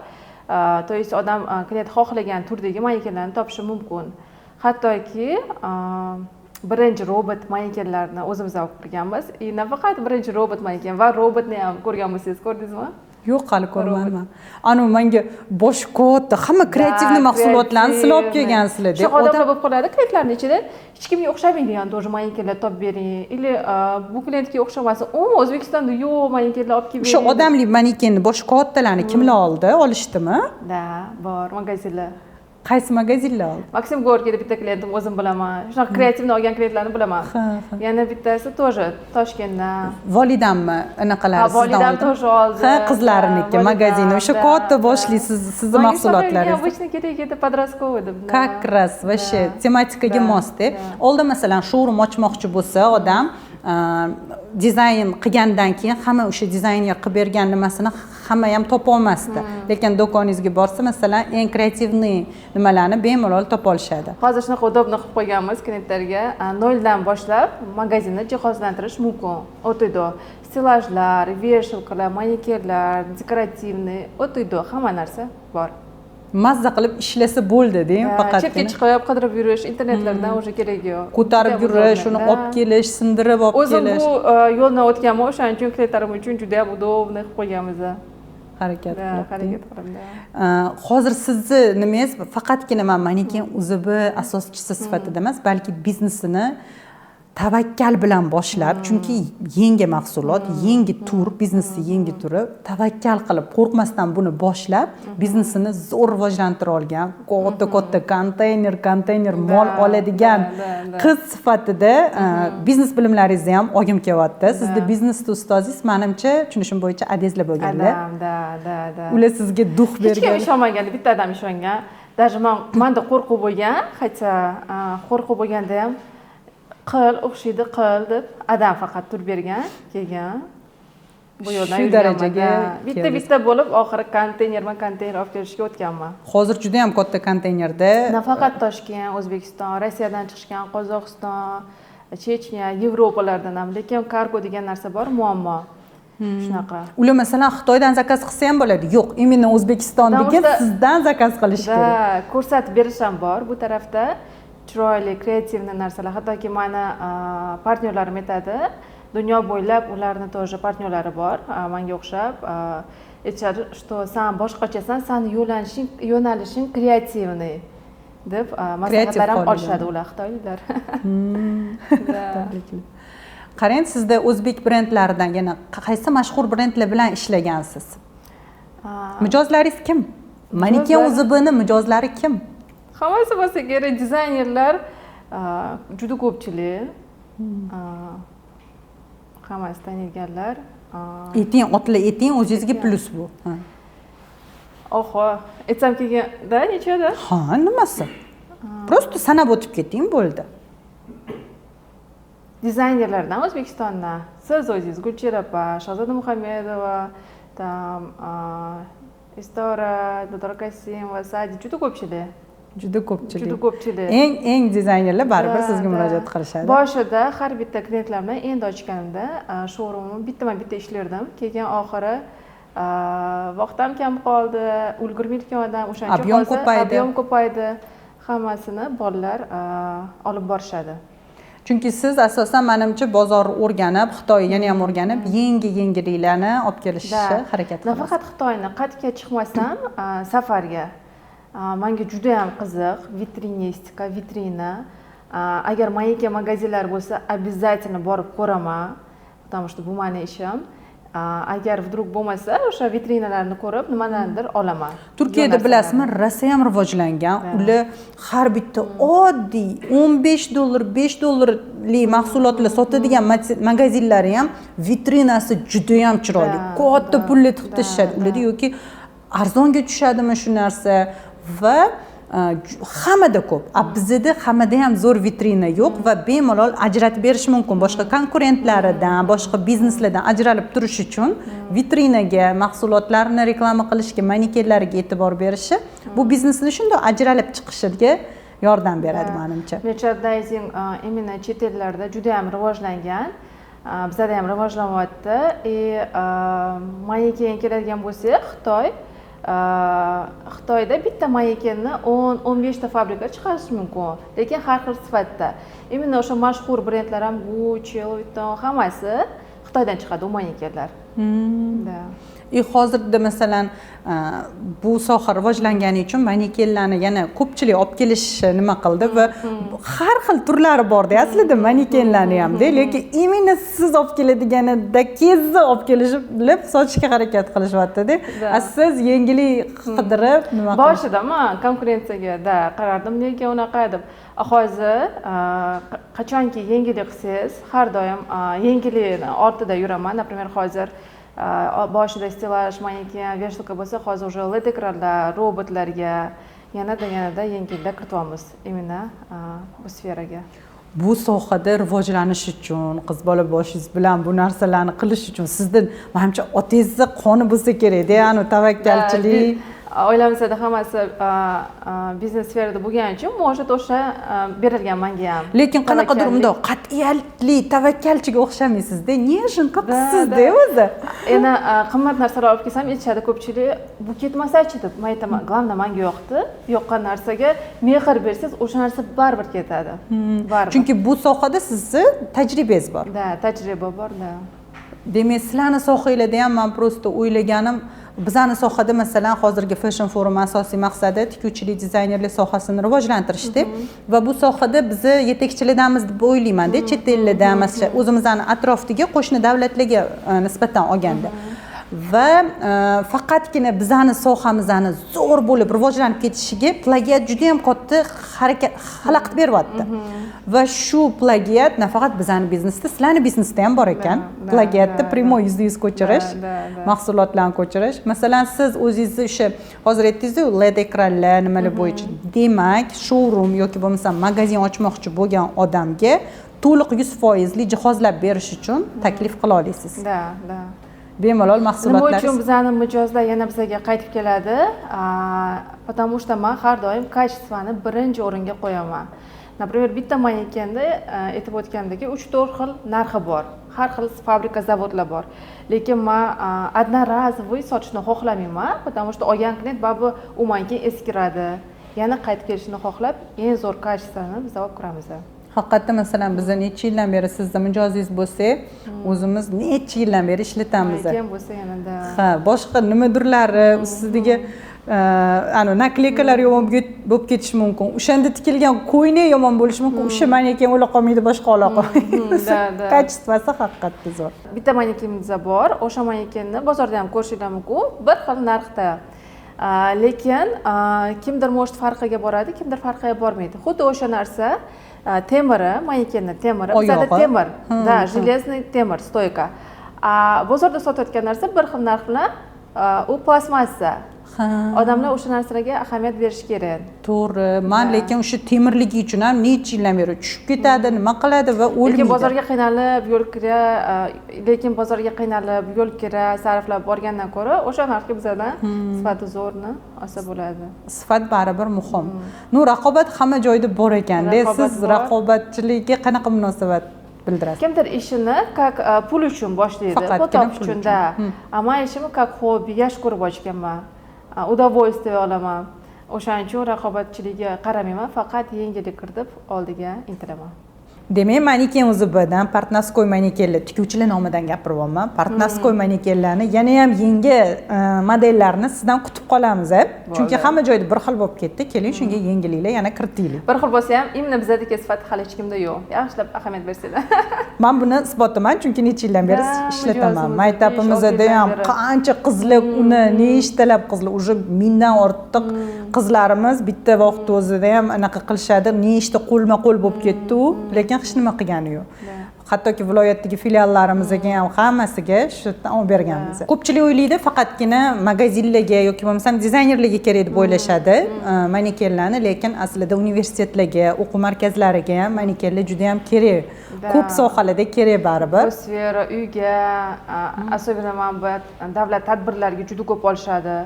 То есть odam, klient xohlagan turdagi manekenlarni topishi mumkin. Hattoki birinchi robot manekenlarni o'zimiz olib kirganmiz. И nafaqat birinchi robot maneken va robotni ham ko'rgan bo'lsangiz, ko'rdingizmi? Yo'q, hali ko'rmayman. Anavi manga bosh katta, hamma креативный mahsulotlarni sizlar olib kelgansizlar. Shunaqa odamlar bo'lib qoladi klientlarni ichida, hech kimga o'xshamaydigan тоже manekenlar topib bering или bu klientga o'xshamasin, umuman O'zbekistonda yo'q manekenlar olib kelib O'sha bering. odamli manekenni, boshi kattalarni kimlar oldi? Olishdimi? Да, bor magazinlar. Qaysi magazinlar oldi? Maksim Gorkiyda bitta klientim, o'zim bilaman, shunaqa креативный olgan klientlarni bilaman. Ha, ha. Yana bittasi тоже Toshkentdan. Volidammi anaqalari Ha, sizdan volidam oldi? тоже oldi. Ha, qizlariniki Ha, magazini volidam, o'sha да, katta да. boshli sizni Manga mahsulotlaringiz. Обычно kerak edi, подростковый deb. Да. Как раз вообще tematikaga mosda. Oldin, masalan, showroom ochmoqchi bo'lsa odam, dizayn qilgandan keyin hamma o'sha dizayner qilib bergan nimasini hamma ham topolmasdi, lekin do'koningizga borsa, masalan, eng креативный nimalarni bemalol topa olishadi. Hozir shunaqa удобно qilib qo'yganmiz klientlarga, noldan boshlab magazinni jihozlantirish mumkin. От и до: stellajlar, вешалка lar, manekenlar, декоративный, от и до hamma narsa bor. Mazza qilib ishlasa bo'ldi deng. Chetga Faqatgina chiqib qidirib yurish internetlardan уже keragi yo'q. Ko'tarib Judayam yurish, удобно, uni да. olib kelish, sindirib olib O'zim kelish. bu yo'ldan o'tganman, o'shaning uchun klientlarim uchun juda ham удобный qilib qo'yganmiz. Harakat Да, qilib. Harakat qilib, да. Hozir sizni nimangiz, faqatgina man Maneken UZB asoschisi sifatida emas, balki biznesini tavakkal bilan boshlab, chunki yangi mahsulot, yangi tur, biznesni yangi turi, tavakkal qilib, qo'rqmasdan buni boshlab, biznesini zo'r rivojlantira olgan, katta katta konteyner konteyner mol oladigan да, да. qiz sifatida biznes bilimlaringizni ham olgim kelyapti. Sizni biznesda ustozingiz, manimcha, tushunishim bo'yicha, adangizlar bo'lganda. Adam, да. Ular sizga дух Hech kim bergan. Ishonmagan, bitta adam ishongan. Даже man, manda qo'rquv bo'lgan, хотя qo'rquv bo'lganda ham qil, o'xshaydi, qil deb adam faqat turib bergan. Keyin bu yo'ldan Shu yurganman, darajaga да. Bitta keldingiz. bitta bo'lib, oxiri konteynerma konteyner olib kelishga o'tganman. Hozir juda yam katta konteynerda. Nafaqat Toshkent, O'zbekiston, Rossiyadan chiqishgan, Qozog'iston, Chechnya, Yevropalardan ham, lekin kargo degan narsa bor, muammo shunaqa. Ular, masalan, Xitoydan zakaz qilsa ham bo'ladi, yo'q, именно O'zbekistondagi Потому что- sizdan zakaz qilish kerak. Да, ko'rsatib berish ham bor bu tarafda, chiroyli креативный narsalar. Hattoki mani partnyorlarim aytadi, dunyo bo'ylab ularni тоже partnyorlari bor, manga o'xshab, aytishadi, что san boshqachasan, sani yo'nalishing креативный deb maslahatlar ham xohlagan. Olishadi ular, xitoyliklar. Да. Tabriklar. Qarang, sizda o'zbek brendlaridan yana qaysi mashhur brendlar bilan ishlagansiz? Mijozlaringiz kim? Maneken Mijozlar- UZBni mijozlari kim? Hammasi bo'lsa kerak, dizaynerlar, juda ko'pchilik, hammasi taniydiganlar. Ayting, otlar ayting, o'zingizga plyus bu. Ha. Oho, aytsam keyin да nechada. Ha, nimasi, просто sanab o'tib keting, bo'ldi. Dizaynerlardan O'zbekistondan siz o'zingiz, Gulchehra opa, Shahzoda Muhammedova, там Istora, Dildora Kasimova, Sadi, juda ko'pchilik. Juda ko'pchilik. Juda ko'pchilik. Eng dizaynerlar baribir sizga murojaat qilishadi. Boshida har bitta klientlar bilan endi ochganimda showroomni bittama-bitta ishlardim. Keyin oxiri vaqt ham kam qoldi, ulgurmayotgan odam, o'shaning uchun hozir объем ko'paydi. Hammasini bolalar olib borishadi. Chunki siz asosan manimcha bozorni o'rganib, Xitoy yana ham o'rganib, yangi yangiliklarni olib kelishni harakat qilasiz. Nafaqat Xitoyni, qayerga chiqmasam safarga. Menga juda ham qiziq vitrinistika, vitrina. Agar maneken magazinlar bo'lsa, обязательно borib ko'raman, потому что bu meni ishim. Agar вдруг bo'lmasa, o'sha vitrinalarni ko'rib, nimadandir olaman. Turkiyada bilasizmi, rosa ham rivojlangan. Ular har bitta oddiy $15, $5 mahsulotlar sotadigan magazinlari ham vitrinasi juda ham chiroyli. Katta pulli tiqib tashlashadi. Ularda yoki arzonga tushadimi shu narsa va hammada ko'p. A bizda hammada ham zo'r vitrina yo'q va bemalol ajratib berish mumkin. Boshqa konkurentlaridan, boshqa bizneslardan ajralib turish uchun vitrinaga, mahsulotlarni reklama qilishga, manekenlarga e'tibor berishi bu biznesni shundoq ajralib chiqishiga yordam beradi menimcha. Merchandising именно chet ellarda juda ham rivojlangan. Bizada ham rivojlanyapti. Maneken keladigan bo'lsak, Xitoyda bitta manekenni 10-15 ta fabrika chiqarishi mumkin, lekin har xil sifatda. Именно o'sha mashhur brendlar ham Gucci, Louis Vuitton hammasi Xitoydan chiqadi u manekenlar. Da. Hozirda masalan bu soha rivojlangani uchun manekenlarni yana ko'pchilik olib kelish nima qildi va har xil turlari borda aslida manekenlarni hamda, lekin именно siz olib keladiganida kezni olib kelishib sotishga harakat qilishyapti-da. Siz yengillik qidirib nima qilib? Boshida man konkurensiyaga da qarardim, nega unaqa deb. Hozir qachonki yengillik qilsangiz, har doim yengillikni ortida yuraman. Например, hozir boshida stelaj, maneken, вешалка bo'lsa, hozir уже LED ekranlar, robotlarga yanada yengillik kirityapmiz именно bu sferaga. Bu sohada rivojlanish uchun, qiz bola boshingiz bilan bu narsalarni qilish uchun sizda manimcha otangizni qoni bo'lsa kerak-da, ya'ni tavakkalchilik. Oilamizda hammasi biznes sferada bo'lgani uchun, может, o'sha berilgan menga ham. Lekin qanaqadir undoq qat'iyatli tavakkalchiga o'xshamaysizda, неженка qizsiz-da o'zi. Yana qimmat narsalar olib kelsam aytishadi ko'pchilik, bu ketmasachi deb. Men aytaman, главное menga yoqdi. Yoqqan narsaga mehr bersangiz, o'sha narsa baribir ketadi. Baribir. Chunki bu sohada sizni tajribangiz bor. Da, tajriba bor, da. Demak, sizlarni sohanglarda ham men просто o'ylaganim, bizani sohada masalan hozirgi Fashion Forum asosiy maqsadi tikuvchilik, dizaynerlik sohasini rivojlantirishda va bu sohada bizni yetakchilardanmiz deb o'ylayman-da, chet ellarda, masalan, o'zimizni atrofdagi qo'shni davlatlarga nisbatan olganda. Va faqatgina bizani sohamizni zo'r bo'lib rivojlanib ketishiga plagiat juda ham katta harakat xalaqit beryapti. Va shu plagiat nafaqat bizani biznesda, sizlarni biznesda ham bor ekan. Plagiatni prямой 100% ko'chirish, mahsulotlarni ko'chirish. Masalan, siz o'zingizni o'sha hozir aytdingiz-ku, LED ekranlar nimalar bo'yicha. Demak, showroom yoki bo'lmasa magazin ochmoqchi bo'lgan odamga to'liq 100% jihozlab berish uchun taklif qila olasiz. Da, da. Bemalol mahsulotlar. Nima uchun bizani mijozlar yana bizga qaytib keladi? Потому что men har doim качествоni birinchi o'ringa qo'yaman. Например, bitta manekenda aytib o'tgandek 3-4 xil narxi bor. Har xil fabrika, zavodlar bor. Lekin men одноразовый sotishni xohlamayman, потому что olgan klient baribir u maneken eskiradi. Yana qaytib kelishini xohlab, eng zo'r качествоni biz olib kiramiz. Haqiqatda masalan biz necha yildan beri sizda mijozingiz bo'lsak, o'zimiz necha yildan beri ishlatamiz. Maneken bo'lsa yanada. Ha, boshqa nimadirlari ustidagi ana наклейка lar yomon bo'lib ketishi mumkin. O'shanda tikilgan ko'ynak yomon bo'lishi mumkin. O'sha maneken o'la qolmaydi, boshqa ola qolmaydi. Качество si haqiqatda zo'r. Bitta manekenimiz bor. O'sha manekenni bozorda ham ko'rishinglar mumkin, bir xil narxda. Lekin kimdir может farqiga boradi, kimdir farqiga bormaydi. Xuddi o'sha narsa temiri, manekenni temiri, bizada temir, da, железный temir стойка. Bozorda sotayotgan narsa bir xil narx bilan u plastmassa. Odamlar o'sha narsalarga ahamiyat berishi kerak. To'g'ri, man lekin o'sha temirligi uchun ham necha yildan beri tushib ketadi, nima qiladi va Lekin o'lmaydi. Bozorga qiynalib yo'l kira sarflab borgandan ko'ra o'sha narxga bizadan sifati zo'rni olsa bo'ladi. Sifat baribir muhim. Ну, raqobat hamma joyda bor ekanda. Raqobat Siz bor. raqobatchilikka qanaqa munosabat bildirasiz? Kimdir ishini как pul uchun boshlaydi, Faqatgina pul topish pul uchun uchun. Да. А man ishimni как hobbi, yaxshi ko'rib ochganman, удовольствие olaman. O'shaning uchun raqobatchilikka qaramayman, faqat yengillik kiritib oldiga intilaman. Demak, Maniken UZBdan портновской manekenlar, tikuvchilar nomidan gapiryapman, портновской manekenlarni yana ham yangi modellarni sizdan kutib qolamiz, a? Chunki hamma joyda bir xil bo'lib ketdi. Keling, shunga yangiliklar yana kiritaylik. Bir xil bo'lsa ham, именно bizadagi sifati hali hech kimda yo'q, yaxshilab ahamiyat bersanglar. Man buni isbotaman, chunki necha yildan beri Да, ishlataman. Mijozimiz Maktabimizda 5-6 ham yildan beri. qancha qizlar uni, nechtalab qizlar, уже 1000dan ortiq qizlarimiz bitta vaqt o'zida ham anaqa qilishadi, nechta qo'lma qo'l bo'lib ketdi u, lekin hech nima qilgani yo'q. Hattoki viloyatdagi filiallarimizga ham, hammasiga shu yerdan olib berganmiz. Ko'pchilik o'ylaydi, faqatgina magazinlarga yoki bo'lmasam dizaynerlarga kerak deb o'ylashadi manekenlarni, lekin aslida universitetlarga, o'quv markazlariga ham manekenlar juda yam kerak. Ko'p sohalarda kerak baribir. Sfera uyga, особенно mana bu davlat tadbirlariga juda ko'p olishadi,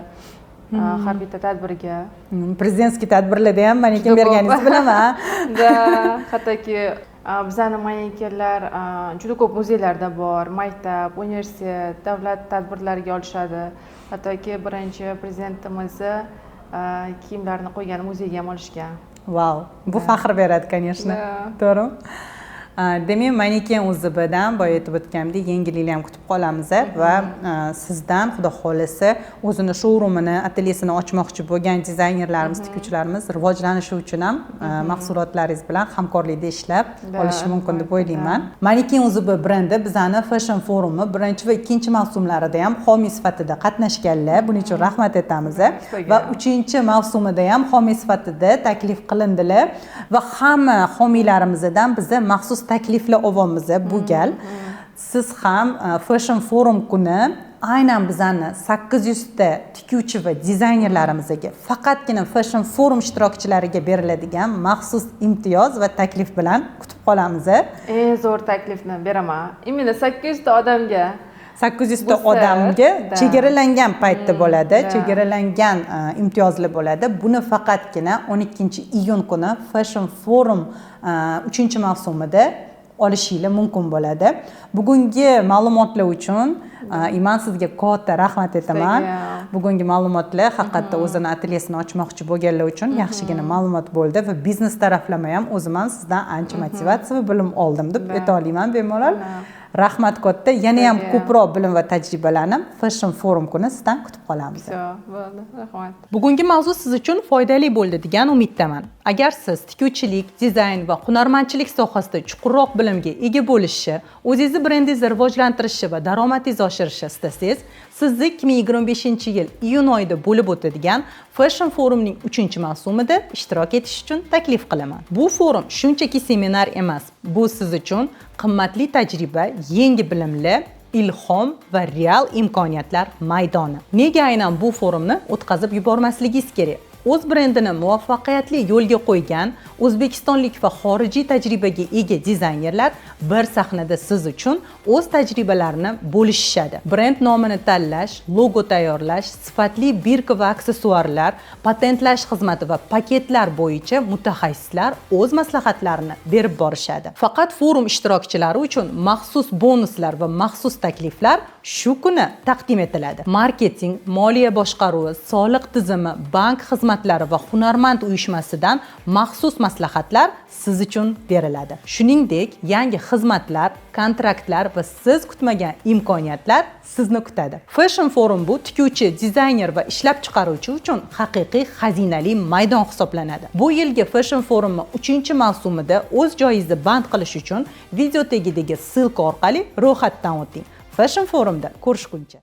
har bitta tadbirga. Президентский tadbirlarda ham maneken Juda ko'p. berganingizni bilaman. Да, hattoki bizani manekenlar juda ko'p muzeylarda bor, maktab, universitet, davlat tadbirlariga olishadi. Hattoki birinchi prezidentimizni kiyimlarini qo'ygan muzeyga ham olishgan. Vau, bu faxr beradi, конечно. Да. To'g'rimi? Demak, Maniken UZBdan, boya aytib o'tganimdek, yangiliklar ham kutib qolamiz va sizdan, xudo xohlasa, o'zini showroomini, atelyesini ochmoqchi bo'lgan dizaynerlarimiz, tikuvchilarimiz rivojlanishi uchun ham mahsulotlaringiz bilan hamkorlikda ishlab olishi mumkin deb o'ylayman. Maniken UZB brendi bizani Fashion Forumi birinchi va ikkinchi mavsumlarida ham homiy sifatida qatnashganlar. Buning uchun rahmat aytamiz. Va uchinchi mavsumida ham homiy sifatida taklif qilindilar va hamma homiylarimizdan biza maxsus takliflar olyapmiz bu gal. Siz ham Fashion Forum kuni aynan bizani 800 ta tikuvchi va dizaynerlarimizga, faqatgina Fashion Forum ishtirokchilariga beriladigan maxsus imtiyoz va taklif bilan kutib qolamiz. Eng zo'r taklifni beraman именно 800 ta odamga. 800 ta Bu sir, odamga да. chegaralangan paytda bo'ladi, да. chegaralangan imtiyozli bo'ladi. Buni faqatgina 12 iyun kuni Fashion Forum 3 mavsumida olishinglar mumkin bo'ladi. Bugungi ma'lumotlar uchun, Iman, sizga katta rahmat aytaman. Sizga. Bugungi ma'lumotlar haqiqatda o'zini atelyesini ochmoqchi bo'lganlar uchun yaxshigina ma'lumot bo'ldi va biznes taraflama ham o'zim ham sizdan ancha motivatsiya va bilim oldim deb ayta olaman bemalol. Rahmat katta. Yana ham Sizga. ko'proq bilim va tajribalarni Fashion Forum kuni sizdan kutib qolamiz. Всё, bo'ldi, rahmat. Bugungi mavzu siz uchun foydali bo'ldi degan umiddaman. Agar siz tikuvchilik, dizayn va hunarmandchilik sohasida chuqurroq bilimga ega bo'lishni, o'zingizni brendingizni rivojlantirishni va daromadingizni oshirishni istasangiz, sizni 2025-yil iyun oyida bo'lib o'tadigan Fashion Forumning 3-mavsumida ishtirok etish uchun taklif qilaman. Bu forum shunchaki seminar emas. Bu siz uchun qimmatli tajriba, yangi bilimlar, ilhom va real imkoniyatlar maydoni. Nega aynan bu forumni o'tkazib yubormasligingiz kerak? O'z brendini muvaffaqiyatli yo'lga qo'ygan o'zbekistonlik va xorijiy tajribaga ega dizaynerlar bir sahnada siz uchun o'z tajribalarini bo'lishishadi. Brend nomini tanlash, logo tayyorlash, sifatli бирка va aksessuarlar, patentlash xizmati va paketlar bo'yicha mutaxassislar o'z maslahatlarini berib borishadi. Faqat forum ishtirokchilari uchun maxsus bonuslar va maxsus takliflar shu kuni taqdim etiladi. Marketing, moliya boshqaruvi, soliq tizimi, bank xizmatlari va hunarmand uyushmasidan maxsus maslahatlar siz uchun beriladi. Shuningdek, yangi xizmatlar, kontraktlar va siz kutmagan imkoniyatlar sizni kutadi. Fashion Forum bu tikuvchi, dizayner va ishlab chiqaruvchi uchun haqiqiy xazinali maydon hisoblanadi. Bu yilgi Fashion Forumi 3-mavsumida o'z joyingizni band qilish uchun video tagidagi ссылка orqali ro'yxatdan o'ting. Fashion Forumda ko'rishguncha.